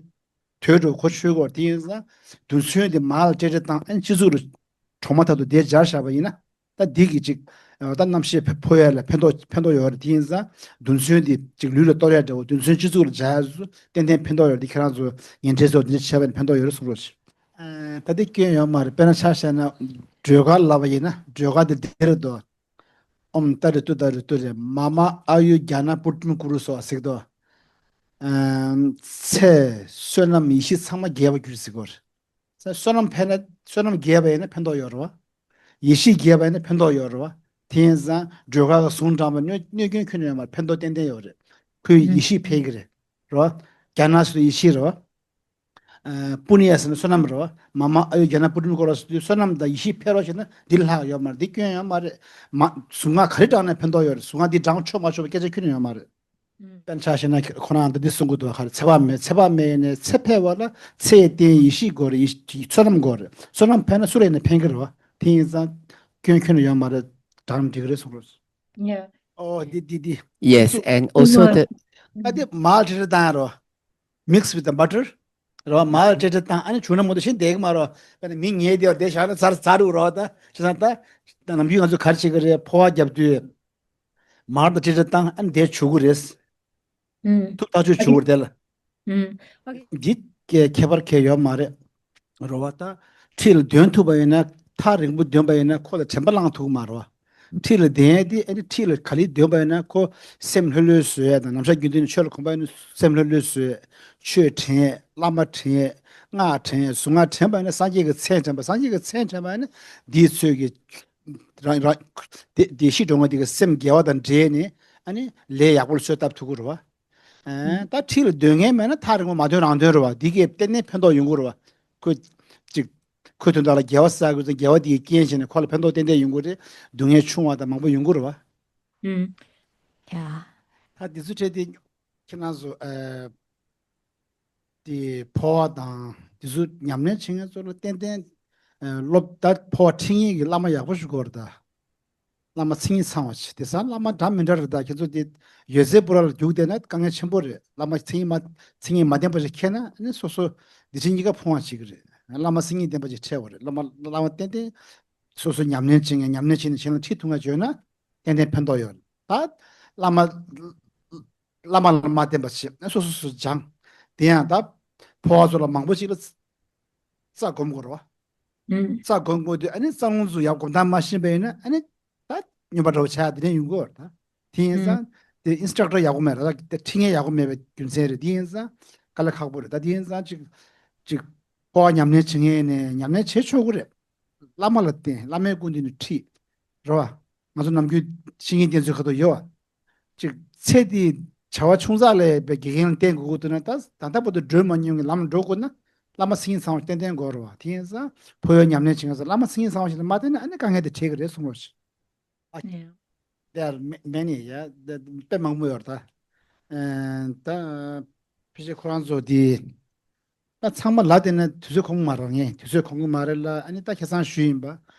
དོད་འགྲོ་གོ་ཆོད་གོ། དེ་ཡིན་ཙང་རྡུལ་ཚོན་དེ་མར་ལ་ཏྲེ་ཏྲེ་བཏང་ཨ་ནི་སྤྱི་གཙུག་ལ་གྲོག་མ་ཐག་ཏུ་དེ་སྦྱར་བཞག་པ་ཡིན་ན་ད་འདི་གི་ཅིག་ད་རྣམ་ཤེས་ཕོ་ཡ་ལ་ཕན་ཐོགས་ཕན་ཐོགས་ཡོད་རེད། དེ་ཡིན་ཙང་རྡུལ་ཚོན་དེ་ཅིག་ལུས་ལ་གཏོར་ཡ་འདྲ་བོ་རྡུལ་ཚོན་སྤྱི་གཙུག་ལ་སྦྱར་ཡ་ཚོ་ཏན་ཏན་ཕན་ཐོགས་ཡོད་རེད། དེ་ཁྱེད་རང་ཚོ་ཉན་འཕྲིན་ཚོ་དེ་འདྲ་བྱས་པ་ཡིན་ན་ཕན་ཐོགས་ཡོད་རེད་གསུང་རོགས་ཞུ། ད་དེ་སྐྱོན་ཡོད་མ་རེད། དཔེར་ན་ཆ་བཞག་ན་སྒྲོལ་དཀར་ལབ་པ་ཡིན་ན་སྒྲོལ་དཀར་དེ་འདི་རེད་དོ། ཨོཾ་ཏཱ་རེ་ཏུཏྟཱ་རེ་ཏུ་རེ་མ་མ་ཨཱ་ཡུ་ཛྙཱ་ན་པུཊིམ་ཀུ་རུ་སྭཱ་ཧཱ་ཟེར་གི་འདུག་ཨམ། ཚེ་བསོད་ནམས་ཡེ་ཤེས་ཚང་མ་རྒྱས་པར་གྱུར་ཟེར་གོ། བསོད་ནམས་འཕེལ་ན་བསོད་ནམས་རྒྱས་པ་ཡིན་ན་ཕན་ཐོགས་ཡོད་རེད་བ། ཡེ་ཤེས་རྒྱས་པ་ཡིན་ན་ཕན་ཐོགས་ཡོད་རེད་བ། དེ་ཡིན་ཙང་སྒྲོལ་དཀར་གྱི་ཟུང་དྲངས་པའི་གནོད་གནོད་སྐྱོན་ཁྱོན་ནས་ཡོད་མ་རེད། ཕན་ཐོགས་ཏན་ཏན་ཡོད་རེད། ཁོའི་ཡེ་ཤེས་འཕེལ་གི་རེད། རེད་བ། ཛྙཱ་ན་ཟེར་དུས་ཡེ་ཤེས་རེད་བ། ཨ་པུ་ཎྱ་ཟེར་ན་བསོད་ནམས་རེད་བ། མ་མ་ཨཱ་ཡུ་ཛྙཱ་ན་པུཊིམ་ཀུ་རུ་སྭཱ་ཧཱ་ཟེར་དུས་བསོད་ནམས་དང་ཡེ་ཤེས་འཕེལ་རོགས་བྱས་ན་འདི་ལྷག་ཡོད་མ་རེད། འདི་སྐྱོན་ཡོད་མ་རེད། མ་གཟུངས་སྔགས་ག་རེ་བགྲངས་ནས་ཕན་ཐོགས་ཡོད་རེད། གཟུངས་སྔགས་འདི་བགྲང་ཆོག་མ་ཆོག་པའི་སྐད་ཆ་ཁྱོན་ནས་ཡོད་མ་རེད། དཔེར་ན་ཆ་བཞག་ན་ཁོ་རང་ད་འདི་གསུང་གི་འདུག་ག་རེ། ཚེ་དཔག་མེད་ཚེ་དཔག་མེད་ཡིན་ནའི་ཚེ་འཕེལ་བ་ལ་ཚེ་ཡི་རྟེན་ཡེ་ཤེས་དགོས་རེད། ཡེ་ཤེས་བསོད་ནམས་དགོས་རེད། བསོད་ནམས་འཕེལ་ན་སུ་ལ་ཡིན་ན་ཕན་གི་རེད་བ། དེ་ཡིན་ཙང་སྐྱོན་ཁྱོན་ནས་ཡོད་མ་རེད། བགྲངས་འགྲིག་གི་རེད་གསུང་རོགས། Yeah. ཨོ་འདི་འདི་འདི། Yes, and also the ཨ་འདི་མར་ཏྲེ་ཏྲེ་བཏང་རོ། Mix with the butter. རོ་མར་ཏྲེ་ཏྲེ་བཏང་ཨ་ནི་བྱུང་ན་མོ་དུ་ཤིན་བསྡད་གི་མ་རོ། དཔེར་ན་མི་ཉལ་བསྡད་བསྡད་བཞག་ན་ཚར་ཚར་རུ་རོ། ད་བྱས་ཙང་ད་ནམ་རྒྱུན་ང་ཚོ་ག་རེ་བྱེད་གི་རེད། ཕོ་བ་རྒྱབ་དུས་མར་དང་ཏྲེ་ཏྲེ་བཏང་ཨ་ནི་དེ་བྱུག་གི་རེད། ཐུབ་ཐག་ཆོད་བྱུག་གི་རེད་དེ་ལ། འདི་ཁྱད་ཁྱད་པར་གང་ཡང་ཡོད་མ་རེད། རོ་བ་ད་འཁྲིས་ལ་འདོན་ཐུབ་པ་ཡིན་ན་ཐག་རིང་པོ་འདོན་པ་ཡིན་ན་ཁོ་ལ་དྲན་པ་བླང་ཐུབ་ཀྱི་མ་རེད་བ། འཁྲིས་ལ་བསྡད་དེ་ཨ་ནི་འཁྲིས་ལ་ག་ལེར་འདོན་པ་ཡིན་ན་ཁོ་སེམས་ལྷོད་ལྷོད་བཟོ་ཡ་དང་ནམ་ཞག་རྒྱུན་དུ་ནས་ཆོས་ལ་གོམས་པ་ཡིན་ན་སེམས་ལྷོད་ལྷོད་བཟོ་ཡ། ཆོས་དྲན་ཡ་བླ་མ་དྲན་ཡ་སྔགས་དྲན་ཡ་གཟུངས་སྔགས་དྲན་པ་ཡིན་ན་སངས་རྒྱས་ཀྱི་མཚན་དྲན་པ་སངས་རྒྱས་ཀྱི་མཚན་དྲན་པ་ཡིན་ན་འདིའི་ཚོད་ཀྱིས་རང་རང་དེ་དེ་ཤི་འགྲོ་ངོ་དེ་གི་སེམས་དགེ་བ་དང་འབྲེལ་ནས་ཨ་ནི་ལས་ཡག་པོ་ལ་གསོས་བཏབ་ཐུབ་ཀྱི་རེད་བ། ཨ་ད་འཁྲིས་ལ་སྡོད་མཁན་མེད་ན་ཐག་རིང་པོ་མ་སྡོད་རང་སྡོད་རེད་བ། འདི་གས་གཏན་ནས་ཕན་ཐོགས་ཡོང་གི་རེད་བ། ཁོས་ཅིག་ཁོའི་དོན་དག་ལ་དགེ་བ་བསགས་དགོས་ཙང་དགེ་བ་འདི་གས་རྐྱེན་བྱས་ནས་ཁོ་ལ་ཕན་ཐོགས་ཏན་ཏན་ཡོང་གི་རེད། སྡུག་བསྔལ་ཆུང་བ་དང་མང་པོ་ཡོང་གི་རེད་བ། ཨུམ། ཡ། ད་འདི་ཚོ་འཕྲད་དེ་ཁྱེད་རང་ཚོ་ཨ། དེ་འཕོ་བ་དང་དེ་ཚོ་ཉམས་ལེན་བྱེད་མཁན་ཚོ་ལ་ཏན་ཏན་ཨ་སློབ་ད་འཕོ་བ་ཁྲིད་མཁན་གྱི་བླ་མ་ཡག་པོ་ཞིག་དགོས་རེད་ད། བླ་མ་མཚན་ཉིད་ཚང་བ་ཞིག་དེང་སང་བླ་མ་འདྲ་མི་འདྲ་རེད་ད། ཁྱེད་ཚོ་དེ་ཡོད་ཚད་པུ་ར་ལ་རྒྱུགས་བསྡད་ན་དཀའ་ངལ་ཆེན་པོ་རེད། བླ་མ་མཚན་ཉིད་མ་མཚན་ཉིད་མ་ལྡན་པ་ཞིག་འཁྱེར་ན་ནི་སོ་སོ་འདི་ཕྱི་གཉིས་ཀ་ཕུང་བ་ཞིག་རེད། བླ་མ་མཚན་ཉིད་ལྡན་པ་ཞིག་འཕྲད་དགོས་རེད། བླ་མ་བླ་མ་ཏན་ཏན་སོ་སོ་ཉམས་ལེན་བྱེད་མཁན་ཉམས་ལེན་བྱས་ནས་གཞན་ལ་ཁྲིད་ཐུབ་མཁན་བྱོས་ན་ཏན་ཏན་ཕན་ཐོགས་ཡོད་རེད་ད། བླ་མ། བླ་མ་ལ་མ་བརྟེན་པ་བྱེད་སོ་སོ་སོ་སྦྱང་། དེ་ཡང་ད་འཕོ་བ་ཚོ་ལ་མང་པོ་ཞིག་ལ་རྩ་སྒོམ་དགོས་རེད་བ། རྩ་སྒོམ་དགོས་དུས་ཨ་ནི་རྩ་རླུང་ཚོ་ཡག་སྒོམ་ཐབས་མ་ཤེས་པ་ཡིན་ན་ཨ་ནི་ད་སྨྱོན་པ་འདྲ་བོ་ཆགས་དེ་འདྲ་ཡོང་གི་ཡོད་རེད་ད། དེ་ཡིན་ཙང་དེ་ཨིན་སི་ཊག་ཊར་ཡག་པོ་མེད་རེད་ད། ཁྲིད་མཁན་ཡག་པོ་མེད་པའི་རྒྱུ་མཚན་རེད། དེ་ཡིན་ཙང་དཀའ་ལས་ཁག་པོ་རེད་ད། དེ་ཡིན་ཙང་ཅིག་ཅིག་འཕོ་བ་ཉམས་ལེན་བྱེད་མཁན་ནས་ཉམས་ལེན་བྱེད་ཆོག་གི་རེད། བླ་མ་ལ་བརྟེན་བླ་མའི་སྐུ་མདུན་ནས་ཁྲིད་རེད་བ། ང་ཚོ་ནམ་རྒྱུན་བཤེས་གཉེན་བསྟེན་ཚུལ་ཁ་ཐུག་ཡོད་བ། ཅིག་ཚེ་འདིའི་བྱ་བ་ཆུང་ཙག་ལས་པའི་དགེ་རྒན་ལ་བརྟེན་དགོས་ཀྱི་འདུག་ན་ད་ད་ལྟ་བར་དུ་འགྲོ་མ་མྱོང་གི་ལམ་ལ་འགྲོ་དགོས་ན་བླ་མ་མཚན་ཉིད་ཚང་བ་ཞིག་ཏན་ཏན་དགོས་རེད་བ། དེ་ཡིན་ཙང་འཕོ་བའི་ཉམས་ལེན་བྱེད་མཁན་ཚོ་བླ་མ་མཚན་ཉིད་ཚང་བ་ཞིག་ལ་མ་བརྟེན་ན་ཨ་ནི་དཀའ་ངལ་དེ་འཕྲད་ཀྱི་རེད་གསུང་རོགས་ཞེས། ཨ། Yeah. There are ma- many, yeah. དཔེ་མང་པོ་ཡོད་རེད་ད། ཨ་ད་ཕལ་ཆེར་ཁོ་རང་ཚོ་དེ། ད་ཚང་མ་ལབ་བསྡད་ན་དུས་ཚོད་ཁོམ་གི་མ་རེད། ངས་དུས་ཚོད་ཁོམ་གི་མ་རེད་ལ། ཨ་ནི་ད་ཁ་སང་ཞུས་ཡིན་པ།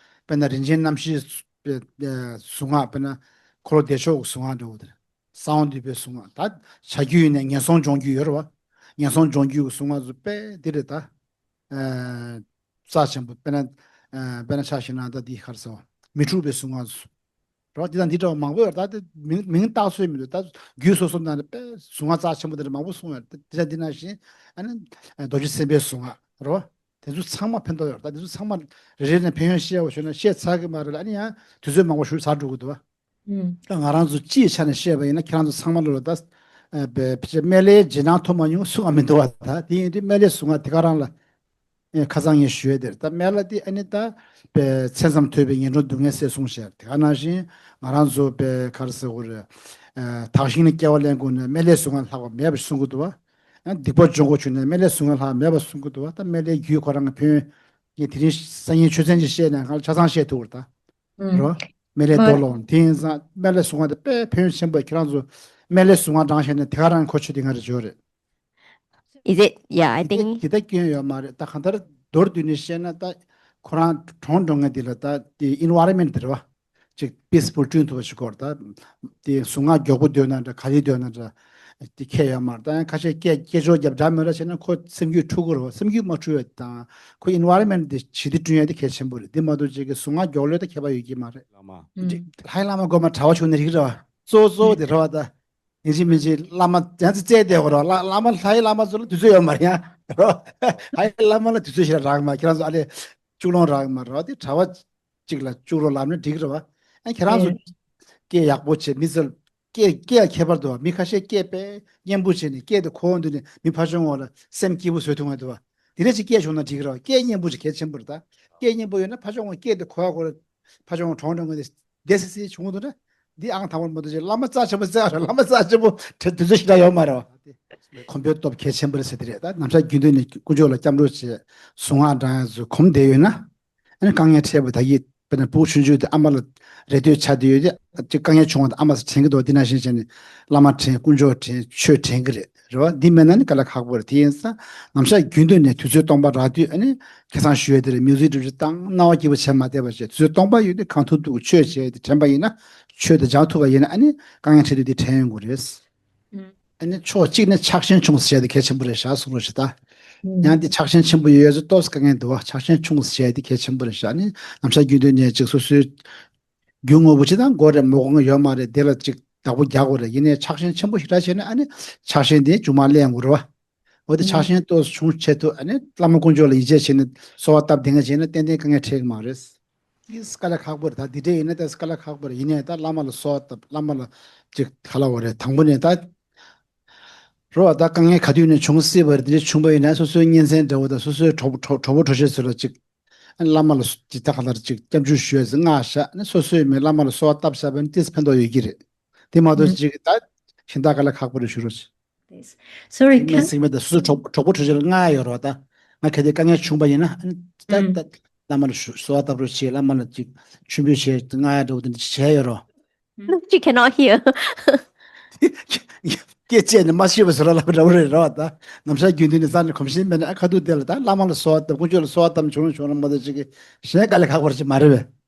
དཔེར་ན་རིན་ཆེན་རྣམ་བཞིའི་གཟུངས་སྔགས། དཔེར་ན་འཁོར་ལོ་བདེ་མཆོག་གི་གཟུངས་སྔགས་འདྲ་བོ་དེ། གསང་བ་འདུས་པའི་གཟུངས་སྔགས། ད་བྱ་རྒྱུད་ཡིན་ནའི་ངན་སོང་སྦྱོང་རྒྱུད་ཡོད་རེད་བ། ངན་སོང་སྦྱོང་རྒྱུད་ཀྱི་གཟུངས་སྔགས་ཚོ་དཔེ་འདི་རེད་ད། ཨ་རྩ་ཆེན་པོ། དཔེར་ན་ཨ་དཔེར་ན་ཆ་བཞག་ན་ད་འདི་ག་རེ་ཟེར་བ། མི་འཁྲུགས་པའི་གཟུངས་སྔགས་ཚོ། རོ། འདི་དང་འདི་འདྲ་བ་མང་པོ་ཡོད་རེད། ད་དེ་མིང་མིང་བཏགས་སྲོལ་མི་འདུག་ད་རྒྱུད་སོ་སོ་ནང་ནས་དཔེ་གཟུངས་སྔགས་རྩ་ཆེན་པོ་དེ་འདྲ་མང་པོ་གསུངས་ཡོད་རེད། དེ་དང་འདི་ནང་བཞིན་ཨ་ནི་རྡོ་རྗེ་སེམས་དཔའི་གཟུངས་སྔགས་རོ། དེ་ཚོ་ཚང་མ་ཕན་ཐོགས་ཡོད་རེད། ད་དེ་ཚོ་ཚང་མ་རེ་རེ་ནས་ཕན་ཡོན་བཤད་འོ་ཞུས་ན་བཤད་ཚར་གི་མ་རེད་ལ། ཨ་ནི་ཡང་དུས་ཚོད་མང་པོ་ཞིག་ཟ་འགྲོ་གི་འདུག་བ། ད་ང་རང་ཚོ་སྤྱིའི་ཆ་ནས་བཤད་པ་ཡིན་ན་ཁྱེད་རང་ཚོ་ཚང་མ་ལོ་ལ་ད་ཨ་བེ་ཕྱི་སྨན་བླའི་རྗེས་གནང་ཐོབ་མ་མྱོང་གསུང་བ་མི་འདུག་བ། ད་དེ་ཡིན་དུས་སྨན་བླའི་གཟུངས་སྔགས་དེ་ག་རང་ལ། ཨེ་ཁ་སང་ངས་ཞུས་དེར་ད་སྨན་བླ་དེ་ཨ་ནི་ད་པའི་མཚན་ཙམ་ཐོས་པའི་ངན་འགྲོར་སྡུག་བསྔལ་སེལ་གསུངས་ཤག་དེ་ག་ནང་བཞིན་ང་རང་ཚོ་པའི་ག་རེ་ཟེར་དགོས་རེད། ཨ་དག་ཞིང་ནི་སྐྱེ་བ་ལེན་དགོས་ན་སྨན་བླའི་གཟུངས་སྔགས་ལྷག་པ་མེད་པ་གསུང་གི་འདུག་བ། ཡང་སྡིག་པ་སྦྱོང་དགོས་བྱུང་ནས་སྨན་བླའི་གཟུངས་སྔགས་ལྷག་མེད་པ་གསུང་གི་འདུག་བ། ད་སྨན་བླའི་རྒྱུད་ཁོ་རང་གི་ཕན་ཡོན་དེ་རིང་སང་ཉིན་ཆོས་ཚན་ཅིག་བཤད་ནས་ང་ལ་ཆ་ཚང་བཤད་ཐུབ་པ་རེད་ད། ཨུམ། རོ། སྨན་བླའི་མ་མདོ་ལོ། དེ་ཡིན་ཙང་སྨན་བླའི་གཟུངས་སྔགས་དེ་དཔེ་ཕན་ཡོན་ཆེན་པོ། ཁྱེད་རང་ཚོ་སྨན་བླའི་གཟུངས་སྔགས་བགྲངས་བྱས་ནས་དེ་ག་རང་གོ་ཆོད་དེ་ང་རེ་བྱོས་རེད། Is it? Yeah, I དེ་think དེ་ལྟར་སྐྱོན་ཡོད་མ་རེད། ད་གང་ལྟར་མདོར་བསྡུས་ནས་བཤད་ན་ད་ཁོ་རང་གྲོངས་འགྲོ་མཁན་དེ་ལ་ད་དེ་environment དེ་རེད་བ། ཅིག་peaceful བསྐྲུན་ཐུབ་པ་ཞིག་དགོས་རེད། ད་དེ་གཟུངས་སྔགས་མགྱོགས་པོ་འདོན་ན་འདྲ། ག་ལེར་འདོན་ན་འདྲ། དེ་ཁྱད་ཡོད་མ་རེད། ད་ཡང་ཁ་ཤས་སྐད་སྐད་ཅོར་རྒྱབ་འདྲ་མི་འདྲ་བྱས་ན་ཁོ་སེམས་རྒྱུད་འཁྲུག་གི་རེད་བ། སེམས་རྒྱུད་མ་འཁྲུག་པ་དང་ཁོ་environment དེ་ཞི་བདེ་བསྐྲུན་ཡ་དེ་གལ་ཆེན་པོ་རེད། དེ་མ་གཏོགས་ཅིག་གི་གཟུངས་སྔགས་མགྱོགས་ལོས་ད་ཁྱད་པར་ཡོད་ཀྱི་མ་རེད། ལྷ་ལྷ་ལྷ་མ་དགོས་མ་གྲྭ་པ་བྱུང་ན་འགྲིག་གི་རེད་བ། གཙོ་བོ་གཙོ་བོ་དེ་རེད་བ་ད། ཡིན་གཅིག་མིན་གཅིག་བླ་མ་ཡང་ཚིག་བཙལ་བསྡད་དགོས་རེད་བ། བླ་བླ་མ་ལྷ་ཡི་བླ་མ་ཚོ་ལ་དུས་ཚོད་ཡོད་མ་རེད་ཡ། ལྷ་ཡི་བླ་མ་ལ་དུས་ཚོད་ཞིག་ལ་རག་མ། ཁྱེད་རང་ཚོ་ཨ་ལས་སྐྱུག་ལོང་རག་མ་རེད་བ། དེ་གྲྭ་པ་གཅིག་ལ་བཅུག་རོགས་ལབ་ན་འགྲིག་གི་རེད་བ། ཨ་ཁྱེད་རང་ཚོ་སྐད་ཡག་པོ་བྱེད། མི་ཚོ་སྐད་སྐད་ཡ་ཁྱད་པར་འདུག་བ། མི་ཁ་ཤས་སྐད་དཔེ་སྙན་པོ་བྱས་ནས་སྐད་དེ་གོ་འདུག་ནས་མི་ཕར་ཕྱོགས་ངོས་ལ་སེམས་སྐྱིད་པོ་བཟོ་ཐུབ་མ་འདུག་བ། དེ་འདྲ་ཅིག་སྐད་བྱུང་ན་འགྲིག་གི་རེད་བ། སྐད་སྙན་པོ་ཅིག་གལ་ཆེན་པོ་རེད་ད། སྐད་སྙན་པོ་ཡོད་ན་ཕར་ཕྱོགས་ངོས་སྐད་དེ་གོ་ཡ་གོ་རེད། ཕར་ཕྱོགས་ངོས་གྲོངས་གྲོངས་ངོས་དེ་བདེ་སི་སི་བྱུང་འདུག་ན། འདི་ཨང་དང་པོར་མ་གཏོགས་ཅིག་བླ་མ་རྩ་ཆེན་པོ་བཙལ་བ་རེད། བླ་མ་རྩ་ཆེན་པོ་དེ་དུས་ཚོད་ཞིག་ད་ཡོད་མ་རེད་བ། ཁོམ་པའི་སྟོབས་གལ་ཆེན་པོ་རེད་ཟེར་དེ་རེད། ད་ནམ་ཞག་རྒྱུན་དུ་ནས་དཀོན་མཆོག་ལ་སྐྱབས་འགྲོ་བྱེད། གཟུངས་སྔགས་བགྲང་ཡ་ཚོ་གོམས་བསྡད་ཡོད་ན། ཨ་ནི་དཀའ་ངལ་འཕྲད་པ་ད་གི་དཔེར་ན་ཕྲུ་གུ་ཆུང་ཆུང་དེ་ཨ་མ་ལ་རེ་ལྟོས་ཆགས་བསྡད་ཡོད་དེ། ཅིག་དཀའ་ངལ་བྱུང་བ་དང་ཨ་མ་ཚོ་དྲན་གྱི་འདུག་དེ་ནང་བཞིན་བྱས་ནས་བླ་མ་དྲན། དཀོན་མཆོག་དྲན། ཆོས་དྲན་གྱི་རེད། རེད་བ། འདི་མེད་ན་ནི་དཀའ་ལས་ཁག་པོ་རེད། དེ་ཡིན་ཙང་ནམ་ཞག་རྒྱུན་དུ་ནས་དུས་ཚོད་སྟོང་པ་རག་དུས་ཨ་ནི་ཁ་སང་ཞུས་ཡོད་དེ་རེད། མིའུ་ཟིག་སྒྲུབ་ཅིག་བཏང་། སྣང་བ་སྐྱིད་པོ་བྱས་མ་བསྡད་པ་བྱས། དུས་ཚོད་སྟོང་པ་ཡོད་དུས་གང་ཐུབ་ཐུབ་ཆོས་བྱས་ཏེ་དྲན་པ་ཡིན་ན་ཆོས་དེ་སྦྱང་ཐུབ་པ་ཡིན་ན་ཨ་ནི་དཀའ་ངལ་འཕྲད་དུས་དེ་དྲན་ཡོང་གི་རེད། ཨ་ནི་ཕྱོགས་གཅིག་ནས་ཆགས་ཞེན་ཆུང་ཟེར་ཡ་དེ་གལ་ཆེན་པོ་རེད་ཤག་གསུང་རོགས་ཞེས་ད། ཡང་དེ་ཆགས་ཞེན་ཆེན་པོ་ཡོད་ཡོད་ཚོ་ཏོག་ཙམ་དཀའ་ངལ་འདུག་བ། ཆགས་ཞེན་ཆུང་ཟེར་ཡ་དེ་གལ་ཆེན་པོ་རེད་ཤག་ཨ་ནི་ནམ་ཞག་རྒྱུན་དུ་ནས་ཅིག་སོ་སོའི་རྒྱུ་དངོས་པོ་ཅིག་དང་དགོས་རེད། མ་དགོས་མཁན་ཡོད་མ་རེད། དེ་ལ་ཅིག་བདག་པོ་རྒྱག་དགོས་རེད། ཡིན་ནའི་ཆགས་ཞེན་ཆེན་པོ་ཞིག་ར་བྱས་ན་ཨ་ནི་ཆགས་ཞེན་དེ་མཇུག་མ་ལེན་དགོས་རེད་བ། འོ་དེ་ཆགས་ཞེན་ཏོག་ཙམ་ཆུང་ཆེད་དུ་ཨ་ནི་བླ་མ་དཀོན་མཆོག་ལ་ཡིད་ཆེས་བྱས་ནས་གསོལ་བ་བཏབ་བསྡད་མཁན་བྱས་ན་ཏན་ཏན་དཀའ་ངལ་འཕྲད་ཀྱི་མ་རེད། ཨིས་དཀའ་ལས་ཁག་པོ་རེད། ད་འདི་འདྲས་ཡིན་ན་ད་དཀའ་ལས་ཁག་པོ་རེད། ཡིན་ནའི་ད་བླ་མ་ལ་གསོལ་བ་བཏབ། བླ་མ་ལ་ཅིག་ག་ལབ་དགོས་རེད། དང་པོ་ནས་ད་རོ་ད་དཀའ་ངལ་ག་དུས་ནས་བྱུང་སྲིད་པ་རེད། འདི་འདྲས་བྱུང་པ་ཡིན་ན་སོ་སོའི་གཉེན་ཚན་འདྲ་བོ་དང་སོ་སོའི་གྲོགས་པོ་གྲོགས་གྲོགས་པོ་གྲོགས་མཆེད་ཚོ་ལ་ཅིག་བླ་མ་ལ་ཅིག་ད་ག་ལ་ཅིག་སྐྱབས་འཇུག་ཞུ་ཡ་ཟེར་མངགས་བཞག་ནས་སོ་སོའི་མི་བླ་མ་ལ་གསོལ་བ་བཏབ་བཞག་པ་ཡིན་ན་ཏོག་ཙམ་ཕན་ཐོགས་ཡོད་ཀྱི་རེད། དེ་མ་གཏོགས་ཅིག་ད་གཞན་དག་དཀའ་ལས་ཁག་པོ་རེད། ཞུ་རོགས། Sorry, ཁྱེད་ཀྱི་སྨན་ཚིག་མེད་ད། སོ་སོའི་གྲོགས་གྲོགས་པོ་གྲོགས་མཆེད་ལ་མངགས་ཡ་ཡོད་རོགས། ད་ང་གལ་ཏེ་དཀའ་ངལ་བྱུང་པ་ཡིན་ན་ཨ་ནི་ད་ད་བླ་མ་ལ་ཞུ་གསོལ་བ་བཏབ་རོགས་བྱེད། བླ་མ་ལ་ཅིག་མཆོད་འབུལ་བྱེད། མངགས་ཡ་འདྲ་བོ་དེ་འདྲ་བྱེད་ཡ་ཡོད་རོགས། She cannot hear. སྐད་ཆ་ནི་མ་ཤེས་པ་ཟེར་ར་ལབ་འདྲ་བོ་རེད་རོགས། ད་ནམ་ཞག་རྒྱུན་དུ་ནི་རྩ་ནས་གོམས་གཤིས་མེད་ན་ཨ་ཁ་ཐུག་དེ་ལ་ད་བླ་མ་ལ་གསོལ་བ་བཏབ། དཀོན་མཆོག་ལ་གསོལ་བ་བཏབ། བྱུང་རུང་བྱུང་རུང་མ་གཏོགས་ཅིག་གི་གཞན་དཀའ་ལས་ཁག་པོ་ཅིག་མ་རེད་པས།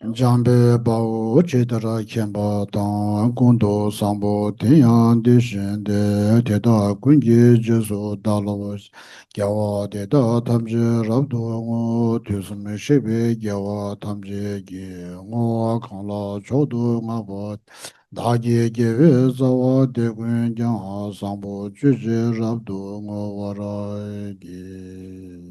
འཇམ་དཔལ་དཔའ་བོས་ཇི་ལྟར་མཁྱེན་པ་དང་། ཀུན་ཏུ་བཟང་པོ་དེ་ཡང་དེ་བཞིན་ཏེ། དེ་དག་ཀུན་གྱི་རྗེས་སུ་བདག་སློབ་ཅིང་། དགེ་བ་འདི་དག་ཐམས་ཅད་རབ་ཏུ་བསྔོ། དུས་གསུམ་གཤེགས་པའི་རྒྱལ་བ་ཐམས་ཅད་ཀྱིས། བསྔོ་བ་གང་ལ་མཆོག་ཏུ་བསྔགས་པ་དེས། བདག་གི་དགེ་བའི་རྩ་བ་འདི་ཀུན་ཀྱང་། བཟང་པོ་སྤྱོད་ཕྱིར་རབ་ཏུ་བསྔོ་བར་བགྱི།